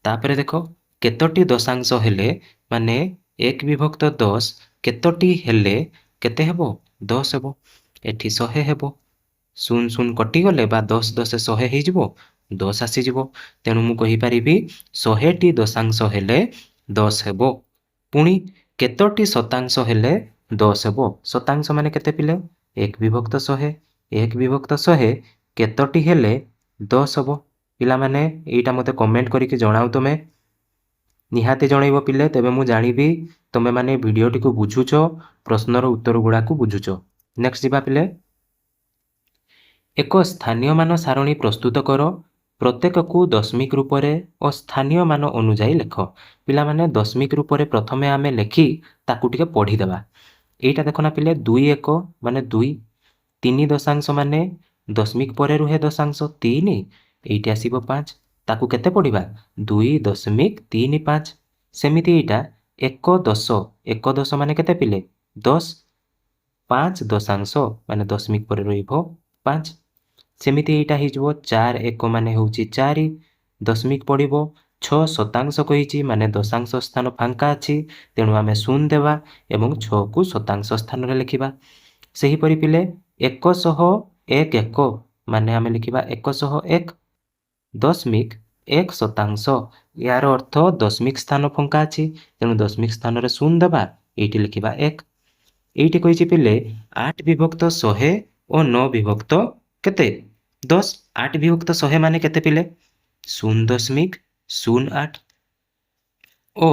[SPEAKER 1] ତାପରେ ଦେଖ, କେତୋଟି ଦଶାଂଶ ହେଲେ, ମାନେ ଏକ ବିଭକ୍ତ 10 କେତୋଟି ହେଲେ କେତେ ହେବ? 10 ହେବ। ଏଠି 100 ହେବ। ଶୂନ ଶୂନ କଟିଗଲେ ବା 10 ଦଶ 100 ହେଇଯିବ, 10 ଆସିଯିବ। ତେଣୁ ମୁଁ କହିପାରିବି 100ଟି ଦଶାଂଶ ହେଲେ 10 ହେବ। ପୁଣି କେତୋଟି ଶତାଂଶ ହେଲେ 10 ହେବ? ଶତାଂଶ ମାନେ କେତେ ପିଲେ? ଏକ ବିଭକ୍ତ 100। ଏକ ବିଭକ୍ତ 100 କେତୋଟି ହେଲେ 10 ହେବ? ପିଲାମାନେ, ଏଇଟା ମୋତେ କମେଣ୍ଟ କରିକି ଜଣାଅ। ତୁମେ ନିହାତି ଜଣେଇବ ପିଲେ, ତେବେ ମୁଁ ଜାଣିବି ତୁମେମାନେ ଭିଡ଼ିଓଟିକୁ ବୁଝୁଛ, ପ୍ରଶ୍ନର ଉତ୍ତର ଗୁଡ଼ାକୁ ବୁଝୁଛ। ନେକ୍ସଟ ଯିବା ପିଲେ। ଏକ ସ୍ଥାନୀୟ ମାନ ସାରଣୀ ପ୍ରସ୍ତୁତ କର, ପ୍ରତ୍ୟେକକୁ ଦଶମିକ ରୂପରେ ଓ ସ୍ଥାନୀୟ ମାନ ଅନୁଯାୟୀ ଲେଖ। ପିଲାମାନେ, ଦଶମିକ ରୂପରେ ପ୍ରଥମେ ଆମେ ଲେଖି ତାକୁ ଟିକେ ପଢ଼ିଦେବା। ଏଇଟା ଦେଖ ନା ପିଲେ, 2 ଏକ ମାନେ 2, 3 ଦଶାଂଶ ମାନେ ଦଶମିକ ପରେ ରୁହେ ଦଶାଂଶ 3, ଏଇଠି ଆସିବ 5। ତାକୁ କେତେ ପଢ଼ିବା? 2.35। ସେମିତି ଏଇଟା 1 ଦଶ, 1 ଦଶ ମାନେ କେତେ ପିଲେ? 10, 5 ଦଶାଂଶ ମାନେ ଦଶମିକ ପରେ ରହିବ 5। ସେମିତି ଏଇଟା ହେଇଯିବ 4 ଏକ ମାନେ ହେଉଛି 4, ଦଶମିକ ପଡ଼ିବ, 6 ଶତାଂଶ କହିଛି, ମାନେ ଦଶାଂଶ ସ୍ଥାନ ଫାଙ୍କା ଅଛି, ତେଣୁ ଆମେ ଶୂନ ଦେବା ଏବଂ 6କୁ ଶତାଂଶ ସ୍ଥାନରେ ଲେଖିବା। ସେହିପରି ପିଲେ, 101 ଏକ ମାନେ ଆମେ ଲେଖିବା 101.1 ଶତାଂଶ। ଏହାର ଅର୍ଥ ଦଶମିକ ସ୍ଥାନ ଫାଙ୍କା ଅଛି, ତେଣୁ ଦଶମିକ ସ୍ଥାନରେ ଶୂନ ଦେବା, ଏଇଠି ଲେଖିବା 1। ଏଇଠି କହିଛି ପିଲେ, 8 ବିଭକ୍ତ 100 ଓ 9 ବିଭକ୍ତ କେତେ? 10। 8 ବିଭକ୍ତ 100 ମାନେ କେତେ ପିଲେ? 0.08। ଓ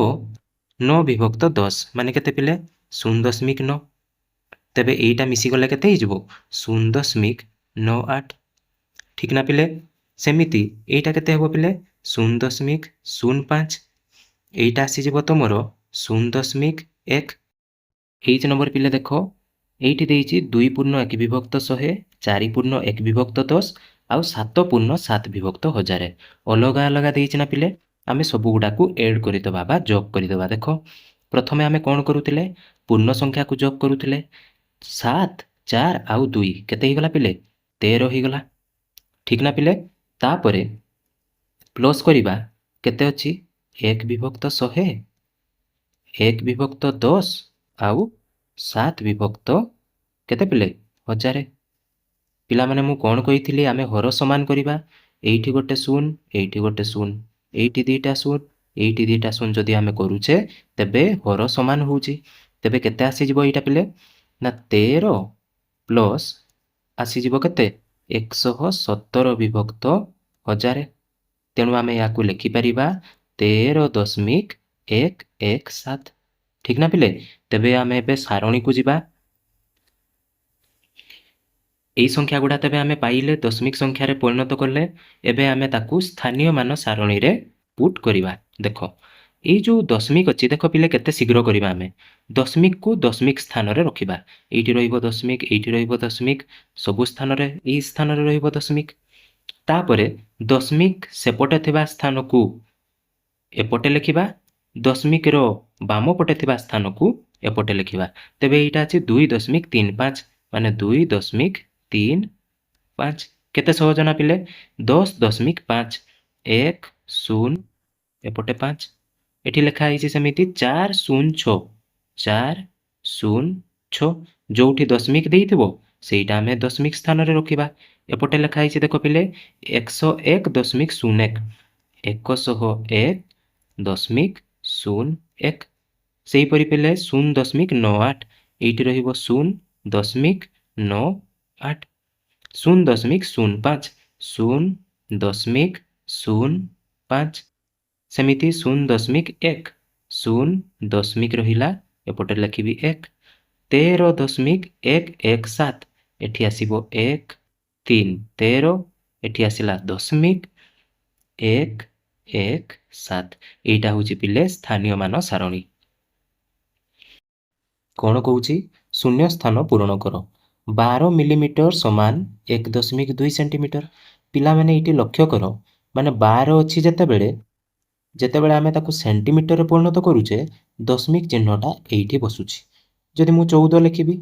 [SPEAKER 1] 9 ବିଭକ୍ତ 10 ମାନେ କେତେ ପିଲେ? 0.9। ତେବେ ଏଇଟା ମିଶିଗଲେ କେତେ ହେଇଯିବ? 0.98, ଠିକ ନା ପିଲେ? ସେମିତି ଏଇଟା କେତେ ହେବ ପିଲେ? 0.05। ଏଇଟା ଆସିଯିବ ତୁମର 0.1। ଏଇଚ ନମ୍ବର ପିଲେ ଦେଖ, ଏଇଠି ଦେଇଛି 2 ପୂର୍ଣ୍ଣ 1 ବିଭକ୍ତ 100, 4 ପୂର୍ଣ୍ଣ 1 ବିଭକ୍ତ 10 ଆଉ 7 ପୂର୍ଣ୍ଣ 7 ବିଭକ୍ତ 1000। ଅଲଗା ଅଲଗା ଦେଇଛି ନା ପିଲେ? ଆମେ ସବୁଗୁଡ଼ାକୁ ଏଡ୍ କରିଦେବା ବା ଯୋଗ କରିଦେବା। ଦେଖ, ପ୍ରଥମେ ଆମେ କ'ଣ କରୁଥିଲେ? ପୂର୍ଣ୍ଣ ସଂଖ୍ୟାକୁ ଯୋଗ କରୁଥିଲେ। 7, 4 ଆଉ 2 କେତେ ହେଇଗଲା ପିଲେ? 13 ହେଇଗଲା, ଠିକ୍ ନା ପିଲେ? ତାପରେ ପ୍ଲସ୍ କରିବା। କେତେ ଅଛି? 1 ବିଭକ୍ତ 100, 1 ବିଭକ୍ତ 10 ଆଉ 7 ବିଭକ୍ତ କେତେ ପିଲେ? 1000। ପିଲାମାନେ, ମୁଁ କ'ଣ କହିଥିଲି? ଆମେ ହର ସମାନ କରିବା। ଏଇଠି ଗୋଟେ ଶୂନ, ଏଇଠି ଗୋଟେ ଶୂନ, ଏଇଠି 2ଟା ଶୂନ, ଏଇଠି 2ଟା ଶୂନ ଯଦି ଆମେ କରୁଛେ, ତେବେ ହର ସମାନ ହେଉଛି। ତେବେ କେତେ ଆସିଯିବ ଏଇଟା ପିଲେ? ନା 13 ପ୍ଲସ୍ ଆସିଯିବ କେତେ? 117 ବିଭକ୍ତ 1000। ତେଣୁ ଆମେ ଏହାକୁ ଲେଖିପାରିବା 13.117, ଠିକ୍ ନା ପିଲେ? ତେବେ ଆମେ ଏବେ ସାରଣୀକୁ ଯିବା। ଏଇ ସଂଖ୍ୟା ଗୁଡ଼ା ତେବେ ଆମେ ପାଇଲେ, ଦଶମିକ ସଂଖ୍ୟାରେ ପରିଣତ କଲେ। ଏବେ ଆମେ ତାକୁ ସ୍ଥାନୀୟ ମାନ ସାରଣୀରେ ପୁଟ୍ କରିବା। ଦେଖ, ଏଇ ଯେଉଁ ଦଶମିକ ଅଛି, ଦେଖ ପିଲେ, କେତେ ଶୀଘ୍ର କରିବା ଆମେ। ଦଶମିକକୁ ଦଶମିକ ସ୍ଥାନରେ ରଖିବା। ଏଇଠି ରହିବ ଦଶମିକ, ଏଇଠି ରହିବ ଦଶମିକ, ସବୁ ସ୍ଥାନରେ ଏଇ ସ୍ଥାନରେ ରହିବ ଦଶମିକ। ତାପରେ ଦଶମିକ ସେପଟେ ଥିବା ସ୍ଥାନକୁ ଏପଟେ ଲେଖିବା, ଦଶମିକର ବାମ ପଟେ ଥିବା ସ୍ଥାନକୁ ଏପଟେ ଲେଖିବା। ତେବେ ଏଇଟା ଅଛି 2.35, ମାନେ 2.35। କେତେ ସହଜ ନା ପିଲେ? 10.5, 1 0 ଏପଟେ 5। ଏଠି ଲେଖା ହେଇଛି ସେମିତି 4 0 6, 4 0 6। ଯୋଉଠି ଦଶମିକ ଦେଇଥିବ, ସେଇଟା ଆମେ ଦଶମିକ ସ୍ଥାନରେ ରଖିବା। ଏପଟେ ଲେଖା ହେଇଛି ଦେଖ ପିଲେ, 101.01, 101.01। ସେହିପରି ପିଲେ, 0.98, ଏଇଠି ରହିବ 0.98। 0.05, 0.05। ସେମିତି 0.1, ଶୂନ ଦଶମିକ ରହିଲା, ଏପଟେ ଲେଖିବି 1। 13.117, ଏଠି ଆସିବ 1 3 13, ଏଠି ଆସିଲା ଦଶମିକ 1 1 7। ଏଇଟା ହେଉଛି ପିଲେ ସ୍ଥାନୀୟ ମାନ ସାରଣୀ। କ'ଣ କହୁଛି? ଶୂନ୍ୟ ସ୍ଥାନ ପୂରଣ କର। 12 ମିଲିମିଟର ସମାନ 1.2 ସେଣ୍ଟିମିଟର। ପିଲାମାନେ, ଏଇଠି ଲକ୍ଷ୍ୟ କର, ମାନେ 12 ଅଛି ଯେତେବେଳେ, ଯେତେବେଳେ ଆମେ ତାକୁ ସେଣ୍ଟିମିଟରରେ ପରିଣତ କରୁଛେ, ଦଶମିକ ଚିହ୍ନଟା ଏଇଠି ବସୁଛି। ଯଦି ମୁଁ 14 ଲେଖିବି,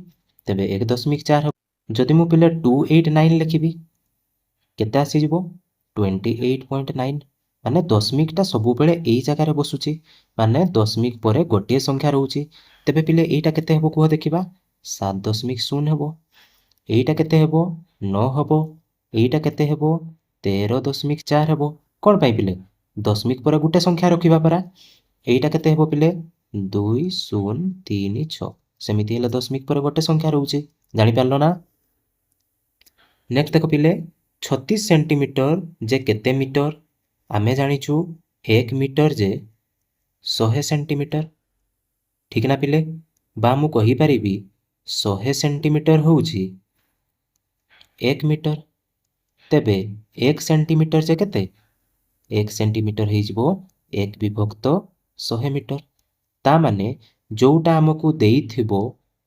[SPEAKER 1] ତେବେ 1.4 ହେବ। ଯଦି ମୁଁ ପିଲେ 289 ଲେଖିବି, କେତେ ଆସିଯିବ? 28.9। ମାନେ ଦଶମିକଟା ସବୁବେଳେ ଏଇ ଜାଗାରେ ବସୁଛି, ମାନେ ଦଶମିକ ପରେ ଗୋଟିଏ ସଂଖ୍ୟା ରହୁଛି। ତେବେ ପିଲେ, ଏଇଟା କେତେ ହେବ କୁହ ଦେଖିବା? 7.0 ହେବ। ଏଇଟା କେତେ ହେବ? 9 ହେବ। ଏଇଟା କେତେ ହେବ? 13.4 ହେବ। କ'ଣ ପାଇଁ ପିଲେ? ଦଶମିକ ପରେ ଗୋଟେ ସଂଖ୍ୟା ରଖିବା ପରା। ଏଇଟା କେତେ ହେବ ପିଲେ? 2 0 3 6। ସେମିତି ହେଲେ ଦଶମିକ ପରେ ଗୋଟେ ସଂଖ୍ୟା ରହୁଛି। ଜାଣିପାରିଲ ନା? ନେକ୍ସଟ ଦେଖ ପିଲେ, 36 ସେଣ୍ଟିମିଟର ଯେ କେତେ ମିଟର? ଆମେ ଜାଣିଛୁ 1 ମିଟର ଯେ 100 ସେଣ୍ଟିମିଟର, ଠିକ୍ ନା ପିଲେ? ବା ମୁଁ କହିପାରିବି 100 ସେଣ୍ଟିମିଟର ହେଉଛି 1 ମିଟର। ତେବେ 1 ସେଣ୍ଟିମିଟର ଯେ କେତେ? 1 ସେଣ୍ଟିମିଟର ହେଇଯିବ 1 ବିଭକ୍ତ 100 ମିଟର। ତା ମାନେ ଯେଉଁଟା ଆମକୁ ଦେଇଥିବ,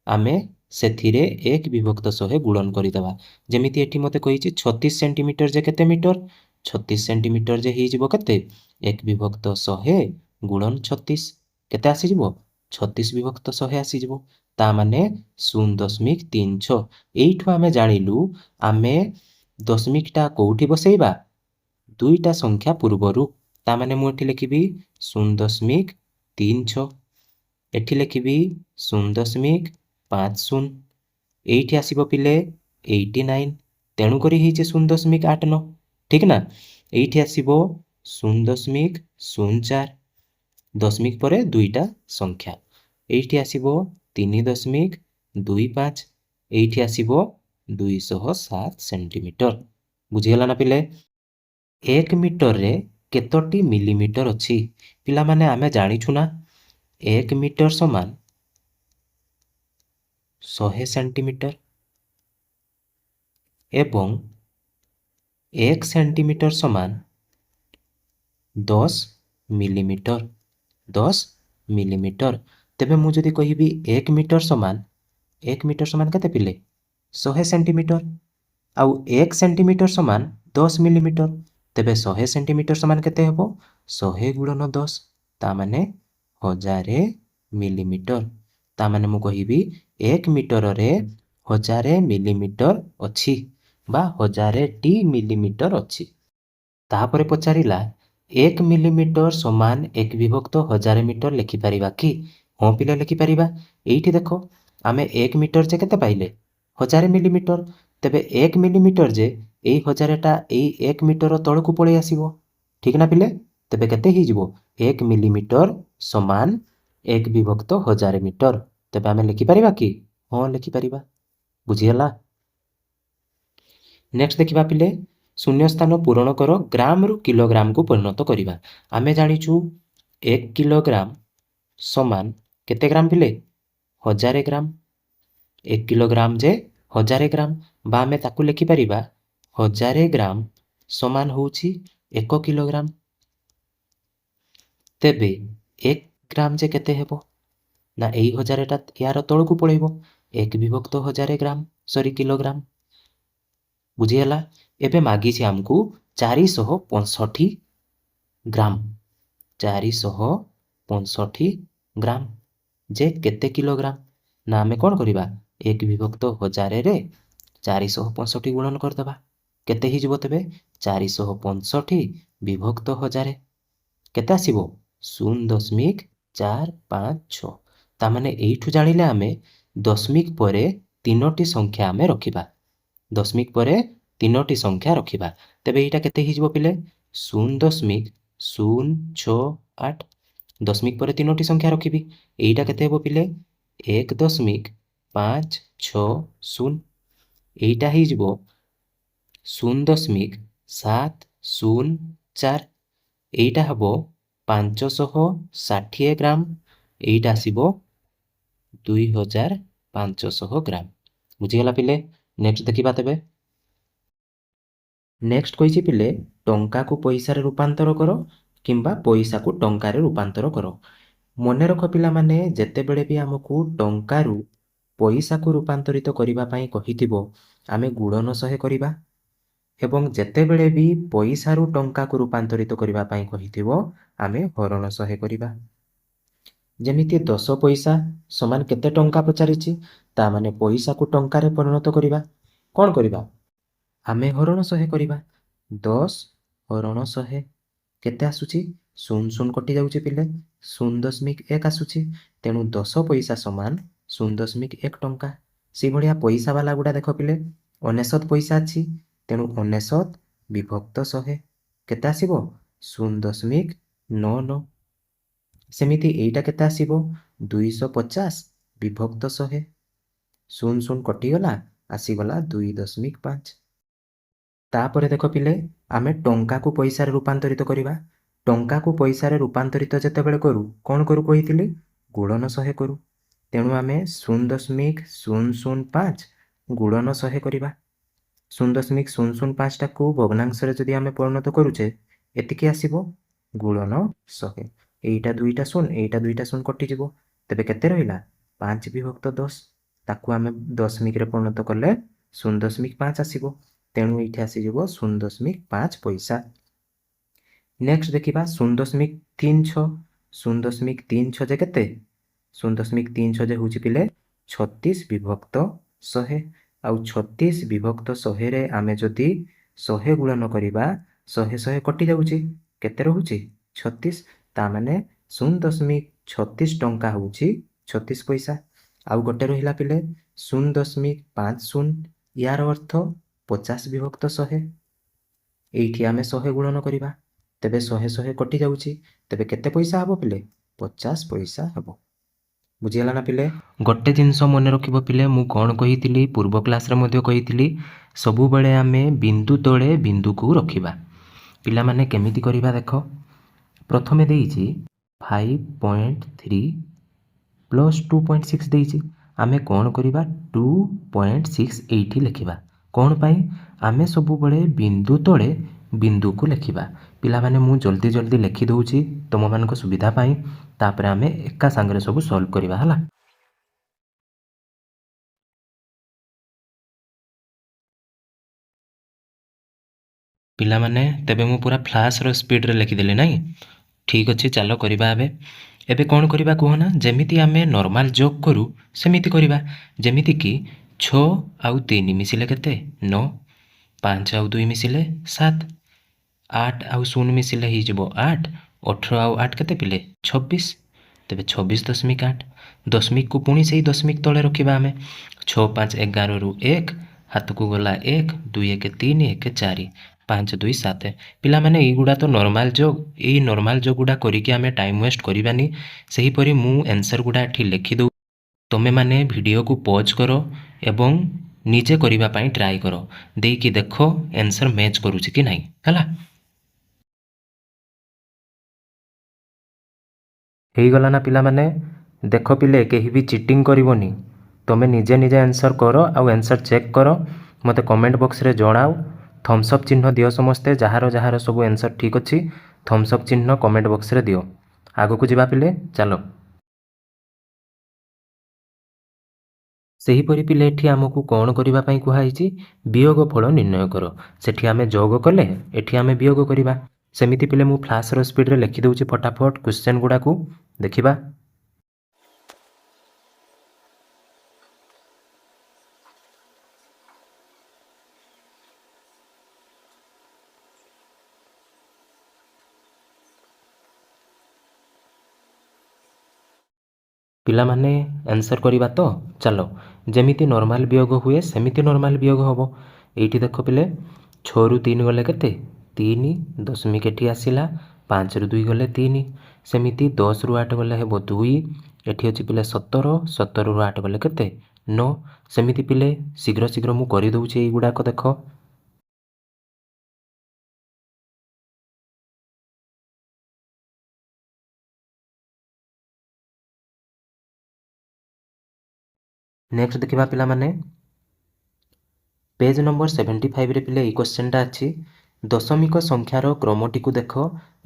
[SPEAKER 1] ଆମେ ସେଥିରେ 1 ବିଭକ୍ତ 100 ଗୁଣନ କରିଦେବା। ଯେମିତି ଏଠି ମୋତେ କହିଛି 36 ସେଣ୍ଟିମିଟର ଯେ କେତେ ମିଟର? 36 ସେଣ୍ଟିମିଟର ଯେ ହେଇଯିବ କେତେ? 1 ବିଭକ୍ତ 100 ଗୁଣନ 36। କେତେ ଆସିଯିବ? 36 ବିଭକ୍ତ 100 ଆସିଯିବ। ତା ମାନେ 0.36। ଏଇଠୁ ଆମେ ଜାଣିଲୁ ଆମେ ଦଶମିକଟା କୋଉଠି ବସେଇବା, ଦୁଇଟା ସଂଖ୍ୟା ପୂର୍ବରୁ। ତା ମାନେ ମୁଁ ଏଠି ଲେଖିବି 0.36, ଏଠି ଲେଖିବି 0.50, ଏଇଠି ଆସିବ ପିଲେ 89, ତେଣୁକରି ହେଇଛି 0.89, ଠିକ୍ ନା? ଏଇଠି ଆସିବ 0.04, ଦଶମିକ ପରେ ଦୁଇଟା ସଂଖ୍ୟା। ଏଇଠି ଆସିବ 3.25, ଏଇଠି ଆସିବ 207 ସେଣ୍ଟିମିଟର। ବୁଝିଗଲା ନା ପିଲେ? 1 ମିଟରରେ କେତୋଟି ମିଲିମିଟର ଅଛି? ପିଲାମାନେ, ଆମେ ଜାଣିଛୁ ନା 1 ମିଟର ସମାନ 100 ସେଣ୍ଟିମିଟର ଏବଂ 1 ସେଣ୍ଟିମିଟର ସମାନ 10 ମିଲିମିଟର, 10 ମିଲିମିଟର। ତେବେ ମୁଁ ଯଦି କହିବି 1 ମିଟର ସମାନ, 1 ମିଟର ସମାନ କେତେ ପିଲେ? 100 ସେଣ୍ଟିମିଟର ଆଉ 1 ସେଣ୍ଟିମିଟର ସମାନ 10 ମିଲିମିଟର। ତେବେ 100 ସେଣ୍ଟିମିଟର ସମାନ କେତେ ହେବ? 100 ଗୁଣନ 10, ତା ମାନେ 1000 ମିଲିମିଟର। ତା ମାନେ ମୁଁ କହିବି 1 ମିଟରରେ 1000 ମିଲିମିଟର ଅଛି ବା 1000ଟି ମିଲିମିଟର ଅଛି। ତାପରେ ପଚାରିଲା 1 ମିଲିମିଟର ସମାନ 1/1000 ମିଟର ଲେଖିପାରିବା କି? ହଁ ପିଲା ଲେଖିପାରିବା। ଏଇଠି ଦେଖ ଆମେ 1 ମିଟର ଯେ କେତେ ପାଇଲେ 1000 ମିଲିମିଟର। ତେବେ 1 ମିଲିମିଟର ଯେ ଏଇ 1000ଟା ଏଇ 1 ମିଟର ତଳକୁ ପଳେଇ ଆସିବ, ଠିକ ନା ପିଲେ? ତେବେ କେତେ ହେଇଯିବ 1 ମିଲିମିଟର ସମାନ 1/1000 ମିଟର। ତେବେ ଆମେ ଲେଖିପାରିବା କି? ହଁ ଲେଖିପାରିବା। ବୁଝିହେଲା? ନେକ୍ସଟ ଦେଖିବା ପିଲେ, ଶୂନ୍ୟସ୍ଥାନ ପୂରଣ କର, ଗ୍ରାମରୁ କିଲୋଗ୍ରାମକୁ ପରିଣତ କରିବା। ଆମେ ଜାଣିଛୁ 1 କିଲୋଗ୍ରାମ ସମାନ କେତେ ଗ୍ରାମ ପିଲେ? 1000 ଗ୍ରାମ। 1 କିଲୋଗ୍ରାମ ଯେ 1000 ଗ୍ରାମ, ବା ଆମେ ତାକୁ ଲେଖିପାରିବା 1000 ଗ୍ରାମ ସମାନ ହେଉଛି 1 କିଲୋଗ୍ରାମ। ତେବେ 1 ଗ୍ରାମ ଯେ କେତେ ହେବ ନା ଏଇ 1000ଟା ୟାର ତଳକୁ ପଳେଇବ, 1/1000 ଗ୍ରାମ, ସରି କିଲୋଗ୍ରାମ। ବୁଝିହେଲା? ଏବେ ମାଗିଛି ଆମକୁ 465 ଗ୍ରାମ। 465 ଗ୍ରାମ ଯେ କେତେ କିଲୋଗ୍ରାମ ନା ଆମେ କ'ଣ କରିବା 1/1000ରେ 465 ଗୁଣନ କରିଦେବା। କେତେ ହେଇଯିବ ତେବେ 465 ବିଭକ୍ତ 1000 କେତେ ଆସିବ 0.456। ତାମାନେ ଏଇଠୁ ଜାଣିଲେ ଆମେ ଦଶମିକ ପରେ 3ଟି ସଂଖ୍ୟା ଆମେ ରଖିବା, ଦଶମିକ ପରେ 3ଟି ସଂଖ୍ୟା ରଖିବା। ତେବେ ଏଇଟା କେତେ ହେଇଯିବ ପିଲେ 0.068। ଦଶମିକ ପରେ 3ଟି ସଂଖ୍ୟା ରଖିବି। ଏଇଟା କେତେ ହେବ ପିଲେ 1.560। ଏଇଟା ହେଇଯିବ 0.704। ଏଇଟା ହେବ 560 ଗ୍ରାମ। ଏଇଟା ଆସିବ 2500 ଗ୍ରାମ। ବୁଝିଗଲା ପିଲେ? ନେକ୍ସଟ ଦେଖିବା ତେବେ। ନେକ୍ସଟ କହିଛି ପିଲେ ଟଙ୍କାକୁ ପଇସାରେ ରୂପାନ୍ତର କର କିମ୍ବା ପଇସାକୁ ଟଙ୍କାରେ ରୂପାନ୍ତର କର। ମନେ ରଖ ପିଲାମାନେ, ଯେତେବେଳେ ବି ଆମକୁ ଟଙ୍କାରୁ ପଇସାକୁ ରୂପାନ୍ତରିତ କରିବା ପାଇଁ କହିଥିବ ଆମେ ଗୁଣନ 100 କରିବା, ଏବଂ ଯେତେବେଳେ ବି ପଇସାରୁ ଟଙ୍କାକୁ ରୂପାନ୍ତରିତ କରିବା ପାଇଁ କହିଥିବ ଆମେ ହରଣ 100 କରିବା। ଯେମିତି 10 ପଇସା ସମାନ କେତେ ଟଙ୍କା ପଚାରିଛି, ତା ମାନେ ପଇସାକୁ ଟଙ୍କାରେ ପରିଣତ କରିବା। କ'ଣ କରିବା? ଆମେ ହରଣ 100 କରିବା। 10 ହରଣ 100 କେତେ ଆସୁଛି? 0 0 କଟି ଯାଉଛି ପିଲେ, 0.1 ଆସୁଛି। ତେଣୁ 10 ପଇସା ସମାନ 0.1 ଟଙ୍କା। ସେଇଭଳିଆ ପଇସା ବାଲା ଗୁଡ଼ା ଦେଖ ପିଲେ, 99 ପଇସା ଅଛି, ତେଣୁ 99 ବିଭକ୍ତ 100 କେତେ ଆସିବ 0.99। ସେମିତି ଏଇଟା କେତେ ଆସିବ 250 ବିଭକ୍ତ 100, 0 0 କଟିଗଲା, ଆସିଗଲା 2.5। ତାପରେ ଦେଖ ପିଲେ, ଆମେ ଟଙ୍କାକୁ ପଇସାରେ ରୂପାନ୍ତରିତ କରିବା। ଟଙ୍କାକୁ ପଇସାରେ ରୂପାନ୍ତରିତ ଯେତେବେଳେ କରୁ କ'ଣ କରୁ କହିଥିଲି? ଗୁଣନ 100 କରୁ। ତେଣୁ ଆମେ 0.005 ଗୁଣନ 100 କରିବା। 0.005ଟାକୁ ଭଗ୍ନାଂଶରେ ଯଦି ଆମେ ପରିଣତ କରୁଛେ ଏତିକି ଆସିବ ଗୁଣନ 100। ଏଇଟା 2ଟା 0, ଏଇଟା 2ଟା 0 କଟିଯିବ। ତେବେ କେତେ ରହିଲା 5 ବିଭକ୍ତ 10। ତାକୁ ଆମେ ଦଶମିକରେ ପରିଣତ କଲେ 0.5 ଆସିବ। ତେଣୁ ଏଇଠି ଆସିଯିବ 0.5 ପଇସା। ନେକ୍ସଟ ଦେଖିବା 0.36। 0.36 ଯେ କେତେ? 0.36 ଯେ ହେଉଛି ପିଲେ 36 ବିଭକ୍ତ 100। ଆଉ 36 ବିଭକ୍ତ 100ରେ ଆମେ ଯଦି 100 ଗୁଣନ କରିବା, 100 100 କଟି ଯାଉଛି, କେତେ ରହୁଛି 36। ତା ମାନେ 0.36 ଟଙ୍କା ହେଉଛି 36 ପଇସା। ଆଉ ଗୋଟେ ରହିଲା ପିଲେ 0.50, ୟାର ଅର୍ଥ 50 ବିଭକ୍ତ 100। ଏଇଠି ଆମେ 100 ଗୁଣନ କରିବା, ତେବେ 100 100 କଟି ଯାଉଛି, ତେବେ କେତେ ପଇସା ହେବ ପିଲେ? 50 ପଇସା ହେବ। ବୁଝିହେଲା ନା ପିଲେ? ଗୋଟେ ଜିନିଷ ମନେ ରଖିବ ପିଲେ, ମୁଁ କ'ଣ କହିଥିଲି ପୂର୍ବ କ୍ଲାସ୍ରେ ମଧ୍ୟ କହିଥିଲି, ସବୁବେଳେ ଆମେ ବିନ୍ଦୁ ତଳେ ବିନ୍ଦୁକୁ ରଖିବା। ପିଲାମାନେ କେମିତି କରିବା ଦେଖ। ପ୍ରଥମେ ଦେଇଛି 5.3 ପ୍ଲସ୍ 2.6 ଦେଇଛି। ଆମେ କ'ଣ କରିବା 2.6 ଏଇଠି ଲେଖିବା। କ'ଣ ପାଇଁ? ଆମେ ସବୁବେଳେ ବିନ୍ଦୁ ତଳେ ବିନ୍ଦୁକୁ ଲେଖିବା। ପିଲାମାନେ ମୁଁ ଜଲ୍ଦି ଜଲ୍ଦି ଲେଖିଦେଉଛି ତୁମମାନଙ୍କ ସୁବିଧା ପାଇଁ, ତାପରେ ଆମେ ଏକା ସାଙ୍ଗରେ ସବୁ ସଲ୍ଭ କରିବା ହେଲା। ପିଲାମାନେ ତେବେ ମୁଁ ପୁରା ଫ୍ଲାସ୍ର ସ୍ପିଡ଼ରେ ଲେଖିଦେଲି ନାଇଁ। ଠିକ୍ ଅଛି, ଚାଲ କରିବା ଏବେ। ଏବେ କ'ଣ କରିବା କୁହ ନା, ଯେମିତି ଆମେ ନର୍ମାଲ୍ ଯୋଗ କରୁ ସେମିତି କରିବା। ଯେମିତିକି 6 ଆଉ 3 ମିଶିଲେ କେତେ? 9। 5 ଆଉ 2 ମିଶିଲେ 7। 8 ଆଉ 0 ମିଶିଲେ ହେଇଯିବ 8। 18 ଆଉ 8 କେତେ ପିଲେ? 26। ତେବେ 26.8। ଦଶମିକକୁ ପୁଣି ସେଇ ଦଶମିକ ତଳେ ରଖିବା ଆମେ। 6 5 11ରୁ 1, ହାତକୁ ଗଲା 1, 2 1 3, 1 4, 5 2 7। ପିଲାମାନେ, ଏଇଗୁଡ଼ା ତ ନର୍ମାଲ୍ ଯୋଗ। ଏଇ ନର୍ମାଲ୍ ଯୋଗ ଗୁଡ଼ା କରିକି ଆମେ ଟାଇମ୍ ୱେଷ୍ଟ କରିବାନି। ସେହିପରି ମୁଁ ଆନ୍ସର୍ ଗୁଡ଼ା ଏଠି ଲେଖିଦେଉ, ତୁମେମାନେ ଭିଡ଼ିଓକୁ ପଜ୍ କର ଏବଂ ନିଜେ କରିବା ପାଇଁ ଟ୍ରାଏ କର, ଦେଇକି ଦେଖ ଆନ୍ସର୍ ମ୍ୟାଚ୍ କରୁଛି କି ନାହିଁ। ହେଲା, ହେଇଗଲା ନା ପିଲାମାନେ? ଦେଖ ପିଲେ, କେହି ବି ଚିଟିଂ କରିବନି। ତୁମେ ନିଜେ ନିଜେ ଆନ୍ସର୍ କର ଆଉ ଆନ୍ସର୍ ଚେକ୍ କର, ମୋତେ କମେଣ୍ଟ ବକ୍ସରେ ଜଣାଅ। ଥମ୍ସଅପ୍ ଚିହ୍ନ ଦିଅ ସମସ୍ତେ। ଯାହାର ଯାହାର ସବୁ ଆନ୍ସର୍ ଠିକ୍ ଅଛି, ଥମ୍ସଅପ୍ ଚିହ୍ନ କମେଣ୍ଟ ବକ୍ସରେ ଦିଅ। ଆଗକୁ ଯିବା ପିଲେ, ଚାଲ। ସେହିପରି ପିଲେ, ଏଠି ଆମକୁ କ'ଣ କରିବା ପାଇଁ କୁହାହେଇଛି? ବିୟୋଗ ଫଳ ନିର୍ଣ୍ଣୟ କର। ସେଠି ଆମେ ଯୋଗ କଲେ, ଏଠି ଆମେ ବିୟୋଗ କରିବା। ସେମିତି ପିଲେ, ମୁଁ ଫ୍ଲାସ୍ର ସ୍ପିଡ଼ରେ ଲେଖିଦେଉଛି ଫଟାଫଟ କ୍ୱେଶ୍ଚନ୍ ଗୁଡ଼ାକୁ, ଦେଖିବା। ପିଲାମାନେ, ଆନ୍ସର୍ କରିବା ତ? ଚାଲ। ଯେମିତି ନର୍ମାଲ୍ ବିୟୋଗ ହୁଏ ସେମିତି ନର୍ମାଲ୍ ବିୟୋଗ ହେବ। ଏଇଠି ଦେଖ ପିଲେ, 6ରୁ 3 ଗଲେ କେତେ? 3, ଦଶମିକ ଏଠି ଆସିଲା। 5ରୁ 2 ଗଲେ 3। ସେମିତି 10ରୁ 8 ଗଲେ ହେବ 2। ଏଠି ଅଛି ପିଲେ 17, 17ରୁ 8 ଗଲେ କେତେ? 9। ସେମିତି ପିଲେ, ଶୀଘ୍ର ଶୀଘ୍ର ମୁଁ କରିଦେଉଛି ଏଇଗୁଡ଼ାକ, ଦେଖ। ନେକ୍ସଟ ଦେଖିବା ପିଲାମାନେ। ପେଜ୍ ନମ୍ବର 75ରେ ପିଲେ ଏଇ କ୍ୱେଶ୍ଚନଟା ଅଛି। ଦଶମିକ ସଂଖ୍ୟାର କ୍ରମଟିକୁ ଦେଖ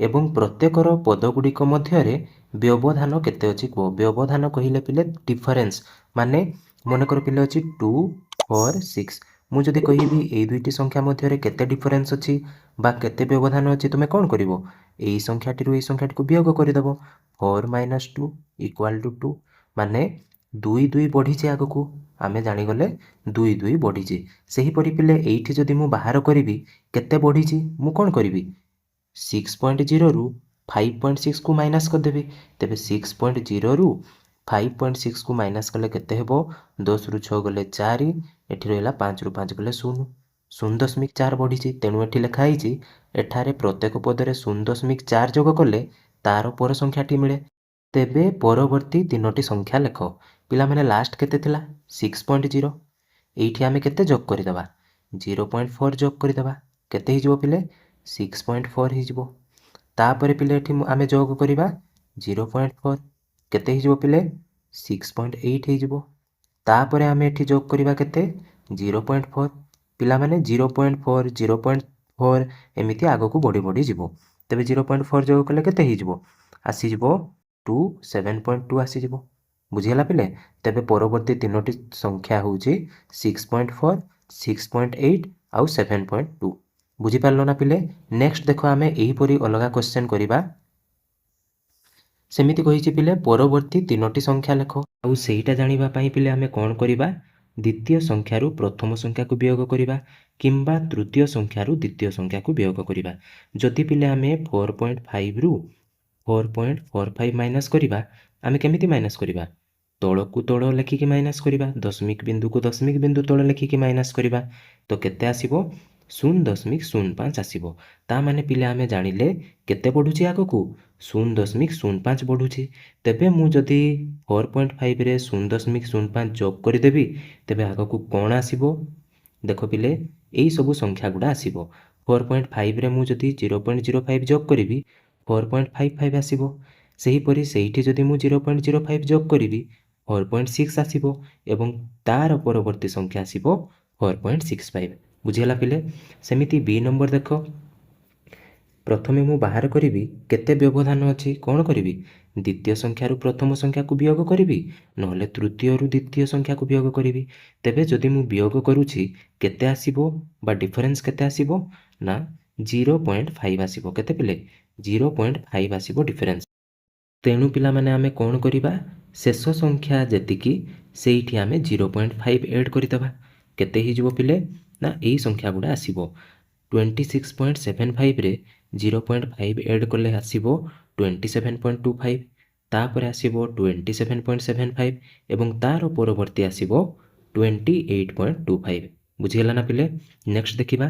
[SPEAKER 1] ଏବଂ ପ୍ରତ୍ୟେକର ପଦଗୁଡ଼ିକ ମଧ୍ୟରେ ବ୍ୟବଧାନ କେତେ ଅଛି କୁହ। ବ୍ୟବଧାନ କହିଲେ ପିଲେ ଡିଫରେନ୍ସ। ମାନେ ମନେକର ପିଲେ ଅଛି 2 4 6, ମୁଁ ଯଦି କହିବି ଏଇ ଦୁଇଟି ସଂଖ୍ୟା ମଧ୍ୟରେ କେତେ ଡିଫରେନ୍ସ ଅଛି ବା କେତେ ବ୍ୟବଧାନ ଅଛି, ତୁମେ କ'ଣ କରିବ? ଏଇ ସଂଖ୍ୟାଟିରୁ ଏଇ ସଂଖ୍ୟାଟିକୁ ବିୟୋଗ କରିଦେବ। 4 ମାଇନସ୍ 2 ଇକ୍ୱାଲ୍ ଟୁ 2। ମାନେ 2 2 ବଢ଼ିଛି ଆଗକୁ, ଆମେ ଜାଣିଗଲେ 2 2 ବଢ଼ିଛି। ସେହିପରି ପିଲେ, ଏଇଠି ଯଦି ମୁଁ ବାହାର କରିବି କେତେ ବଢ଼ିଛି, ମୁଁ କ'ଣ କରିବି? 6.0ରୁ 5.6କୁ ମାଇନସ୍ କରିଦେବି। ତେବେ 6.0ରୁ 5.6କୁ ମାଇନସ୍ କଲେ କେତେ ହେବ? 10ରୁ 6 ଗଲେ 4, ଏଠି ରହିଲା 5ରୁ 5 ଗଲେ 0, 0.4 ବଢ଼ିଛି। ତେଣୁ ଏଠି ଲେଖା ହେଇଛି, ଏଠାରେ ପ୍ରତ୍ୟେକ ପଦରେ 0.4 ଯୋଗ କଲେ ତାର ପର ସଂଖ୍ୟାଟି ମିଳେ। ତେବେ ପରବର୍ତ୍ତୀ ତିନୋଟି ସଂଖ୍ୟା ଲେଖ। ପିଲାମାନେ, ଲାଷ୍ଟ କେତେ ଥିଲା? 6.0। ଏଇଠି ଆମେ କେତେ ଯୋଗ କରିଦେବା? 0.4 ଯୋଗ କରିଦେବା। କେତେ ହେଇଯିବ ପିଲେ? 6.4 ହେଇଯିବ। ତାପରେ ପିଲେ, ଏଠି ଆମେ ଯୋଗ କରିବା 0.4, କେତେ ହେଇଯିବ ପିଲେ? 6.8 ହେଇଯିବ। ତାପରେ ଆମେ ଏଠି ଯୋଗ କରିବା କେତେ? 0.4। ପିଲାମାନେ, 0.4, 0.4 ଏମିତି ଆଗକୁ ବଢ଼ି ବଢ଼ି ଯିବ। ତେବେ 0.4 ଯୋଗ କଲେ କେତେ ହେଇଯିବ? ଆସିଯିବ 2, 7.2 ଆସିଯିବ। ବୁଝିହେଲା ପିଲେ? ତେବେ ପରବର୍ତ୍ତୀ ତିନୋଟି ସଂଖ୍ୟା ହେଉଛି 6.4, 6.8 ଆଉ 7.2। ବୁଝିପାରିଲ ନା ପିଲେ? ନେକ୍ସଟ ଦେଖ, ଆମେ ଏହିପରି ଅଲଗା କ୍ୱେଶ୍ଚନ୍ କରିବା। ସେମିତି କହିଛି ପିଲେ, ପରବର୍ତ୍ତୀ ତିନୋଟି ସଂଖ୍ୟା ଲେଖ। ଆଉ ସେଇଟା ଜାଣିବା ପାଇଁ ପିଲେ ଆମେ କ'ଣ କରିବା? ଦ୍ୱିତୀୟ ସଂଖ୍ୟାରୁ ପ୍ରଥମ ସଂଖ୍ୟାକୁ ବିୟୋଗ କରିବା କିମ୍ବା ତୃତୀୟ ସଂଖ୍ୟାରୁ ଦ୍ୱିତୀୟ ସଂଖ୍ୟାକୁ ବିୟୋଗ କରିବା। ଯଦି ପିଲେ ଆମେ 4.5ରୁ 4.45 ମାଇନସ୍ କରିବା, ଆମେ କେମିତି ମାଇନସ୍ କରିବା? ତଳକୁ ତଳ ଲେଖିକି ମାଇନସ୍ କରିବା, ଦଶମିକ ବିନ୍ଦୁକୁ ଦଶମିକ ବିନ୍ଦୁ ତଳ ଲେଖିକି ମାଇନସ୍ କରିବା। ତ କେତେ ଆସିବ? 0.05 ଆସିବ। ତା ମାନେ ପିଲେ, ଆମେ ଜାଣିଲେ କେତେ ବଢ଼ୁଛି ଆଗକୁ? 0.05 ବଢ଼ୁଛି। ତେବେ ମୁଁ ଯଦି 4.5ରେ 0.05 ଯୋଗ କରିଦେବି, ତେବେ ଆଗକୁ କ'ଣ ଆସିବ? ଦେଖ ପିଲେ, ଏଇସବୁ ସଂଖ୍ୟା ଗୁଡ଼ା ଆସିବ। 4.5ରେ ମୁଁ ଯଦି 0.05 ଯୋଗ କରିବି, 4.55 ଆସିବ। ସେହିପରି ସେଇଠି ଯଦି ମୁଁ 0.05 ଯୋଗ କରିବି, 4.6 ଆସିବ ଏବଂ ତାର ପରବର୍ତ୍ତୀ ସଂଖ୍ୟା ଆସିବ 4.65। ବୁଝିହେଲା ପିଲେ? ସେମିତି ବି ନମ୍ବର ଦେଖ। ପ୍ରଥମେ ମୁଁ ବାହାର କରିବି କେତେ ବ୍ୟବଧାନ ଅଛି। କ'ଣ କରିବି? ଦ୍ୱିତୀୟ ସଂଖ୍ୟାରୁ ପ୍ରଥମ ସଂଖ୍ୟାକୁ ବିୟୋଗ କରିବି, ନହେଲେ ତୃତୀୟରୁ ଦ୍ୱିତୀୟ ସଂଖ୍ୟାକୁ ବିୟୋଗ କରିବି। ତେବେ ଯଦି ମୁଁ ବିୟୋଗ କରୁଛି, କେତେ ଆସିବ ବା ଡିଫରେନ୍ସ କେତେ ଆସିବ ନା 0.5 ଆସିବ। କେତେ ପିଲେ? 0.5 ଆସିବ ଡିଫରେନ୍ସ। ତେଣୁ ପିଲାମାନେ, ଆମେ କ'ଣ କରିବା? ଶେଷ ସଂଖ୍ୟା ଯେତିକି, ସେଇଠି ଆମେ 0.5 ଏଡ଼୍ କରିଦେବା। କେତେ ହେଇଯିବ ପିଲେ? ନା, ଏଇ ସଂଖ୍ୟା ଗୁଡ଼ା ଆସିବ। 26.75ରେ 0.5 ଏଡ଼୍ କଲେ ଆସିବ 27.25, ତାପରେ ଆସିବ 27.75 ଏବଂ ତା'ର ପରବର୍ତ୍ତୀ ଆସିବ 28.25। ବୁଝିହେଲା ନା ପିଲେ? ନେକ୍ସଟ ଦେଖିବା।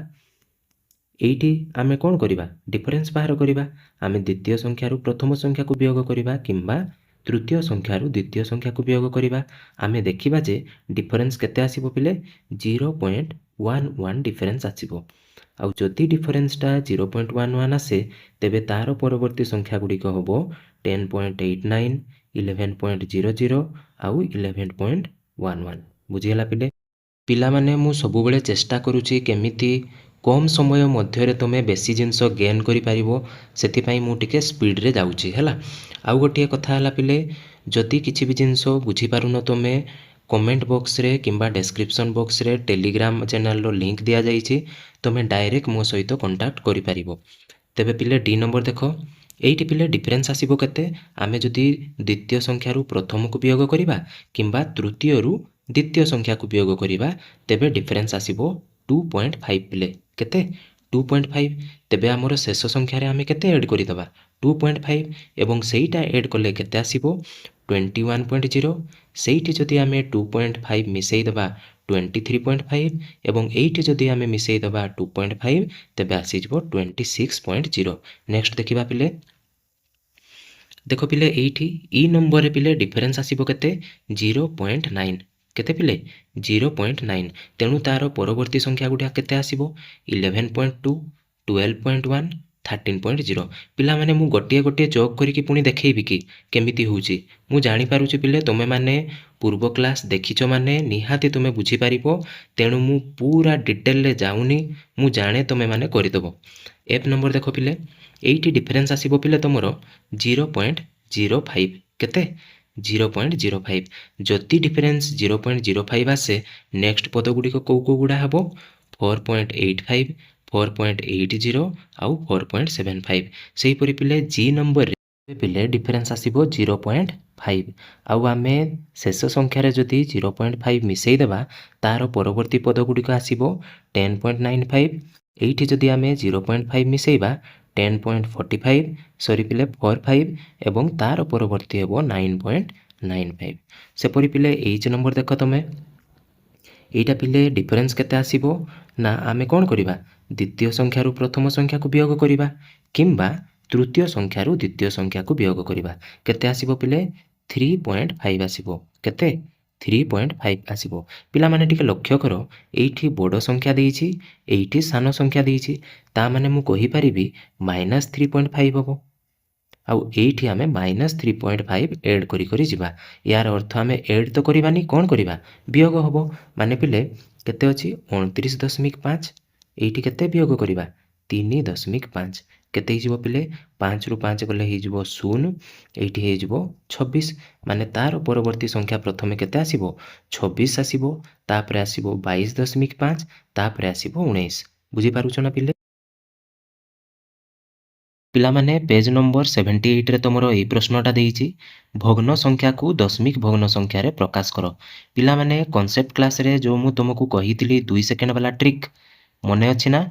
[SPEAKER 1] ଏଇଠି ଆମେ କ'ଣ କରିବା? ଡିଫରେନ୍ସ ବାହାର କରିବା। ଆମେ ଦ୍ୱିତୀୟ ସଂଖ୍ୟାରୁ ପ୍ରଥମ ସଂଖ୍ୟାକୁ ବିୟୋଗ କରିବା କିମ୍ବା ତୃତୀୟ ସଂଖ୍ୟାରୁ ଦ୍ୱିତୀୟ ସଂଖ୍ୟାକୁ ବିୟୋଗ କରିବା। ଆମେ ଦେଖିବା ଯେ ଡିଫରେନ୍ସ କେତେ ଆସିବ ପିଲେ। 0.11 ଡିଫରେନ୍ସ ଆସିବ। ଆଉ ଯଦି ଡିଫରେନ୍ସଟା 0.11 ଆସେ, ତେବେ ତା'ର ପରବର୍ତ୍ତୀ ସଂଖ୍ୟା ଗୁଡ଼ିକ ହେବ 10.89, 11.00 ଆଉ 11.11। ବୁଝିହେଲା ପିଲେ? ପିଲାମାନେ, ମୁଁ ସବୁବେଳେ ଚେଷ୍ଟା କରୁଛି କେମିତି କମ୍ ସମୟ ମଧ୍ୟରେ ତୁମେ ବେଶୀ ଜିନିଷ ଗେନ୍ କରିପାରିବ। ସେଥିପାଇଁ ମୁଁ ଟିକେ ସ୍ପିଡ଼ରେ ଯାଉଛି, ହେଲା? ଆଉ ଗୋଟିଏ କଥା ହେଲା ପିଲେ, ଯଦି କିଛି ବି ଜିନିଷ ବୁଝିପାରୁନ, ତୁମେ କମେଣ୍ଟ ବକ୍ସରେ କିମ୍ବା ଡେସ୍କ୍ରିପସନ୍ ବକ୍ସରେ ଟେଲିଗ୍ରାମ ଚ୍ୟାନେଲର ଲିଙ୍କ୍ ଦିଆଯାଇଛି, ତୁମେ ଡାଇରେକ୍ଟ ମୋ ସହିତ କଣ୍ଟାକ୍ଟ କରିପାରିବ। ତେବେ ପିଲେ, ଡି ନମ୍ବର ଦେଖ। ଏଇଠି ପିଲେ, ଡିଫରେନ୍ସ ଆସିବ କେତେ? ଆମେ ଯଦି ଦ୍ୱିତୀୟ ସଂଖ୍ୟାରୁ ପ୍ରଥମକୁ ବିୟୋଗ କରିବା କିମ୍ବା ତୃତୀୟରୁ ଦ୍ୱିତୀୟ ସଂଖ୍ୟାକୁ ବିୟୋଗ କରିବା, ତେବେ ଡିଫରେନ୍ସ ଆସିବ 2.5। ପିଲେ, କେତେ? 2.5। ତେବେ ଆମର ଶେଷ ସଂଖ୍ୟାରେ ଆମେ କେତେ ଏଡ଼୍ କରିଦେବା? 2.5। ଏବଂ ସେଇଟା ଏଡ଼୍ କଲେ କେତେ ଆସିବ? 21.0। ସେଇଠି ଯଦି ଆମେ 2.5 ମିଶାଇଦେବା, 23.5। ଏବଂ ଏଇଠି ଯଦି ଆମେ ମିଶାଇଦେବା 2.5, ତେବେ ଆସିଯିବ 26.0। ନେକ୍ସଟ ଦେଖିବା ପିଲେ। ଦେଖ ପିଲେ, ଏଇଠି ଇ ନମ୍ବରରେ ପିଲେ, ଡିଫରେନ୍ସ ଆସିବ କେତେ? 0.9। କେତେ ପିଲେ? 0.9। ତେଣୁ ତା'ର ପରବର୍ତ୍ତୀ ସଂଖ୍ୟା ଗୁଡ଼ିକ କେତେ ଆସିବ? 11.2, 12.1, 13.0। ପିଲାମାନେ, ମୁଁ ଗୋଟିଏ ଗୋଟିଏ ଚକ୍ କରିକି ପୁଣି ଦେଖେଇବି କି କେମିତି ହେଉଛି? ମୁଁ ଜାଣିପାରୁଛି ପିଲେ, ତୁମେମାନେ ପୂର୍ବ କ୍ଲାସ୍ ଦେଖିଛ, ମାନେ ନିହାତି ତୁମେ ବୁଝିପାରିବ। ତେଣୁ ମୁଁ ପୁରା ଡିଟେଲରେ ଯାଉନି। ମୁଁ ଜାଣେ ତୁମେମାନେ କରିଦେବ। ଏଫ୍ ନମ୍ବର ଦେଖ ପିଲେ। ଏଇଠି ଡିଫରେନ୍ସ ଆସିବ ପିଲେ ତୁମର 0.05। କେତେ? 0.05। ଯଦି ଡିଫରେନ୍ସ 0.05 ଆସେ, ନେକ୍ସଟ ପଦ ଗୁଡ଼ିକ କେଉଁ କେଉଁ ଗୁଡ଼ା ହେବ? 4.85, 4.80 ଆଉ 4.75। ସେହିପରି ପିଲେ, ଜି ନମ୍ବରରେ ପିଲେ, ଡିଫରେନ୍ସ ଆସିବ 0.5। ଆଉ ଆମେ ଶେଷ ସଂଖ୍ୟାରେ ଯଦି 0.5 ମିଶାଇଦେବା, ତା'ର ପରବର୍ତ୍ତୀ ପଦ ଗୁଡ଼ିକ ଆସିବ 10.95। ଏଇଠି ଯଦି ଆମେ 0.5 ମିଶାଇବା, 10.45, ସରି ପିଲେ, 45 ଏବଂ ତା'ର ପରବର୍ତ୍ତୀ ହେବ 9.95। ସେପରି ପିଲେ, ଏଇଚ୍ ନମ୍ବର ଦେଖ ତୁମେ। ଏଇଟା ପିଲେ, ଡିଫରେନ୍ସ କେତେ ଆସିବ? ନା, ଆମେ କ'ଣ କରିବା? ଦ୍ୱିତୀୟ ସଂଖ୍ୟାରୁ ପ୍ରଥମ ସଂଖ୍ୟାକୁ ବିୟୋଗ କରିବା କିମ୍ବା ତୃତୀୟ ସଂଖ୍ୟାରୁ ଦ୍ୱିତୀୟ ସଂଖ୍ୟାକୁ ବିୟୋଗ କରିବା। କେତେ ଆସିବ ପିଲେ? 3.5 ଆସିବ। କେତେ? 3.5 ଆସିବ। ପିଲାମାନେ, ଟିକେ ଲକ୍ଷ୍ୟ କର, ଏଇଠି ବଡ଼ ସଂଖ୍ୟା ଦେଇଛି, ଏଇଠି ସାନ ସଂଖ୍ୟା ଦେଇଛି। ତା ମାନେ ମୁଁ କହିପାରିବି -3.5 ହେବ। ଆଉ ଏଇଠି ଆମେ -3.5 ଏଡ଼୍ କରି କରି ଯିବା। ୟାର ଅର୍ଥ ଆମେ ଏଡ଼୍ ତ କରିବାନି, କ'ଣ କରିବା? ବିୟୋଗ ହେବ। ମାନେ ପିଲେ, କେତେ ଅଛି? 29.5। ଏଇଠି କେତେ ବିୟୋଗ କରିବା? 3.5। କେତେ ହେଇଯିବ ପିଲେ? 5ରୁ 5 ଗଲେ ହେଇଯିବ 0, ଏଇଠି ହେଇଯିବ 26। ମାନେ ତା'ର ପରବର୍ତ୍ତୀ ସଂଖ୍ୟା ପ୍ରଥମେ କେତେ ଆସିବ? 26 ଆସିବ, ତାପରେ ଆସିବ 22.5, ତାପରେ ଆସିବ 19। ବୁଝିପାରୁଛ ନା ପିଲେ? ପିଲାମାନେ, ପେଜ୍ ନମ୍ବର 78ରେ ତୁମର ଏଇ ପ୍ରଶ୍ନଟା ଦେଇଛି, ଭଗ୍ନ ସଂଖ୍ୟାକୁ ଦଶମିକ ଭଗ୍ନ ସଂଖ୍ୟାରେ ପ୍ରକାଶ କର। ପିଲାମାନେ, କନସେପ୍ଟ କ୍ଲାସ୍ରେ ଯେଉଁ ମୁଁ ତୁମକୁ କହିଥିଲି 2 ସେକେଣ୍ଡ ବାଲା ଟ୍ରିକ୍, ମନେ ଅଛି ନା?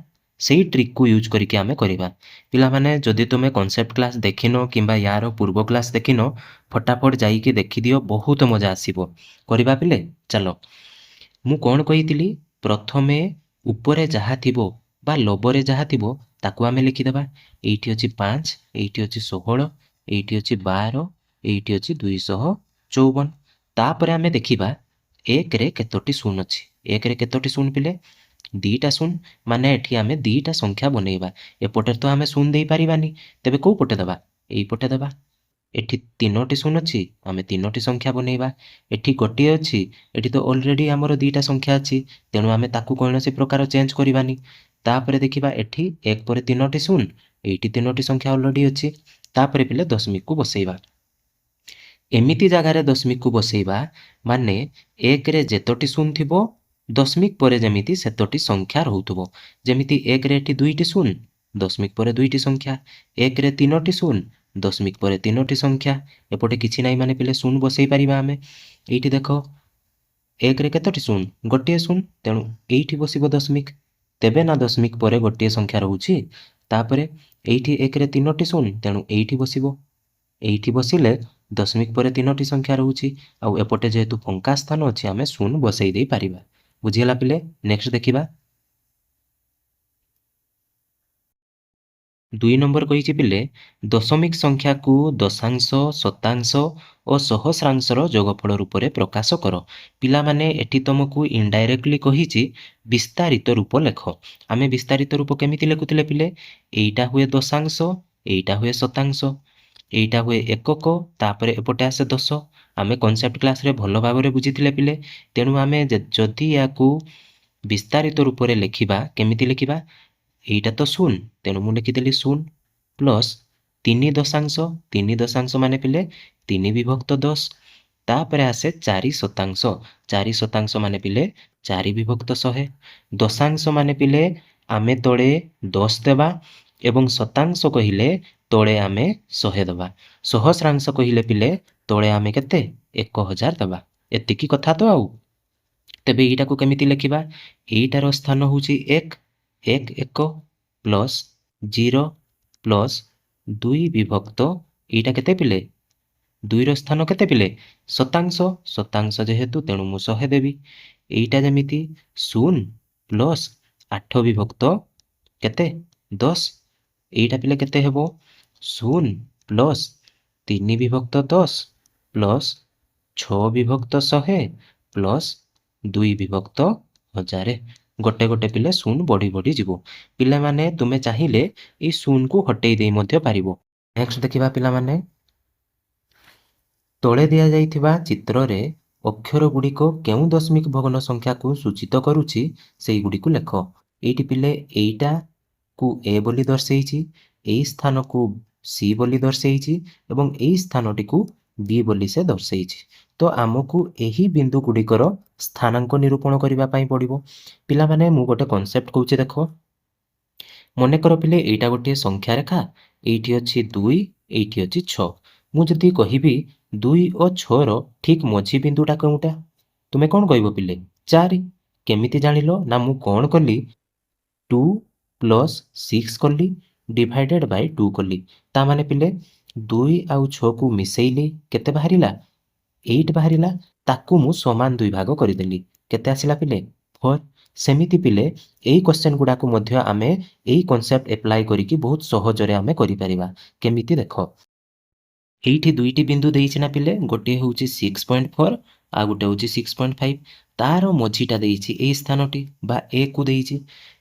[SPEAKER 1] ସେଇ ଟ୍ରିକ୍କୁ ୟୁଜ୍ କରିକି ଆମେ କରିବା। ପିଲାମାନେ, ଯଦି ତୁମେ କନସେପ୍ଟ କ୍ଲାସ୍ ଦେଖିନ କିମ୍ବା ୟାର ପୂର୍ବ କ୍ଲାସ୍ ଦେଖିନ, ଫଟାଫଟ ଯାଇକି ଦେଖିଦିଅ, ବହୁତ ମଜା ଆସିବ। କରିବା ପିଲେ, ଚାଲ। ମୁଁ କ'ଣ କହିଥିଲି? ପ୍ରଥମେ ଉପରେ ଯାହା ଥିବ ବା ଲବରେ ଯାହା ଥିବ, ତାକୁ ଆମେ ଲେଖିଦେବା। ଏଇଠି ଅଛି 5, ଏଇଠି ଅଛି 16, ଏଇଠି ଅଛି 12, ଏଇଠି ଅଛି 254। ତାପରେ ଆମେ ଦେଖିବା 1ରେ କେତୋଟି ଶୂନ ଅଛି। 1ରେ କେତୋଟି ଶୂନ ପିଲେ? 2ଟା ଶୂନ। ମାନେ ଏଠି ଆମେ 2ଟା ସଂଖ୍ୟା ବନେଇବା। ଏପଟେ ତ ଆମେ ଶୂନ ଦେଇପାରିବାନି, ତେବେ କେଉଁ ପଟେ ଦେବା? ଏଇପଟେ ଦେବା। ଏଠି ତିନୋଟି ଶୂନ ଅଛି, ଆମେ ତିନୋଟି ସଂଖ୍ୟା ବନେଇବା। ଏଠି ଗୋଟିଏ ଅଛି, ଏଠି ତ ଅଲରେଡ଼ି ଆମର 2ଟା ସଂଖ୍ୟା ଅଛି, ତେଣୁ ଆମେ ତାକୁ କୌଣସି ପ୍ରକାର ଚେଞ୍ଜ କରିବାନି। ତାପରେ ଦେଖିବା ଏଠି 1 ପରେ ତିନୋଟି ଶୂନ, ଏଇଠି ତିନୋଟି ସଂଖ୍ୟା ଅଲରେଡ଼ି ଅଛି। ତାପରେ ପିଲେ, ଦଶମିକକୁ ବସେଇବା। ଏମିତି ଜାଗାରେ ଦଶମିକକୁ ବସେଇବା, ମାନେ 1ରେ ଯେତୋଟି ଶୂନ ଥିବ, ଦଶମିକ ପରେ ଯେମିତି ସେତୋଟି ସଂଖ୍ୟା ରହୁଥିବ। ଯେମିତି 1ରେ ଏଠି ଦୁଇଟି ଶୂନ, ଦଶମିକ ପରେ 2ଟି ସଂଖ୍ୟା। 1ରେ 3ଟି ଶୂନ, ଦଶମିକ ପରେ 3ଟି ସଂଖ୍ୟା। ଏପଟେ କିଛି ନାହିଁ ମାନେ ପିଲେ ଶୂନ ବସେଇ ପାରିବା ଆମେ। ଏଇଠି ଦେଖ, 1ରେ କେତୋଟି ଶୂନ? ଗୋଟିଏ ଶୂନ, ତେଣୁ ଏଇଠି ବସିବ ଦଶମିକ। ତେବେ ନା ଦଶମିକ ପରେ ଗୋଟିଏ ସଂଖ୍ୟା ରହୁଛି। ତାପରେ ଏଇଠି 1ରେ 3ଟି ଶୂନ, ତେଣୁ ଏଇଠି ବସିବ। ଏଇଠି ବସିଲେ ଦଶମିକ ପରେ 3ଟି ସଂଖ୍ୟା ରହୁଛି, ଆଉ ଏପଟେ ଯେହେତୁ ଫାଙ୍କା ସ୍ଥାନ ଅଛି, ଆମେ ଶୂନ ବସେଇ ଦେଇପାରିବା। ବୁଝିହେଲା ପିଲେ? ନେକ୍ସଟ ଦେଖିବା। 2 ନମ୍ବର କହିଛି ପିଲେ, ଦଶମିକ ସଂଖ୍ୟାକୁ ଦଶାଂଶ, ଶତାଂଶ ଓ ସହସ୍ରାଂଶର ଯୋଗଫଳ ରୂପରେ ପ୍ରକାଶ କର। ପିଲାମାନେ, ଏଠି ତମକୁ ଇନଡାଇରେକ୍ଟଲି କହିଛି ବିସ୍ତାରିତ ରୂପ ଲେଖ। ଆମେ ବିସ୍ତାରିତ ରୂପ କେମିତି ଲେଖୁଥିଲେ ପିଲେ? ଏଇଟା ହୁଏ ଦଶାଂଶ, ଏଇଟା ହୁଏ ଶତାଂଶ, ଏଇଟା ହୁଏ ଏକକ, ତାପରେ ଏପଟେ ଆସେ 10। ଆମେ କନସେପ୍ଟ କ୍ଲାସରେ ଭଲ ଭାବରେ ବୁଝିଥିଲେ ପିଲେ। ତେଣୁ ଆମେ ଯଦି ୟାକୁ ବିସ୍ତାରିତ ରୂପରେ ଲେଖିବା, କେମିତି ଲେଖିବା? ଏଇଟା ତ ଶୂନ, ତେଣୁ ମୁଁ ଲେଖିଦେଲି ଶୂନ ପ୍ଲସ୍ 3 ଦଶାଂଶ। 3 ଦଶାଂଶ ମାନେ ପିଲେ 3 ବିଭକ୍ତ 10। ତାପରେ ଆସେ 4 ଶତାଂଶ। 4 ଶତାଂଶ ମାନେ ପିଲେ 4 ବିଭକ୍ତ 100। ଦଶାଂଶ ମାନେ ପିଲେ ଆମେ ତଳେ 10 ଦେବା ଏବଂ ଶତାଂଶ କହିଲେ ତଳେ ଆମେ 100 ଦେବା। ସହସ୍ରାଂଶ କହିଲେ ପିଲେ ତଳେ ଆମେ କେତେ? 1000 ଦେବା। ଏତିକି କଥା ତ ଆଉ। ତେବେ ଏଇଟାକୁ କେମିତି ଲେଖିବା? ଏଇଟାର ସ୍ଥାନ ହେଉଛି 1, 1 1 ପ୍ଲସ୍ 0 ପ୍ଲସ୍ 2 ବିଭକ୍ତ ଏଇଟା କେତେ ପିଲେ? 2ର ସ୍ଥାନ କେତେ ପିଲେ? ଶତାଂଶ। ଶତାଂଶ ଯେହେତୁ, ତେଣୁ ମୁଁ 100 ଦେବି। ଏଇଟା ଯେମିତି ଶୂନ ପ୍ଲସ୍ 8 ବିଭକ୍ତ କେତେ? 10। ଏଇଟା ପିଲେ କେତେ ହେବ? ଶୂନ ପ୍ଲସ୍ 3 ବିଭକ୍ତ 10 ପ୍ଲସ୍ 6 ବିଭକ୍ତ 100 ପ୍ଲସ୍ 2 ବିଭକ୍ତ 1000। ଗୋଟେ ଗୋଟେ ପିଲେ ଶୂନ ବଢ଼ି ବଢ଼ି ଯିବ। ପିଲାମାନେ, ତୁମେ ଚାହିଁଲେ ଏଇ ଶୂନକୁ ହଟେଇ ଦେଇ ମଧ୍ୟ ପାରିବ। ନେକ୍ସଟ ଦେଖିବା ପିଲାମାନେ। ତଳେ ଦିଆଯାଇଥିବା ଚିତ୍ରରେ ଅକ୍ଷର ଗୁଡ଼ିକ କେଉଁ ଦଶମିକ ଭଗ୍ନ ସଂଖ୍ୟାକୁ ସୂଚିତ କରୁଛି, ସେଇଗୁଡ଼ିକୁ ଲେଖ। ଏଇଠି ପିଲେ ଏଇଟାକୁ ଏ ବୋଲି ଦର୍ଶେଇଛି, ଏଇ ସ୍ଥାନକୁ ସି ବୋଲି ଦର୍ଶେଇଛି ଏବଂ ଏଇ ସ୍ଥାନଟିକୁ ବି ବୋଲି ସେ ଦର୍ଶେଇଛି। ତ ଆମକୁ ଏହି ବିନ୍ଦୁ ଗୁଡ଼ିକର ସ୍ଥାନାଙ୍କ ନିରୂପଣ କରିବା ପାଇଁ ପଡ଼ିବ। ପିଲାମାନେ, ମୁଁ ଗୋଟେ କନସେପ୍ଟ କହୁଛି, ଦେଖ। ମନେକର ପିଲେ ଏଇଟା ଗୋଟିଏ ସଂଖ୍ୟା ରେଖା। ଏଇଠି ଅଛି 2, ଏଇଠି ଅଛି 6। ମୁଁ ଯଦି କହିବି 2 ଓ 6ର ଠିକ୍ ମଝି ବିନ୍ଦୁଟା କେଉଁଟା, ତୁମେ କ'ଣ କହିବ ପିଲେ? 4। କେମିତି ଜାଣିଲ? ନା ମୁଁ କ'ଣ କଲି? 2 ପ୍ଲସ୍ 6 କଲି, ଡିଭାଇଡେଡ଼ ବାଇ 2 କଲି। ତା ମାନେ ପିଲେ 2 ଆଉ 6କୁ ମିଶେଇଲି, କେତେ ବାହାରିଲା? 8 ବାହାରିଲା। ତାକୁ ମୁଁ ସମାନ ଦୁଇ ଭାଗ କରିଦେଲି, କେତେ ଆସିଲା ପିଲେ? 4। ସେମିତି ପିଲେ ଏଇ କ୍ୱେଶ୍ଚନ୍ ଗୁଡ଼ାକୁ ମଧ୍ୟ ଆମେ ଏଇ କନସେପ୍ଟ ଆପ୍ଲାଏ କରିକି ବହୁତ ସହଜରେ ଆମେ କରିପାରିବା। କେମିତି ଦେଖ। ଏଇଠି ଦୁଇଟି ବିନ୍ଦୁ ଦେଇଛି ନା ପିଲେ? ଗୋଟିଏ ହେଉଛି 6.4 ଆଉ ଗୋଟେ ହେଉଛି 6.5। ତାର ମଝିଟା ଦେଇଛି ଏଇ ସ୍ଥାନଟି ବା ଏ କୁ ଦେଇଛି।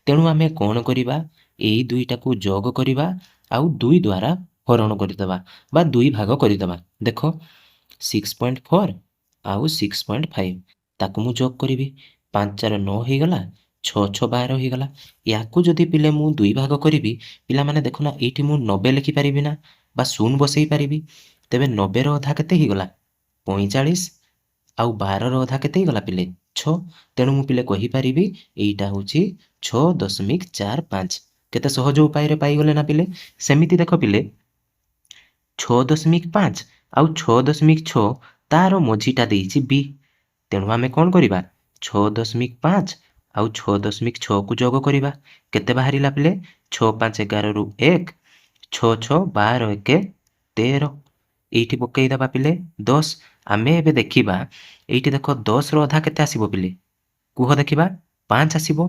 [SPEAKER 1] ତେଣୁ ଆମେ କ'ଣ କରିବା? ଏଇ ଦୁଇଟାକୁ ଯୋଗ କରିବା ଆଉ 2 ଦ୍ୱାରା ହରଣ କରିଦେବା ବା ଦୁଇ ଭାଗ କରିଦେବା। ଦେଖ, 6.4 ଆଉ 6.5, ତାକୁ ମୁଁ ଯୋଗ କରିବି। 5 4 9 ହେଇଗଲା, 6 6 12 ହେଇଗଲା। ୟାକୁ ଯଦି ପିଲେ ମୁଁ ଦୁଇ ଭାଗ କରିବି, ପିଲାମାନେ ଦେଖୁନା, ଏଇଠି ମୁଁ 90 ଲେଖିପାରିବି ନା ବା ଶୂନ ବସେଇ ପାରିବି? ତେବେ 90ର ଅଧା କେତେ ହେଇଗଲା? 45। ଆଉ 12ର ଅଧା କେତେ ହେଇଗଲା ପିଲେ? 6। ତେଣୁ ମୁଁ ପିଲେ କହିପାରିବି ଏଇଟା ହେଉଛି 6.45। କେତେ ସହଜ ଉପାୟରେ ପାଇଗଲେ ନା ପିଲେ? ସେମିତି ଦେଖ ପିଲେ, 6.5 ଆଉ 6.6, ତାର ମଝିଟା ଦେଇଛି ବି। ତେଣୁ ଆମେ କ'ଣ କରିବା? 6.5 ଆଉ 6.6କୁ ଯୋଗ କରିବା। କେତେ ବାହାରିଲା ପିଲେ? 6 5 11ରୁ 1, 6 6 12, 1 13। ଏଇଠି ପକେଇଦେବା ପିଲେ 10। ଆମେ ଏବେ ଦେଖିବା, ଏଇଠି ଦେଖ, 10ର ଅଧା କେତେ ଆସିବ ପିଲେ? କୁହ ଦେଖିବା। 5 ଆସିବ।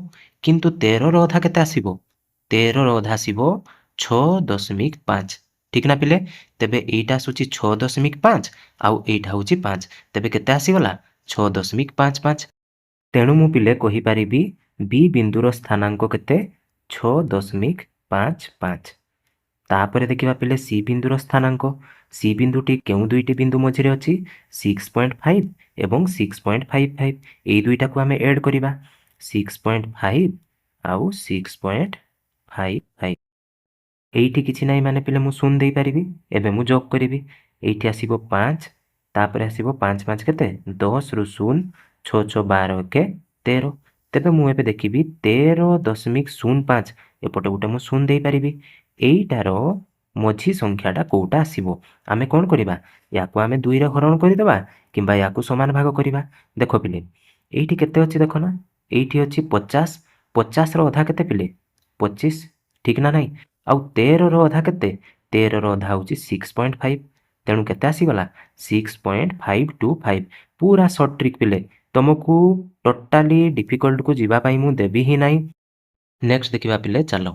[SPEAKER 1] କିନ୍ତୁ 13ର ଅଧା କେତେ ଆସିବ? 13ର ଅଧା ଆସିବ 6.5, ଠିକ ନା ପିଲେ? ତେବେ ଏଇଟା ଆସୁଛି 6.5 ଆଉ ଏଇଟା ହେଉଛି 5। ତେବେ କେତେ ଆସିଗଲା? 6.55। ତେଣୁ ମୁଁ ପିଲେ କହିପାରିବି ବି ବିନ୍ଦୁର ସ୍ଥାନାଙ୍କ କେତେ? 6.55। ତାପରେ ଦେଖିବା ପିଲେ ସି ବିନ୍ଦୁର ସ୍ଥାନାଙ୍କ। ସି ବିନ୍ଦୁଟି କେଉଁ ଦୁଇଟି ବିନ୍ଦୁ ମଝିରେ ଅଛି? 6.5 ଏବଂ 6.55। ଏଇ ଦୁଇଟାକୁ ଆମେ ଏଡ୍ କରିବା, 6.5 ଆଉ 6.55। ଏଇଠି କିଛି ନାହିଁ ମାନେ ପିଲେ ମୁଁ ଶୂନ ଦେଇପାରିବି। ଏବେ ମୁଁ ଯୋଗ କରିବି। ଏଇଠି ଆସିବ 5, ତାପରେ ଆସିବ 5 5 କେତେ? 10ରୁ 0, 6 6 12, 1 13। ତେବେ ମୁଁ ଏବେ ଦେଖିବି 13.05। ଏପଟେ ଗୋଟେ ମୁଁ ଶୂନ ଦେଇପାରିବି। ଏଇଟାର ମଝି ସଂଖ୍ୟାଟା କେଉଁଟା ଆସିବ? ଆମେ କ'ଣ କରିବା? ୟାକୁ ଆମେ ଦୁଇରେ ହରଣ କରିଦେବା କିମ୍ବା ୟାକୁ ସମାନ ଭାଗ କରିବା। ଦେଖ ପିଲେ, ଏଇଠି କେତେ ଅଛି ଦେଖ ନା। ଏଇଠି ଅଛି 50। 50ର ଅଧା କେତେ ପିଲେ? 25, ଠିକ୍ ନା ନାହିଁ? ଆଉ 13ର ଅଧା କେତେ? 13ର ଅଧା ହେଉଛି 6.5। ତେଣୁ କେତେ ଆସିଗଲା? 6.525। ପୁରା ସର୍ଟ ଟ୍ରିକ୍ ପିଲେ, ତୁମକୁ ଟୋଟାଲି ଡିଫିକଲ୍ଟକୁ ଯିବା ପାଇଁ ମୁଁ ଦେବି ହିଁ ନାହିଁ। ନେକ୍ସଟ ଦେଖିବା ପିଲେ, ଚାଲ।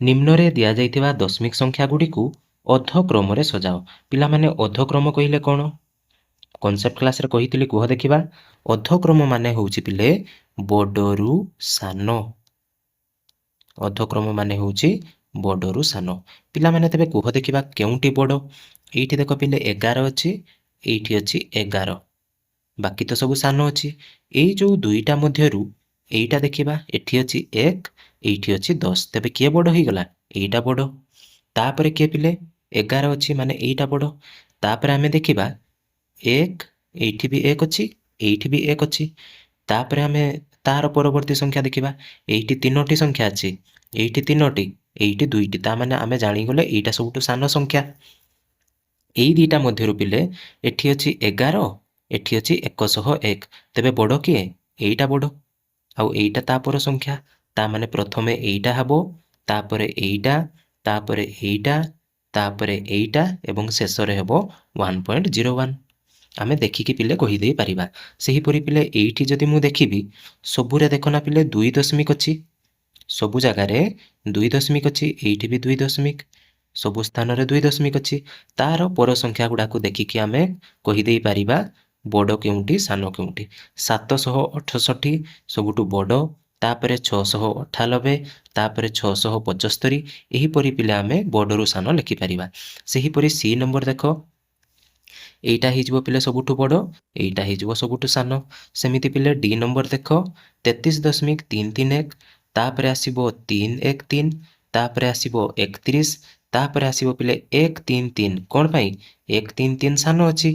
[SPEAKER 1] ନିମ୍ନରେ ଦିଆଯାଇଥିବା ଦଶମିକ ସଂଖ୍ୟା ଗୁଡ଼ିକୁ ଅଧକ୍ରମରେ ସଜାଅ। ପିଲାମାନେ, ଅଧକ୍ରମ କହିଲେ କ'ଣ? କନସେପ୍ଟ କ୍ଲାସରେ କହିଥିଲି, କୁହ ଦେଖିବା। ଅଧକ୍ରମ ମାନେ ହେଉଛି ପିଲେ ବଡ଼ରୁ ସାନ। ଅଧକ୍ରମ ମାନେ ହେଉଛି ବଡ଼ରୁ ସାନ। ପିଲାମାନେ, ତେବେ କୁହ ଦେଖିବା କେଉଁଟି ବଡ଼? ଏଇଠି ଦେଖ ପିଲେ, 11 ଅଛି, ଏଇଠି ଅଛି 11, ବାକି ତ ସବୁ ସାନ ଅଛି। ଏଇ ଯେଉଁ ଦୁଇଟା ମଧ୍ୟରୁ ଏଇଟା ଦେଖିବା, ଏଠି ଅଛି 1, ଏଇଠି ଅଛି 10। ତେବେ କିଏ ବଡ଼ ହେଇଗଲା? ଏଇଟା ବଡ଼। ତାପରେ କିଏ ପିଲେ? 11 ଅଛି, ମାନେ ଏଇଟା ବଡ଼। ତାପରେ ଆମେ ଦେଖିବା 1, ଏଇଠି ବି 1 ଅଛି, ଏଇଠି ବି 1 ଅଛି। ତାପରେ ଆମେ ତାର ପରବର୍ତ୍ତୀ ସଂଖ୍ୟା ଦେଖିବା। ଏଇଠି ତିନୋଟି ସଂଖ୍ୟା ଅଛି, ଏଇଠି ତିନୋଟି, ଏଇଠି ଦୁଇଟି। ତା ମାନେ ଆମେ ଜାଣିଗଲେ ଏଇଟା ସବୁଠୁ ସାନ ସଂଖ୍ୟା। ଏଇ ଦୁଇଟା ମଧ୍ୟରୁ ପିଲେ, ଏଠି ଅଛି 11, ଏଠି ଅଛି 101। ତେବେ ବଡ଼ କିଏ? ଏଇଟା ବଡ଼ ଆଉ ଏଇଟା ତାପର ସଂଖ୍ୟା। ତା ମାନେ ପ୍ରଥମେ ଏଇଟା ହେବ, ତାପରେ ଏଇଟା, ତାପରେ ଏଇଟା, ତାପରେ ଏଇଟା ଏବଂ ଶେଷରେ ହେବ 1.01। ଆମେ ଦେଖିକି ପିଲେ କହିଦେଇ ପାରିବା। ସେହିପରି ପିଲେ, ଏଇଠି ଯଦି ମୁଁ ଦେଖିବି, ସବୁରେ ଦେଖ ନା ପିଲେ, ଦୁଇ ଦଶମିକ ଅଛି। ସବୁ ଜାଗାରେ ଦୁଇ ଦଶମିକ ଅଛି। ଏଇଠି ବି ଦୁଇ ଦଶମିକ, ସବୁ ସ୍ଥାନରେ ଦୁଇ ଦଶମିକ ଅଛି। ତାର ପର ସଂଖ୍ୟା ଗୁଡ଼ାକୁ ଦେଖିକି ଆମେ କହିଦେଇ ପାରିବା ବଡ଼ କେଉଁଠି, ସାନ କେଉଁଠି। 768 ସବୁଠୁ ବଡ଼, ତାପରେ 698, ତାପରେ 675। ଏହିପରି ପିଲେ ଆମେ ବଡ଼ରୁ ସାନ ଲେଖିପାରିବା। ସେହିପରି ସି ନମ୍ବର ଦେଖ, ଏଇଟା ହେଇଯିବ ପିଲେ ସବୁଠୁ ବଡ଼, ଏଇଟା ହେଇଯିବ ସବୁଠୁ ସାନ। ସେମିତି ପିଲେ ଡି ନମ୍ବର ଦେଖ, 33.331, ତାପରେ ଆସିବ 313, ତାପରେ ଆସିବ 31, ତାପରେ ଆସିବ ପିଲେ 133। କ'ଣ ପାଇଁ? 133 ସାନ ଅଛି।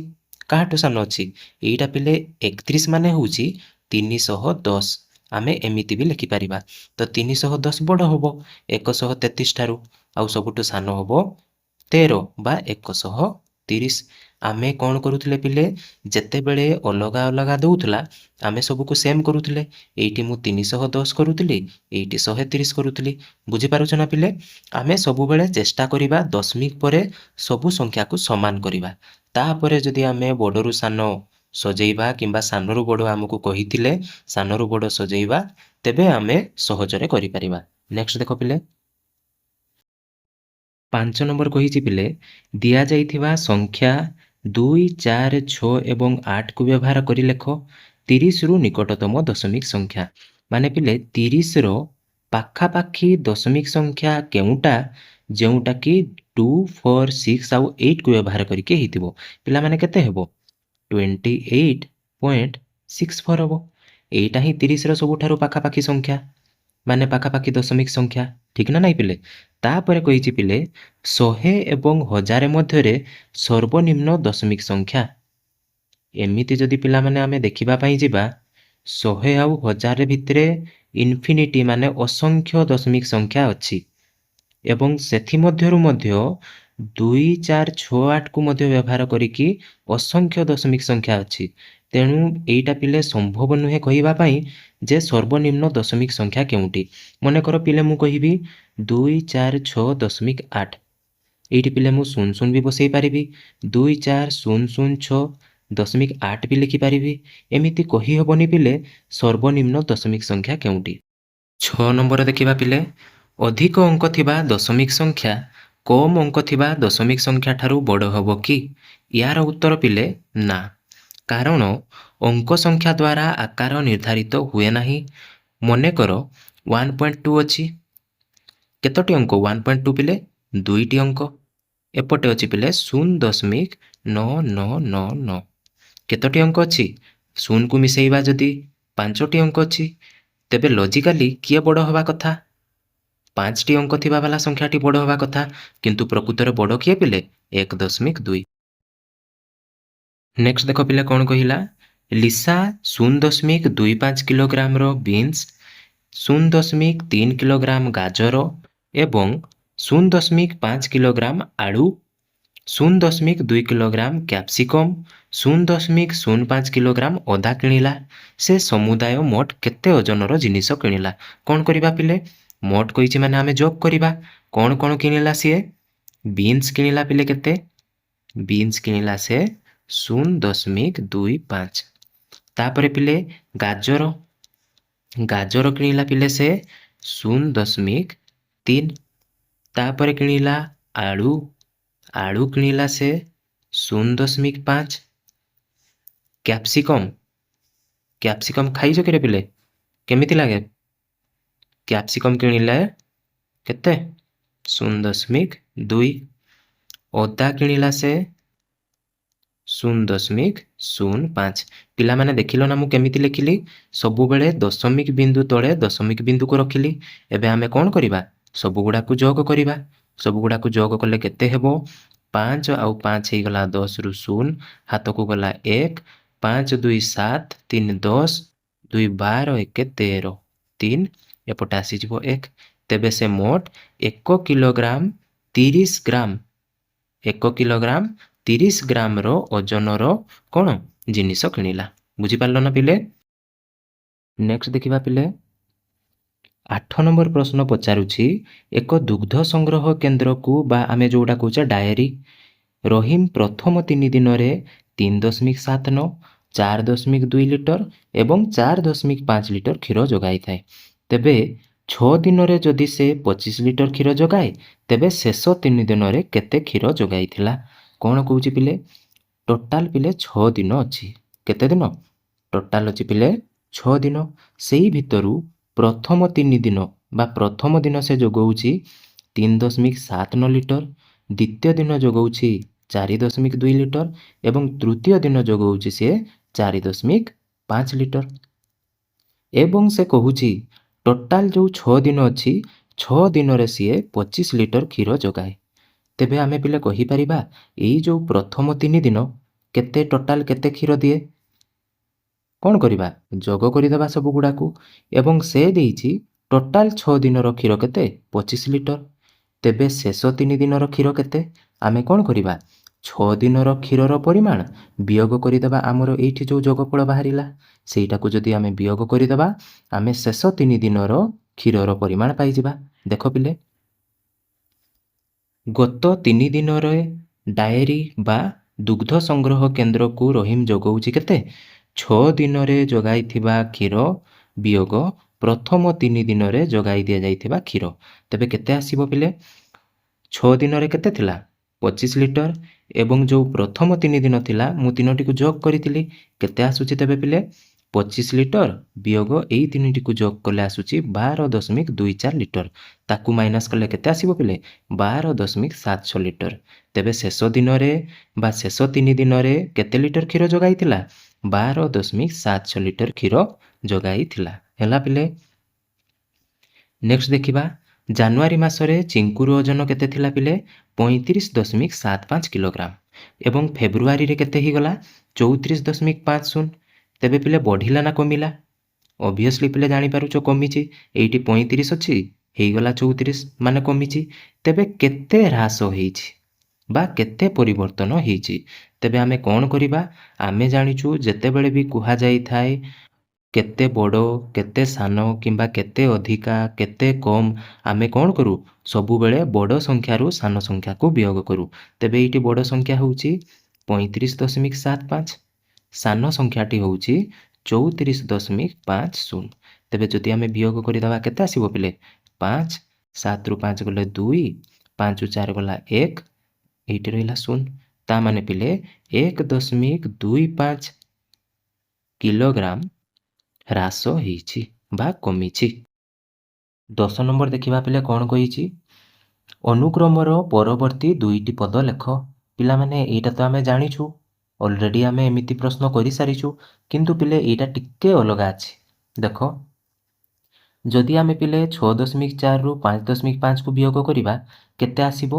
[SPEAKER 1] କାହାଠୁ ସାନ ଅଛି ଏଇଟା ପିଲେ? 31 ମାନେ ହେଉଛି 310। ଆମେ ଏମିତି ବି ଲେଖିପାରିବା। ତ 310 ବଡ଼ ହେବ 133 ଠାରୁ ଆଉ ସବୁଠୁ ସାନ ହେବ 13 ବା 130। ଆମେ କ'ଣ କରୁଥିଲେ ପିଲେ? ଯେତେବେଳେ ଅଲଗା ଅଲଗା ଦେଉଥିଲା, ଆମେ ସବୁକୁ ସେମ୍ କରୁଥିଲେ। ଏଇଠି ମୁଁ 310 କରୁଥିଲି, ଏଇଠି 130 କରୁଥିଲି। ବୁଝିପାରୁଛ ନା ପିଲେ? ଆମେ ସବୁବେଳେ ଚେଷ୍ଟା କରିବା ଦଶମିକ ପରେ ସବୁ ସଂଖ୍ୟାକୁ ସମାନ କରିବା। ତାପରେ ଯଦି ଆମେ ବଡ଼ରୁ ସାନ ସଜେଇବା କିମ୍ବା ସାନରୁ ବଡ଼ ଆମକୁ କହିଥିଲେ ସାନରୁ ବଡ଼ ସଜେଇବା, ତେବେ ଆମେ ସହଜରେ କରିପାରିବା। ନେକ୍ସଟ ଦେଖ ପିଲେ, 5 ନମ୍ବର କହିଛି ପିଲେ, ଦିଆଯାଇଥିବା ସଂଖ୍ୟା 2, 4, 6 ଏବଂ 8କୁ ବ୍ୟବହାର କରି ଲେଖ 30ରୁ ନିକଟତମ ଦଶମିକ ସଂଖ୍ୟା। ମାନେ ପିଲେ, 30ର ପାଖାପାଖି ଦଶମିକ ସଂଖ୍ୟା କେଉଁଟା, ଯେଉଁଟାକି 2, 4, 6 ଆଉ 8କୁ ବ୍ୟବହାର କରିକି ହେଇଥିବ? ପିଲାମାନେ, କେତେ ହେବ? 28.64 ହେବ। ଏଇଟା ହିଁ 30ର ସବୁଠାରୁ ପାଖାପାଖି ସଂଖ୍ୟା, ମାନେ ପାଖାପାଖି ଦଶମିକ ସଂଖ୍ୟା, ଠିକ୍ ନା ନାଇଁ ପିଲେ? ତାପରେ କହିଛି ପିଲେ, 100 ଏବଂ 1000 ମଧ୍ୟରେ ସର୍ବନିମ୍ନ ଦଶମିକ ସଂଖ୍ୟା। ଏମିତି ଯଦି ପିଲାମାନେ ଆମେ ଦେଖିବା ପାଇଁ ଯିବା, 100 ଆଉ 1000 ଭିତରେ ଇନଫିନିଟି, ମାନେ ଅସଂଖ୍ୟ ଦଶମିକ ସଂଖ୍ୟା ଅଛି ଏବଂ ସେଥିମଧ୍ୟରୁ ମଧ୍ୟ 2, 4, 6, 8କୁ ମଧ୍ୟ ବ୍ୟବହାର କରିକି ଅସଂଖ୍ୟ ଦଶମିକ ସଂଖ୍ୟା ଅଛି। ତେଣୁ ଏଇଟା ପିଲେ ସମ୍ଭବ ନୁହେଁ କହିବା ପାଇଁ ଯେ ସର୍ବନିମ୍ନ ଦଶମିକ ସଂଖ୍ୟା କେଉଁଟି। ମନେକର ପିଲେ ମୁଁ କହିବି 246.8। ଏଇଠି ପିଲେ ମୁଁ ଶୂନ ଶୂନ ବି ବସେଇ ପାରିବି, 24006.8 ବି ଲେଖିପାରିବି। ଏମିତି କହିହେବନି ପିଲେ ସର୍ବନିମ୍ନ ଦଶମିକ ସଂଖ୍ୟା କେଉଁଟି। 6 ନମ୍ବର ଦେଖିବା ପିଲେ, ଅଧିକ ଅଙ୍କ ଥିବା ଦଶମିକ ସଂଖ୍ୟା କମ୍ ଅଙ୍କ ଥିବା ଦଶମିକ ସଂଖ୍ୟା ଠାରୁ ବଡ଼ ହେବ କି? ୟାର ଉତ୍ତର ପିଲେ ନା, କାରଣ ଅଙ୍କ ସଂଖ୍ୟା ଦ୍ୱାରା ଆକାର ନିର୍ଦ୍ଧାରିତ ହୁଏ ନାହିଁ। ମନେକର 1.2 ଅଛି। କେତୋଟି ଅଙ୍କ 1.2 ପିଲେ? ଦୁଇଟି ଅଙ୍କ। ଏପଟେ ଅଛି ପିଲେ 0.9999। କେତୋଟି ଅଙ୍କ ଅଛି? ଶୂନକୁ ମିଶାଇବା ଯଦି ପାଞ୍ଚଟି ଅଙ୍କ ଅଛି। ତେବେ ଲଜିକାଲି କିଏ ବଡ଼ ହେବା କଥା? ପାଞ୍ଚଟି ଅଙ୍କ ଥିବା ବାଲା ସଂଖ୍ୟାଟି ବଡ଼ ହେବା କଥା। କିନ୍ତୁ ପ୍ରକୃତରେ ବଡ଼ କିଏ ପିଲେ? 1.2। ନେକ୍ସଟ ଦେଖ ପିଲେ, କ'ଣ କହିଲା? ଲିସା 0.25 କିଲୋଗ୍ରାମର ବିନ୍ସ 0.3 କିଲୋଗ୍ରାମ ଗାଜର ଏବଂ 0.5 କିଲୋଗ୍ରାମ ଆଳୁ, 0.2 କିଲୋଗ୍ରାମ କ୍ୟାପ୍ସିକମ୍, 0.05 କିଲୋଗ୍ରାମ ଅଦା କିଣିଲା। ସେ ସମୁଦାୟ ମୋଟ କେତେ ଓଜନର ଜିନିଷ କିଣିଲା? କ'ଣ କରିବା ପିଲେ? ମୋଟ କହିଛି ମାନେ ଆମେ ଯୋଗ କରିବା। କ'ଣ କ'ଣ କିଣିଲା ସିଏ? ବିନ୍ସ କିଣିଲା ପିଲେ। କେତେ ବିନ୍ସ କିଣିଲା ସେ? 0.25। ତାପରେ ପିଲେ ଗାଜର, ଗାଜର କିଣିଲା ପିଲେ ସେ 0.3। ତାପରେ କିଣିଲା ଆଳୁ, ଆଳୁ କିଣିଲା ସେ 0.5। କ୍ୟାପ୍ସିକମ୍, କ୍ୟାପ୍ସିକମ୍ ଖାଇଛ କିରେ ପିଲେ? କେମିତି ଲାଗେ? କ୍ୟାପ୍ସିକମ୍ କିଣିଲେ କେତେ? 0.2। ଅଦା କିଣିଲା ସେ 0.05। ପିଲାମାନେ, ଦେଖିଲ ନା ମୁଁ କେମିତି ଲେଖିଲି? ସବୁବେଳେ ଦଶମିକ ବିନ୍ଦୁ ତଳେ ଦଶମିକ ବିନ୍ଦୁକୁ ରଖିଲି। ଏବେ ଆମେ କ'ଣ କରିବା? ସବୁଗୁଡ଼ାକୁ ଯୋଗ କରିବା। ସବୁଗୁଡ଼ାକୁ ଯୋଗ କଲେ କେତେ ହେବ? 5 ଆଉ 5 ହେଇଗଲା 10ରୁ 0, ହାତକୁ ଗଲା 1। 5 2 7, 3 10, 2 12, 1 13, 3, ଏପଟେ ଆସିଯିବ 1। ତେବେ ସେ ମୋଟ 1 କିଲୋଗ୍ରାମ 30 ଗ୍ରାମ, 1 କିଲୋଗ୍ରାମ 30 ଗ୍ରାମର ଓଜନର କ'ଣ ଜିନିଷ କିଣିଲା। ବୁଝିପାରିଲ ନା ପିଲେ? ନେକ୍ସଟ ଦେଖିବା ପିଲେ। 8 ନମ୍ବର ପ୍ରଶ୍ନ ପଚାରୁଛି, ଏକ ଦୁଗ୍ଧ ସଂଗ୍ରହ କେନ୍ଦ୍ରକୁ ବା ଆମେ ଯେଉଁଟା କହୁଛେ ଡାଏରୀ, ରହିମ ପ୍ରଥମ 3 ଦିନରେ 3.79, 4.2 ଲିଟର ଏବଂ 4.5 ଲିଟର କ୍ଷୀର ଯୋଗାଇଥାଏ। ତେବେ 6 ଦିନରେ ଯଦି ସେ 25 ଲିଟର କ୍ଷୀର ଯୋଗାଏ, ତେବେ ଶେଷ 3 ଦିନରେ କେତେ କ୍ଷୀର ଯୋଗାଇଥିଲା? କ'ଣ କହୁଛି ପିଲେ? ଟୋଟାଲ ପିଲେ 6 ଦିନ ଅଛି। କେତେ ଦିନ ଟୋଟାଲ ଅଛି ପିଲେ? 6 ଦିନ। ସେଇ ଭିତରୁ ପ୍ରଥମ 3 ଦିନ ବା ପ୍ରଥମ ଦିନ ସେ ଯୋଗାଉଛି 3.79 ଲିଟର, ଦ୍ୱିତୀୟ ଦିନ ଯୋଗାଉଛି 4.2 ଲିଟର ଏବଂ ତୃତୀୟ ଦିନ ଯୋଗାଉଛି ସିଏ 4.5 ଲିଟର। ଏବଂ ସେ କହୁଛି ଟୋଟାଲ ଯେଉଁ 6 ଦିନ ଅଛି, 6 ଦିନରେ ସିଏ 25 ଲିଟର କ୍ଷୀର ଯୋଗାଏ। ତେବେ ଆମେ ପିଲେ କହିପାରିବା, ଏଇ ଯେଉଁ ପ୍ରଥମ 3 ଦିନ କେତେ, ଟୋଟାଲ କେତେ କ୍ଷୀର ଦିଏ? କ'ଣ କରିବା? ଯୋଗ କରିଦେବା ସବୁଗୁଡ଼ାକୁ। ଏବଂ ସେ ଦେଇଛି ଟୋଟାଲ 6 ଦିନର କ୍ଷୀର କେତେ? 25 ଲିଟର। ତେବେ ଶେଷ 3 ଦିନର କ୍ଷୀର କେତେ? ଆମେ କ'ଣ କରିବା? 6 ଦିନର କ୍ଷୀରର ପରିମାଣ ବିୟୋଗ କରିଦେବା। ଆମର ଏଇଠି ଯେଉଁ ଯୋଗଫଳ ବାହାରିଲା, ସେଇଟାକୁ ଯଦି ଆମେ ବିୟୋଗ କରିଦେବା, ଆମେ ଶେଷ 3 ଦିନର କ୍ଷୀରର ପରିମାଣ ପାଇଯିବା। ଦେଖ ପିଲେ, ଗତ 3 ଦିନରେ ଡାଏରୀ ବା ଦୁଗ୍ଧ ସଂଗ୍ରହ କେନ୍ଦ୍ରକୁ ରହିମ ଯୋଗାଉଛି କେତେ? 6 ଦିନରେ ଯୋଗାଇଥିବା କ୍ଷୀର ବିୟୋଗ ପ୍ରଥମ 3 ଦିନରେ ଯୋଗାଇ ଦିଆଯାଇଥିବା କ୍ଷୀର। ତେବେ କେତେ ଆସିବ ପିଲେ? 6 ଦିନରେ କେତେ ଥିଲା? 25 ଲିଟର। ଏବଂ ଯେଉଁ ପ୍ରଥମ 3 ଦିନ ଥିଲା, ମୁଁ ତିନୋଟିକୁ ଯୋଗ କରିଥିଲି। କେତେ ଆସୁଛି ତେବେ ପିଲେ? 25 ଲିଟର ବିୟୋଗ ଏଇ ତିନିଟିକୁ ଯୋଗ କଲେ ଆସୁଛି 12.24 ଲିଟର। ତାକୁ ମାଇନସ୍ କଲେ କେତେ ଆସିବ ପିଲେ? 12.76 ଲିଟର। ତେବେ ଶେଷ ଦିନରେ ବା ଶେଷ 3 ଦିନରେ କେତେ ଲିଟର କ୍ଷୀର ଯୋଗାଇଥିଲା? 12.76 ଲିଟର କ୍ଷୀର ଯୋଗାଇଥିଲା। ହେଲା ପିଲେ? ନେକ୍ସଟ ଦେଖିବା। ଜାନୁଆରୀ ମାସରେ ଚିଙ୍କୁର ଓଜନ କେତେ ଥିଲା ପିଲେ? 35.75 କିଲୋଗ୍ରାମ। ଏବଂ ଫେବୃଆରୀରେ କେତେ ହେଇଗଲା? 34.50। ତେବେ ପିଲେ, ବଢ଼ିଲା ନା କମିଲା? ଅବଭିୟସଲି ପିଲେ ଜାଣିପାରୁଛ, କମିଛି। ଏଇଠି 35 ଅଛି, ହେଇଗଲା 34, ମାନେ କମିଛି। ତେବେ କେତେ ହ୍ରାସ ହେଇଛି ବା କେତେ ପରିବର୍ତ୍ତନ ହେଇଛି? ତେବେ ଆମେ କ'ଣ କରିବା? ଆମେ ଜାଣିଛୁ, ଯେତେବେଳେ ବି କୁହାଯାଇଥାଏ କେତେ ବଡ଼, କେତେ ସାନ କିମ୍ବା କେତେ ଅଧିକା, କେତେ କମ୍, ଆମେ କ'ଣ କରୁ? ସବୁବେଳେ ବଡ଼ ସଂଖ୍ୟାରୁ ସାନ ସଂଖ୍ୟାକୁ ବିୟୋଗ କରୁ। ତେବେ ଏଇଠି ବଡ଼ ସଂଖ୍ୟା ହେଉଛି 35.75, ସାନ ସଂଖ୍ୟାଟି ହେଉଛି 34.50। ତେବେ ଯଦି ଆମେ ବିୟୋଗ କରିଦେବା, କେତେ ଆସିବ ପିଲେ? 5, 7ରୁ 5 ଗଲେ 2, 5 4 ଗଲା 1, ଏଇଠି ରହିଲା 0। ତା ମାନେ ପିଲେ, 1.25 କିଲୋଗ୍ରାମ ହ୍ରାସ ହେଇଛି ବା କମିଛି। 10 ନମ୍ବର ଦେଖିବା ପିଲେ, କ'ଣ କହିଛି? ଅନୁକ୍ରମର ପରବର୍ତ୍ତୀ ଦୁଇଟି ପଦ ଲେଖ। ପିଲାମାନେ, ଏଇଟା ତ ଆମେ ଜାଣିଛୁ, ଅଲରେଡ଼ି ଆମେ ଏମିତି ପ୍ରଶ୍ନ କରିସାରିଛୁ। କିନ୍ତୁ ପିଲେ, ଏଇଟା ଟିକେ ଅଲଗା ଅଛି। ଦେଖ, ଯଦି ଆମେ ପିଲେ 6.4ରୁ 5.5କୁ ବିୟୋଗ କରିବା, କେତେ ଆସିବ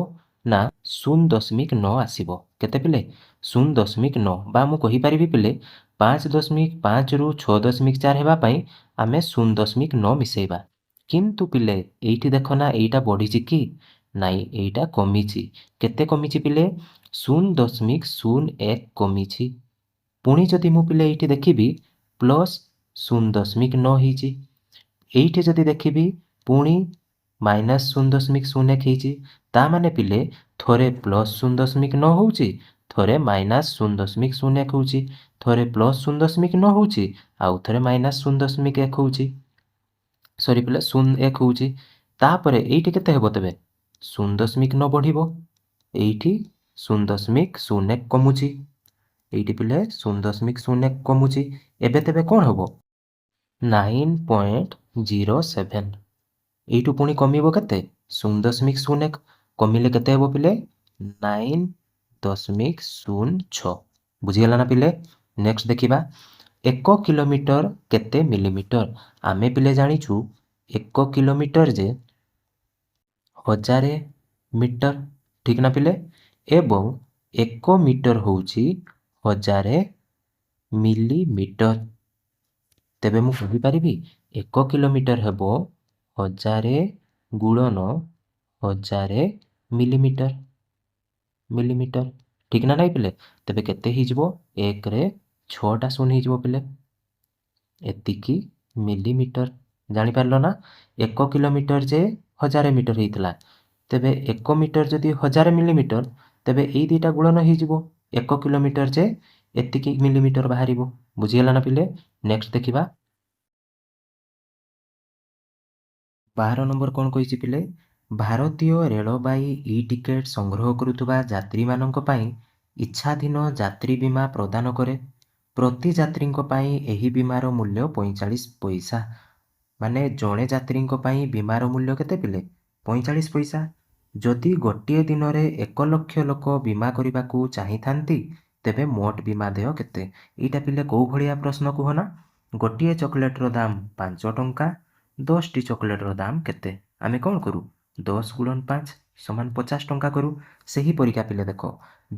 [SPEAKER 1] ନା 0.9 ଆସିବ। କେତେ ପିଲେ? 0.9। ବା ମୁଁ କହିପାରିବି ପିଲେ, 5.5ରୁ 6.4 ହେବା ପାଇଁ ଆମେ 0.9 ମିଶାଇବା। କିନ୍ତୁ ପିଲେ, ଏଇଠି ଦେଖ ନା, ଏଇଟା ବଢ଼ିଛି କି ନାଇଁ? ଏଇଟା କମିଛି। କେତେ କମିଛି ପିଲେ? 0.01 କମିଛି। ପୁଣି ଯଦି ମୁଁ ପିଲେ ଏଇଠି ଦେଖିବି, ପ୍ଲସ୍ 0.9 ହେଇଛି। ଏଇଠି ଯଦି ଦେଖିବି, ପୁଣି ମାଇନସ୍ 0.01 ହେଇଛି। ତା ମାନେ ପିଲେ, ଥରେ ପ୍ଲସ୍ 0.9 ହେଉଛି, ଥରେ ମାଇନସ୍ 0.01 ହେଉଛି, ଥରେ ପ୍ଲସ୍ 0.9 ହେଉଛି, ଆଉ ଥରେ ମାଇନସ୍ 0.1 ହେଉଛି, ସରି ପିଲେ, 0.1 ହେଉଛି। ତାପରେ ଏଇଠି କେତେ ହେବ ତେବେ? 0.9 ବଢ଼ିବ। ଏଇଠି 0.01 କମୁଛି। ଏଇଠି ପିଲେ 0.01 କମୁଛି। ଏବେ ତେବେ କ'ଣ ହେବ? 9.07। ଏଇଠୁ ପୁଣି କମିବ କେତେ? 0.01। କମିଲେ କେତେ ହେବ ପିଲେ? 9.06। ବୁଝିଗଲା ନା ପିଲେ? ନେକ୍ସଟ ଦେଖିବା, 1 କିଲୋମିଟର କେତେ ମିଲିମିଟର? ଆମେ ପିଲେ ଜାଣିଛୁ, 1 କିଲୋମିଟର ଯେ 1000 ମିଟର, ଠିକ ନା ପିଲେ? ଏବଂ 1 ମିଟର ହେଉଛି 1000 ମିଲିମିଟର। ତେବେ ମୁଁ କହିପାରିବି, 1 କିଲୋମିଟର ହେବ 1000 ଗୁଣନ 1000 ମିଲିମିଟର, ମିଲିମିଟର, ଠିକ ନା ନାଇଁ ପିଲେ? ତେବେ କେତେ ହେଇଯିବ? 1ରେ 6ଟା ଶୂନ ହେଇଯିବ ପିଲେ, ଏତିକି ମିଲିମିଟର। ଜାଣିପାରିଲ ନା? 1 କିଲୋମିଟର ଯେ 1000 ମିଟର ହେଇଥିଲା, ତେବେ 1 ମିଟର ଯଦି 1000 ମିଲିମିଟର, ତେବେ ଏଇ ଦୁଇଟା ଗୁଣନ ହେଇଯିବ। 1 କିଲୋମିଟର ଯେ ଏତିକି ମିଲିମିଟର ବାହାରିବ। ବୁଝିଗଲା ନା ପିଲେ? ନେକ୍ସଟ ଦେଖିବା, 12 ନମ୍ବର କ'ଣ କହିଛି ପିଲେ? ଭାରତୀୟ ରେଳବାଇ ଇ ଟିକେଟ୍ ସଂଗ୍ରହ କରୁଥିବା ଯାତ୍ରୀମାନଙ୍କ ପାଇଁ ଇଚ୍ଛାଧୀନ ଯାତ୍ରୀ ବୀମା ପ୍ରଦାନ କରେ। ପ୍ରତି ଯାତ୍ରୀଙ୍କ ପାଇଁ ଏହି ବୀମାର ମୂଲ୍ୟ 45 ପଇସା। ମାନେ ଜଣେ ଯାତ୍ରୀଙ୍କ ପାଇଁ ବୀମାର ମୂଲ୍ୟ କେତେ ପିଲେ? 45 ପଇସା। ଯଦି ଗୋଟିଏ ଦିନରେ 1 ଲକ୍ଷ ଲୋକ ବୀମା କରିବାକୁ ଚାହିଁଥାନ୍ତି, ତେବେ ମୋଟ ବୀମା ଦେୟ କେତେ? ଏଇଟା ପିଲେ କେଉଁ ଭଳିଆ ପ୍ରଶ୍ନ କୁହ ନା? ଗୋଟିଏ ଚକୋଲେଟ୍ର ଦାମ 5 ଟଙ୍କା, 10ଟି ଚକୋଲେଟ୍ର ଦାମ କେତେ? ଆମେ କ'ଣ କରୁ? 10 ଗୁଣନ 5 ସମାନ 50 ଟଙ୍କା କରୁ। ସେହିପରିକା ପିଲେ ଦେଖ,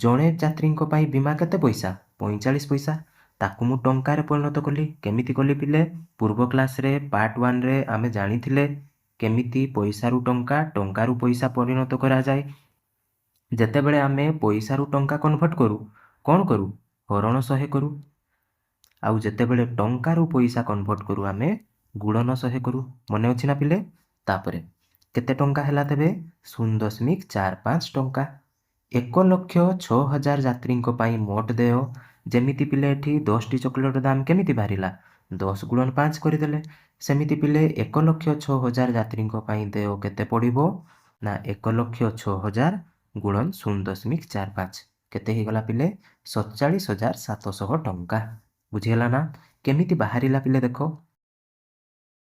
[SPEAKER 1] ଜଣେ ଯାତ୍ରୀଙ୍କ ପାଇଁ ବୀମା କେତେ ପଇସା? 45 ପଇସା। ତାକୁ ମୁଁ ଟଙ୍କାରେ ପରିଣତ କଲି। କେମିତି କଲି ପିଲେ? ପୂର୍ବ କ୍ଲାସ୍ରେ ପାର୍ଟ 1ରେ ଆମେ ଜାଣିଥିଲେ କେମିତି ପଇସାରୁ ଟଙ୍କା, ଟଙ୍କାରୁ ପଇସା ପରିଣତ କରାଯାଏ। ଯେତେବେଳେ ଆମେ ପଇସାରୁ ଟଙ୍କା କନଭର୍ଟ କରୁ, କ'ଣ କରୁ? ହରଣ 100 କରୁ। ଆଉ ଯେତେବେଳେ ଟଙ୍କାରୁ ପଇସା କନଭର୍ଟ କରୁ, ଆମେ ଗୁଣନ 100 କରୁ। ମନେ ଅଛି ନା ପିଲେ? ତାପରେ କେତେ ଟଙ୍କା ହେଲା ତେବେ? 0.45 ଟଙ୍କା। 1,06,000 ଯାତ୍ରୀଙ୍କ ପାଇଁ ମୋଟ ଦେୟ। ଯେମିତି ପିଲେ ଏଠି 10ଟି ଚକୋଲେଟ୍ ଦାମ କେମିତି ବାହାରିଲା? 10 ଗୁଣନ 5 କରିଦେଲେ। ସେମିତି ପିଲେ, 1,06,000 ଯାତ୍ରୀଙ୍କ ପାଇଁ ଦେୟ କେତେ ପଡ଼ିବ ନା 1,06,000 ଗୁଣନ 0.45। କେତେ ହେଇଗଲା ପିଲେ? 47,700 ଟଙ୍କା। ବୁଝିହେଲା ନା କେମିତି ବାହାରିଲା? ପିଲେ ଦେଖ,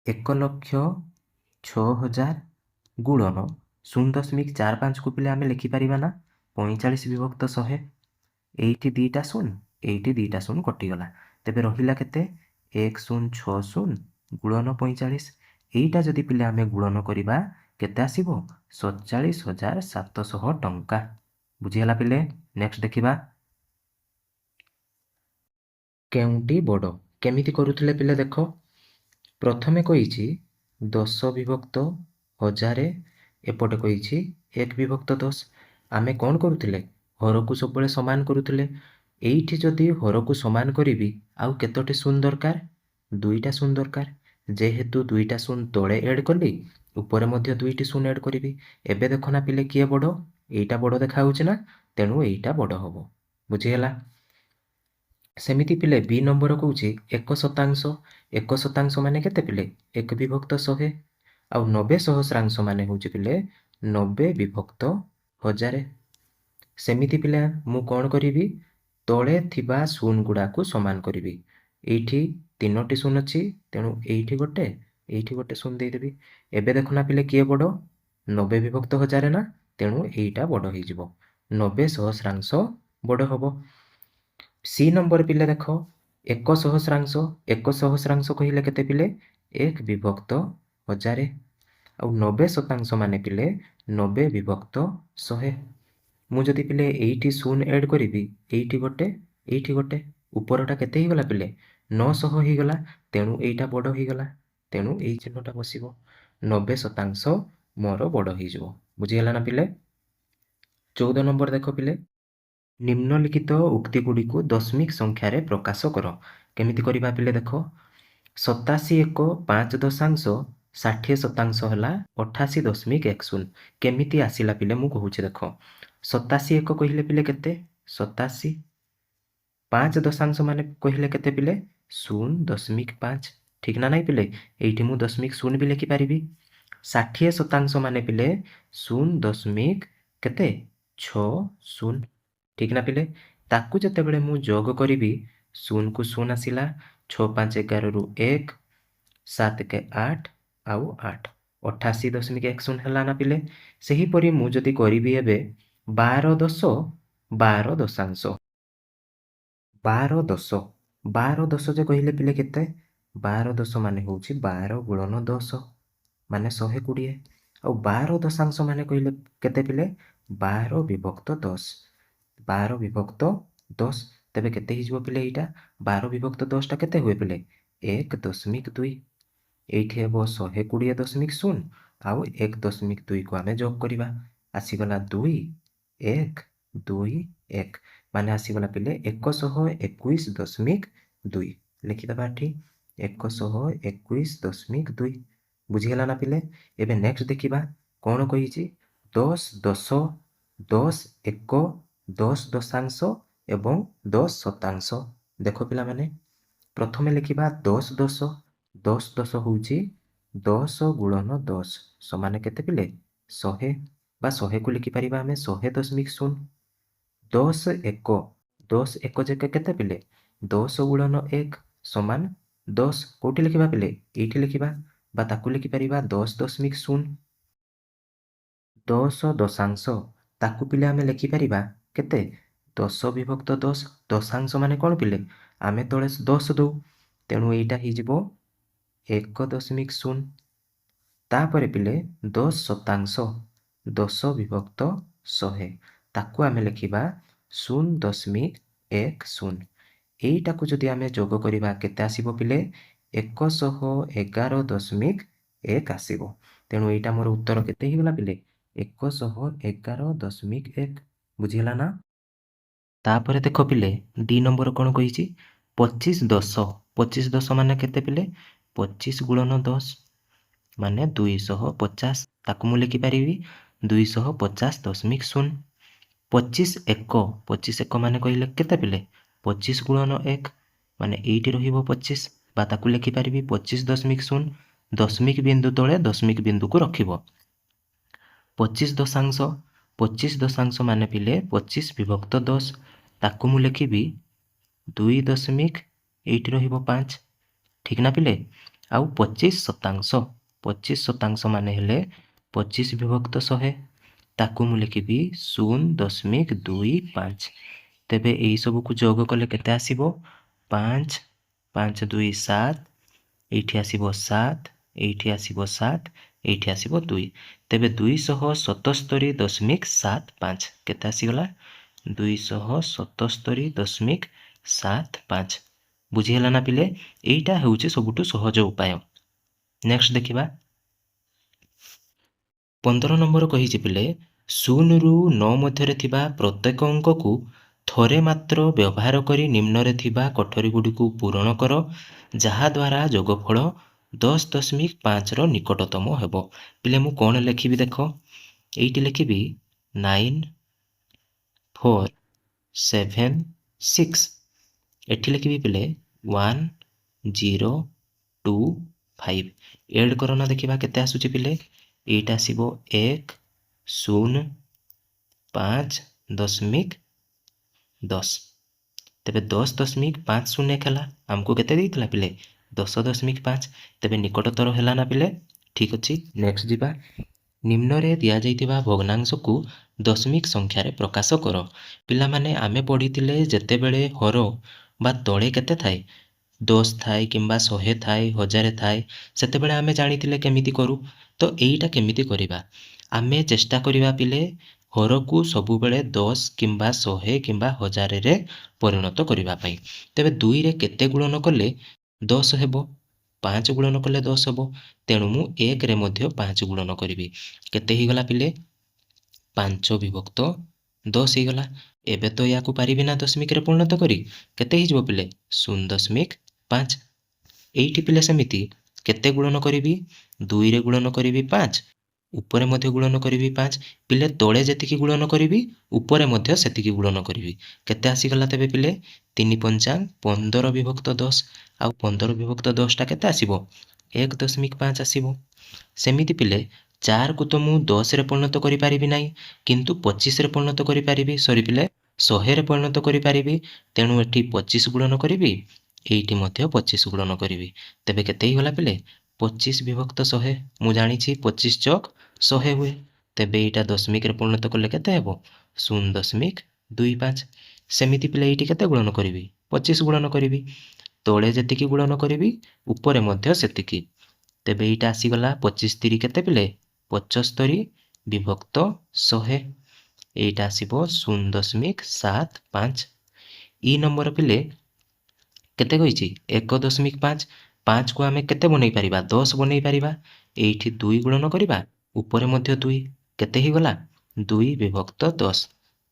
[SPEAKER 1] 1,06,000 ଗୁଣନ 0.45କୁ ପିଲେ ଆମେ ଲେଖିପାରିବା ନା 45 ବିଭକ୍ତ 100। ଏଇଠି 2ଟା ଶୂନ, ଏଇଠି 2ଟା ଶୂନ କଟିଗଲା। ତେବେ ରହିଲା କେତେ? 1 0 6 0 ଗୁଣନ 45। ଏଇଟା ଯଦି ପିଲେ ଆମେ ଗୁଣନ କରିବା, କେତେ ଆସିବ? 47,700 ଟଙ୍କା। ବୁଝିହେଲା ପିଲେ? ନେକ୍ସଟ ଦେଖିବା, କେଉଁଟି ବଡ଼? କେମିତି କରୁଥିଲେ ପିଲେ ଦେଖ। ପ୍ରଥମେ କହିଛି 10 ବିଭକ୍ତ 1000, ଏପଟେ କହିଛି 1 ବିଭକ୍ତ 10। ଆମେ କ'ଣ କରୁଥିଲେ? ହରକୁ ସବୁବେଳେ ସମାନ କରୁଥିଲେ। ଏଇଠି ଯଦି ହରକୁ ସମାନ କରିବି, ଆଉ କେତୋଟି ଶୂନ ଦରକାର? 2ଟା ଶୂନ ଦରକାର। ଯେହେତୁ 2ଟା ଶୂନ ତଳେ ଏଡ଼୍ କଲି, ଉପରେ ମଧ୍ୟ 2ଟି ଶୂନ ଏଡ଼୍ କରିବି। ଏବେ ଦେଖ ନା ପିଲେ, କିଏ ବଡ଼? ଏଇଟା ବଡ଼ ଦେଖାହେଉଛି ନା? ତେଣୁ ଏଇଟା ବଡ଼ ହେବ। ବୁଝିହେଲା? ସେମିତି ପିଲେ ବି ନମ୍ବର କହୁଛି 1 ଶତାଂଶ। 1 ଶତାଂଶ ମାନେ କେତେ ପିଲେ? 1 ବିଭକ୍ତ 100। ଆଉ 90 ସହସ୍ରାଂଶ ମାନେ ହେଉଛି ପିଲେ 90 ବିଭକ୍ତ 1000। ସେମିତି ପିଲା ମୁଁ କ'ଣ କରିବି? ତଳେ ଥିବା ଶୂନ ଗୁଡ଼ାକୁ ସମାନ କରିବି। ଏଇଠି 3ଟି ଶୂନ ଅଛି, ତେଣୁ ଏଇଠି ଗୋଟେ, ଏଇଠି ଗୋଟେ ଶୂନ ଦେଇଦେବି। ଏବେ ଦେଖୁନା ପିଲେ, କିଏ ବଡ଼? 90 ବିଭକ୍ତ 1000 ନା? ତେଣୁ ଏଇଟା ବଡ଼ ହେଇଯିବ, 90 ସହସ୍ରାଂଶ ବଡ଼ ହେବ। ସି ନମ୍ବର ପିଲେ ଦେଖ, 1 ସହସ୍ରାଂଶ। 1 ସହସ୍ରାଂଶ କହିଲେ କେତେ ପିଲେ? 1 ବିଭକ୍ତ 1000। ଆଉ 90 ଶତାଂଶ ମାନେ ପିଲେ 90 ବିଭକ୍ତ 100। ମୁଁ ଯଦି ପିଲେ ଏଇଠି ଶୂନ ଏଡ଼୍ କରିବି, ଏଇଠି ଗୋଟେ, ଏଇଠି ଗୋଟେ, ଉପରଟା କେତେ ହେଇଗଲା ପିଲେ? 900 ହେଇଗଲା, ତେଣୁ ଏଇଟା ବଡ଼ ହେଇଗଲା, ତେଣୁ ଏଇ ଚିହ୍ନଟା ବସିବ। 90% ମୋର ବଡ଼ ହେଇଯିବ। ବୁଝିହେଲା ନା ପିଲେ? 14 ନମ୍ବର ଦେଖ ପିଲେ, ନିମ୍ନଲିଖିତ ଉକ୍ତି ଗୁଡ଼ିକୁ ଦଶମିକ ସଂଖ୍ୟାରେ ପ୍ରକାଶ କର। କେମିତି କରିବା ପିଲେ ଦେଖ। 87 1 5 ଦଶାଂଶ 60% ହେଲା 88.10। କେମିତି ଆସିଲା ପିଲେ ମୁଁ କହୁଛି ଦେଖ। 87 ଏକ କହିଲେ ପିଲେ କେତେ? 87। 5 ଦଶାଂଶ ମାନେ କହିଲେ କେତେ ପିଲେ? 0.5, ଠିକ୍ ନା ନାଇଁ ପିଲେ? ଏଇଠି ମୁଁ ଦଶମିକ ଶୂନ ବି ଲେଖିପାରିବି। 60% ମାନେ ପିଲେ ଶୂନ ଦଶମିକ କେତେ? 60, ଠିକ୍ ନା ପିଲେ? ତାକୁ ଯେତେବେଳେ ମୁଁ ଯୋଗ କରିବି, 0କୁ 0 ଆସିଲା, 6 5 11ରୁ 1, 7 1 8 ଆଉ 8, 88.10 ହେଲା ନା ପିଲେ? ସେହିପରି ମୁଁ ଯଦି କରିବି ଏବେ 12 ଦଶ, 12 ଦଶାଂଶ, 12 ଦଶ, 12 ଦଶ ଯେ କହିଲେ ପିଲେ କେତେ? 12 ଦଶ ମାନେ ହେଉଛି 12 ଗୁଣନ 10 ମାନେ 120। ଆଉ 12 ଦଶାଂଶ ମାନେ କହିଲେ କେତେ ପିଲେ? 12 ବିଭକ୍ତ 10, 12 ବିଭକ୍ତ 10। ତେବେ କେତେ ହେଇଯିବ ପିଲେ ଏଇଟା? 12 ବିଭକ୍ତ 10ଟା କେତେ ହୁଏ ପିଲେ? 1.2। ଏଇଠି ହେବ 120.0 ଆଉ 1.2କୁ ଆମେ ଯୋଗ କରିବା, ଆସିଗଲା 2 1 2 1, ମାନେ ଆସିଗଲା ପିଲେ 121.2। ଲେଖିଦେବା ଏଠି 121.2। ବୁଝିହେଲା ନା ପିଲେ? ଏବେ ନେକ୍ସଟ ଦେଖିବା କ'ଣ କହିଛି। 10 ଦଶ, 10 ଏକ, 10 ଦଶାଂଶ ଏବଂ 10%। ଦେଖ ପିଲାମାନେ, ପ୍ରଥମେ ଲେଖିବା 10 ଦଶ। 10 ଦଶ ହେଉଛି 10 ଗୁଣନ 10 ସମାନ କେତେ ପିଲେ? 100, ବା 100କୁ ଲେଖିପାରିବା ଆମେ 100.0। 10 ଏକ, 10 ଏକ ଯାକେ କେତେ ପିଲେ? 10 ଗୁଣନ 1 ସମାନ 10। କେଉଁଠି ଲେଖିବା ପିଲେ? ଏଇଠି ଲେଖିବା, ବା ତାକୁ ଲେଖିପାରିବା 10.0। 10 ଦଶାଂଶ, ତାକୁ ପିଲେ ଆମେ ଲେଖିପାରିବା କେତେ? 10 ବିଭକ୍ତ 10। ଦଶାଂଶ ମାନେ କ'ଣ ପିଲେ? ଆମେ ତଳେ 10 ଦଉ, ତେଣୁ ଏଇଟା ହେଇଯିବ 1.0। ତାପରେ ପିଲେ 10%, 10 ବିଭକ୍ତ 100, ତାକୁ ଆମେ ଲେଖିବା 0.10। ଏଇଟାକୁ ଯଦି ଆମେ ଯୋଗ କରିବା କେତେ ଆସିବ ପିଲେ? 111.1 ଆସିବ। ତେଣୁ ଏଇଟା ମୋର ଉତ୍ତର କେତେ ହେଇଗଲା ପିଲେ? 111.1। ବୁଝିହେଲା ନା? ତାପରେ ଦେଖ ପିଲେ, ଡି ନମ୍ବର କ'ଣ କହିଛି? 25 ଦଶ। 25 ଦଶ ମାନେ କେତେ ପିଲେ? 25 ଗୁଣନ 10 ମାନେ 250। ତାକୁ ମୁଁ ଲେଖିପାରିବି 250.0। 25 ଏକ, 25 ଏକ ମାନେ କହିଲେ କେତେ ପିଲେ? 25 ଗୁଣନ 1 ମାନେ ଏଇଠି ରହିବ 25, ବା ତାକୁ ଲେଖିପାରିବି 25.0। ଦଶମିକ ବିନ୍ଦୁ ତଳେ ଦଶମିକ ବିନ୍ଦୁକୁ ରଖିବ। 25 ଦଶାଂଶ, 25 ଦଶାଂଶ ମାନେ ପିଲେ 25 ବିଭକ୍ତ 10, ତାକୁ ମୁଁ ଲେଖିବି 2 ଦଶମିକ ଏଇଠି ରହିବ 5, ଠିକ୍ ନା ପିଲେ? ଆଉ 25%, 25% ମାନେ ହେଲେ 25 ବିଭକ୍ତ 100, ତାକୁ ମୁଁ ଲେଖିବି 0.25। ତେବେ ଏଇସବୁକୁ ଯୋଗ କଲେ କେତେ ଆସିବ? 5 5 2 7, ଏଇଠି ଆସିବ 7, ଏଇଠି ଆସିବ 7, ଏଇଠି ଆସିବ 2। ତେବେ 277.75 କେତେ ଆସିଗଲା? 277.75। ବୁଝିହେଲା ନା ପିଲେ? ଏଇଟା ହେଉଛି ସବୁଠୁ ସହଜ ଉପାୟ। ନେକ୍ସଟ ଦେଖିବା। 15 ନମ୍ବର କହିଛି ପିଲେ, 0ରୁ 9 ମଧ୍ୟରେ ଥିବା ପ୍ରତ୍ୟେକ ଅଙ୍କକୁ ଥରେ ମାତ୍ର ବ୍ୟବହାର କରି ନିମ୍ନରେ ଥିବା କୋଠରୀ ଗୁଡ଼ିକୁ ପୂରଣ କର, ଯାହାଦ୍ୱାରା ଯୋଗଫଳ 10.5ର ନିକଟତମ ହେବ। ପିଲେ ମୁଁ କ'ଣ ଲେଖିବି ଦେଖ। ଏଇଠି ଲେଖିବି 9 4 7 6, ଏଠି ଲେଖିବି ପିଲେ 1 0 2 5। ଏଡ଼୍ କର ନା ଦେଖିବା କେତେ ଆସୁଛି ପିଲେ। ଏଇଟା ଆସିବ 1 0 5 ଦଶମିକ 10। ତେବେ 10.501 ହେଲା। ଆମକୁ କେତେ ଦେଇଥିଲା ପିଲେ? 10.5। ତେବେ ନିକଟତର ହେଲା ନା ପିଲେ? ଠିକ୍ ଅଛି, ନେକ୍ସଟ ଯିବା। ନିମ୍ନରେ ଦିଆଯାଇଥିବା ଭଗ୍ନାଂଶକୁ ଦଶମିକ ସଂଖ୍ୟାରେ ପ୍ରକାଶ କର। ପିଲାମାନେ, ଆମେ ପଢ଼ିଥିଲେ ଯେତେବେଳେ ହର ବା ତଳେ କେତେ ଥାଏ, 10 ଥାଏ କିମ୍ବା 100 ଥାଏ, 1000 ଥାଏ, ସେତେବେଳେ ଆମେ ଜାଣିଥିଲେ କେମିତି କରୁ। ତ ଏଇଟା କେମିତି କରିବା? ଆମେ ଚେଷ୍ଟା କରିବା ପିଲେ, ହରକୁ ସବୁବେଳେ 10 କିମ୍ବା 100 କିମ୍ବା 1000ରେ ପରିଣତ କରିବା ପାଇଁ। ତେବେ 2ରେ କେତେ ଗୁଣନ କଲେ 10 ହେବ? 5 ଗୁଣନ କଲେ 10 ହେବ। ତେଣୁ ମୁଁ 1ରେ ମଧ୍ୟ 5 ଗୁଣନ କରିବି। କେତେ ହେଇଗଲା ପିଲେ? 5 ବିଭକ୍ତ 10 ହେଇଗଲା। ଏବେ ତ ୟାକୁ ପାରିବି ନା ଦଶମିକରେ ପରିଣତ କରି। କେତେ ହେଇଯିବ ପିଲେ? 0.5। ଏଇଠି ପିଲେ ସେମିତି କେତେ ଗୁଣନ କରିବି? 2ରେ ଗୁଣନ କରିବି 5, ଉପରେ ମଧ୍ୟ ଗୁଣନ କରିବି 5। ପିଲେ, ତଳେ ଯେତିକି ଗୁଣନ କରିବି, ଉପରେ ମଧ୍ୟ ସେତିକି ଗୁଣନ କରିବି। କେତେ ଆସିଗଲା ତେବେ ପିଲେ? 3 ପଞ୍ଚା 15 ବିଭକ୍ତ 10। ଆଉ 15 ବିଭକ୍ତ 10ଟା କେତେ ଆସିବ? 1.5 ଆସିବ। ସେମିତି ପିଲେ, 4କୁ ତ ମୁଁ 10ରେ ପରିଣତ କରିପାରିବି ନାହିଁ, କିନ୍ତୁ 25ରେ ପରିଣତ କରିପାରିବି, ସରି ପିଲେ, 100ରେ ପରିଣତ କରିପାରିବି। ତେଣୁ ଏଠି 25 ଗୁଣନ କରିବି, ଏଇଠି ମଧ୍ୟ 25 ଗୁଣନ କରିବି। ତେବେ କେତେ ହେଇଗଲା ପିଲେ? 25 ବିଭକ୍ତ 100। ମୁଁ ଜାଣିଛି 25 ଚକ 100 ହୁଏ। ତେବେ ଏଇଟା ଦଶମିକରେ ପରିଣତ କଲେ କେତେ ହେବ? 0.25। ସେମିତି ପିଲେ, ଏଇଠି କେତେ ଗୁଣନ କରିବି? 25 ଗୁଣନ କରିବି। ତଳେ ଯେତିକି ଗୁଣନ କରିବି, ଉପରେ ମଧ୍ୟ ସେତିକି। ତେବେ ଏଇଟା ଆସିଗଲା 25 ତିରି କେତେ ପିଲେ? 75 ବିଭକ୍ତ 100। ଏଇଟା ଆସିବ 0.75। ଇ ନମ୍ବର ପିଲେ କେତେ କହିଛି? 1.5। 5କୁ ଆମେ କେତେ ବନେଇ ପାରିବା? 10 ବନେଇ ପାରିବା। ଏଇଠି 2 ଗୁଣନ କରିବା, ଉପରେ ମଧ୍ୟ 2। କେତେ ହେଇଗଲା? 2 ବିଭକ୍ତ 10।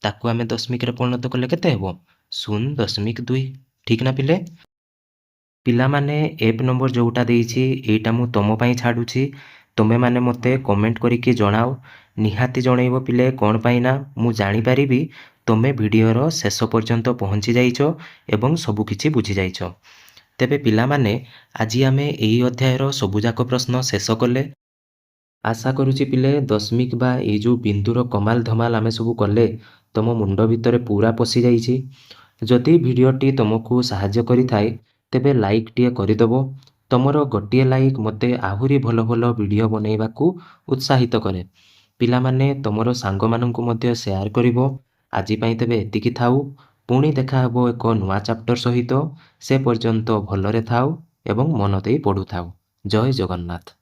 [SPEAKER 1] ତାକୁ ଆମେ ଦଶମିକରେ ପରିଣତ କଲେ କେତେ ହେବ? 0.2। ଠିକ୍ ନା ପିଲେ? ପିଲାମାନେ, ଏଫ୍ ନମ୍ବର ଯେଉଁଟା ଦେଇଛି, ଏଇଟା ମୁଁ ତୁମ ପାଇଁ ଛାଡ଼ୁଛି। ତୁମେମାନେ ମୋତେ କମେଣ୍ଟ କରିକି ଜଣାଅ। ନିହାତି ଜଣେଇବ ପିଲେ। କ'ଣ ପାଇଁ ନା ମୁଁ ଜାଣିପାରିବି ତୁମେ ଭିଡ଼ିଓର ଶେଷ ପର୍ଯ୍ୟନ୍ତ ପହଞ୍ଚି ଯାଇଛ ଏବଂ ସବୁକିଛି ବୁଝିଯାଇଛ। ତେବେ ପିଲାମାନେ, ଆଜି ଆମେ ଏହି ଅଧ୍ୟାୟର ସବୁଯାକ ପ୍ରଶ୍ନ ଶେଷ କଲେ। ଆଶା କରୁଛି ପିଲେ, ଦଶମିକ ବା ଏଇ ଯେଉଁ ବିନ୍ଦୁର କମାଲ ଧମାଲ ଆମେ ସବୁ କଲେ, ତୁମ ମୁଣ୍ଡ ଭିତରେ ପୁରା ପଶିଯାଇଛି। ଯଦି ଭିଡ଼ିଓଟି ତୁମକୁ ସାହାଯ୍ୟ କରିଥାଏ, ତେବେ ଲାଇକ୍ଟିଏ କରିଦେବ। ତୁମର ଗୋଟିଏ ଲାଇକ୍ ମୋତେ ଆହୁରି ଭଲ ଭଲ ଭିଡ଼ିଓ ବନେଇବାକୁ ଉତ୍ସାହିତ କରେ। ପିଲାମାନେ, ତୁମର ସାଙ୍ଗମାନଙ୍କୁ ମଧ୍ୟ ସେୟାର କରିବ। ଆଜି ପାଇଁ ତେବେ ଏତିକି ଥାଉ। ପୁଣି ଦେଖାହେବ ଏକ ନୂଆ ଚାପ୍ଟର ସହିତ। ସେ ପର୍ଯ୍ୟନ୍ତ ଭଲରେ ଥାଉ ଏବଂ ମନ ଦେଇ ପଢ଼ୁଥାଉ। ଜୟ ଜଗନ୍ନାଥ।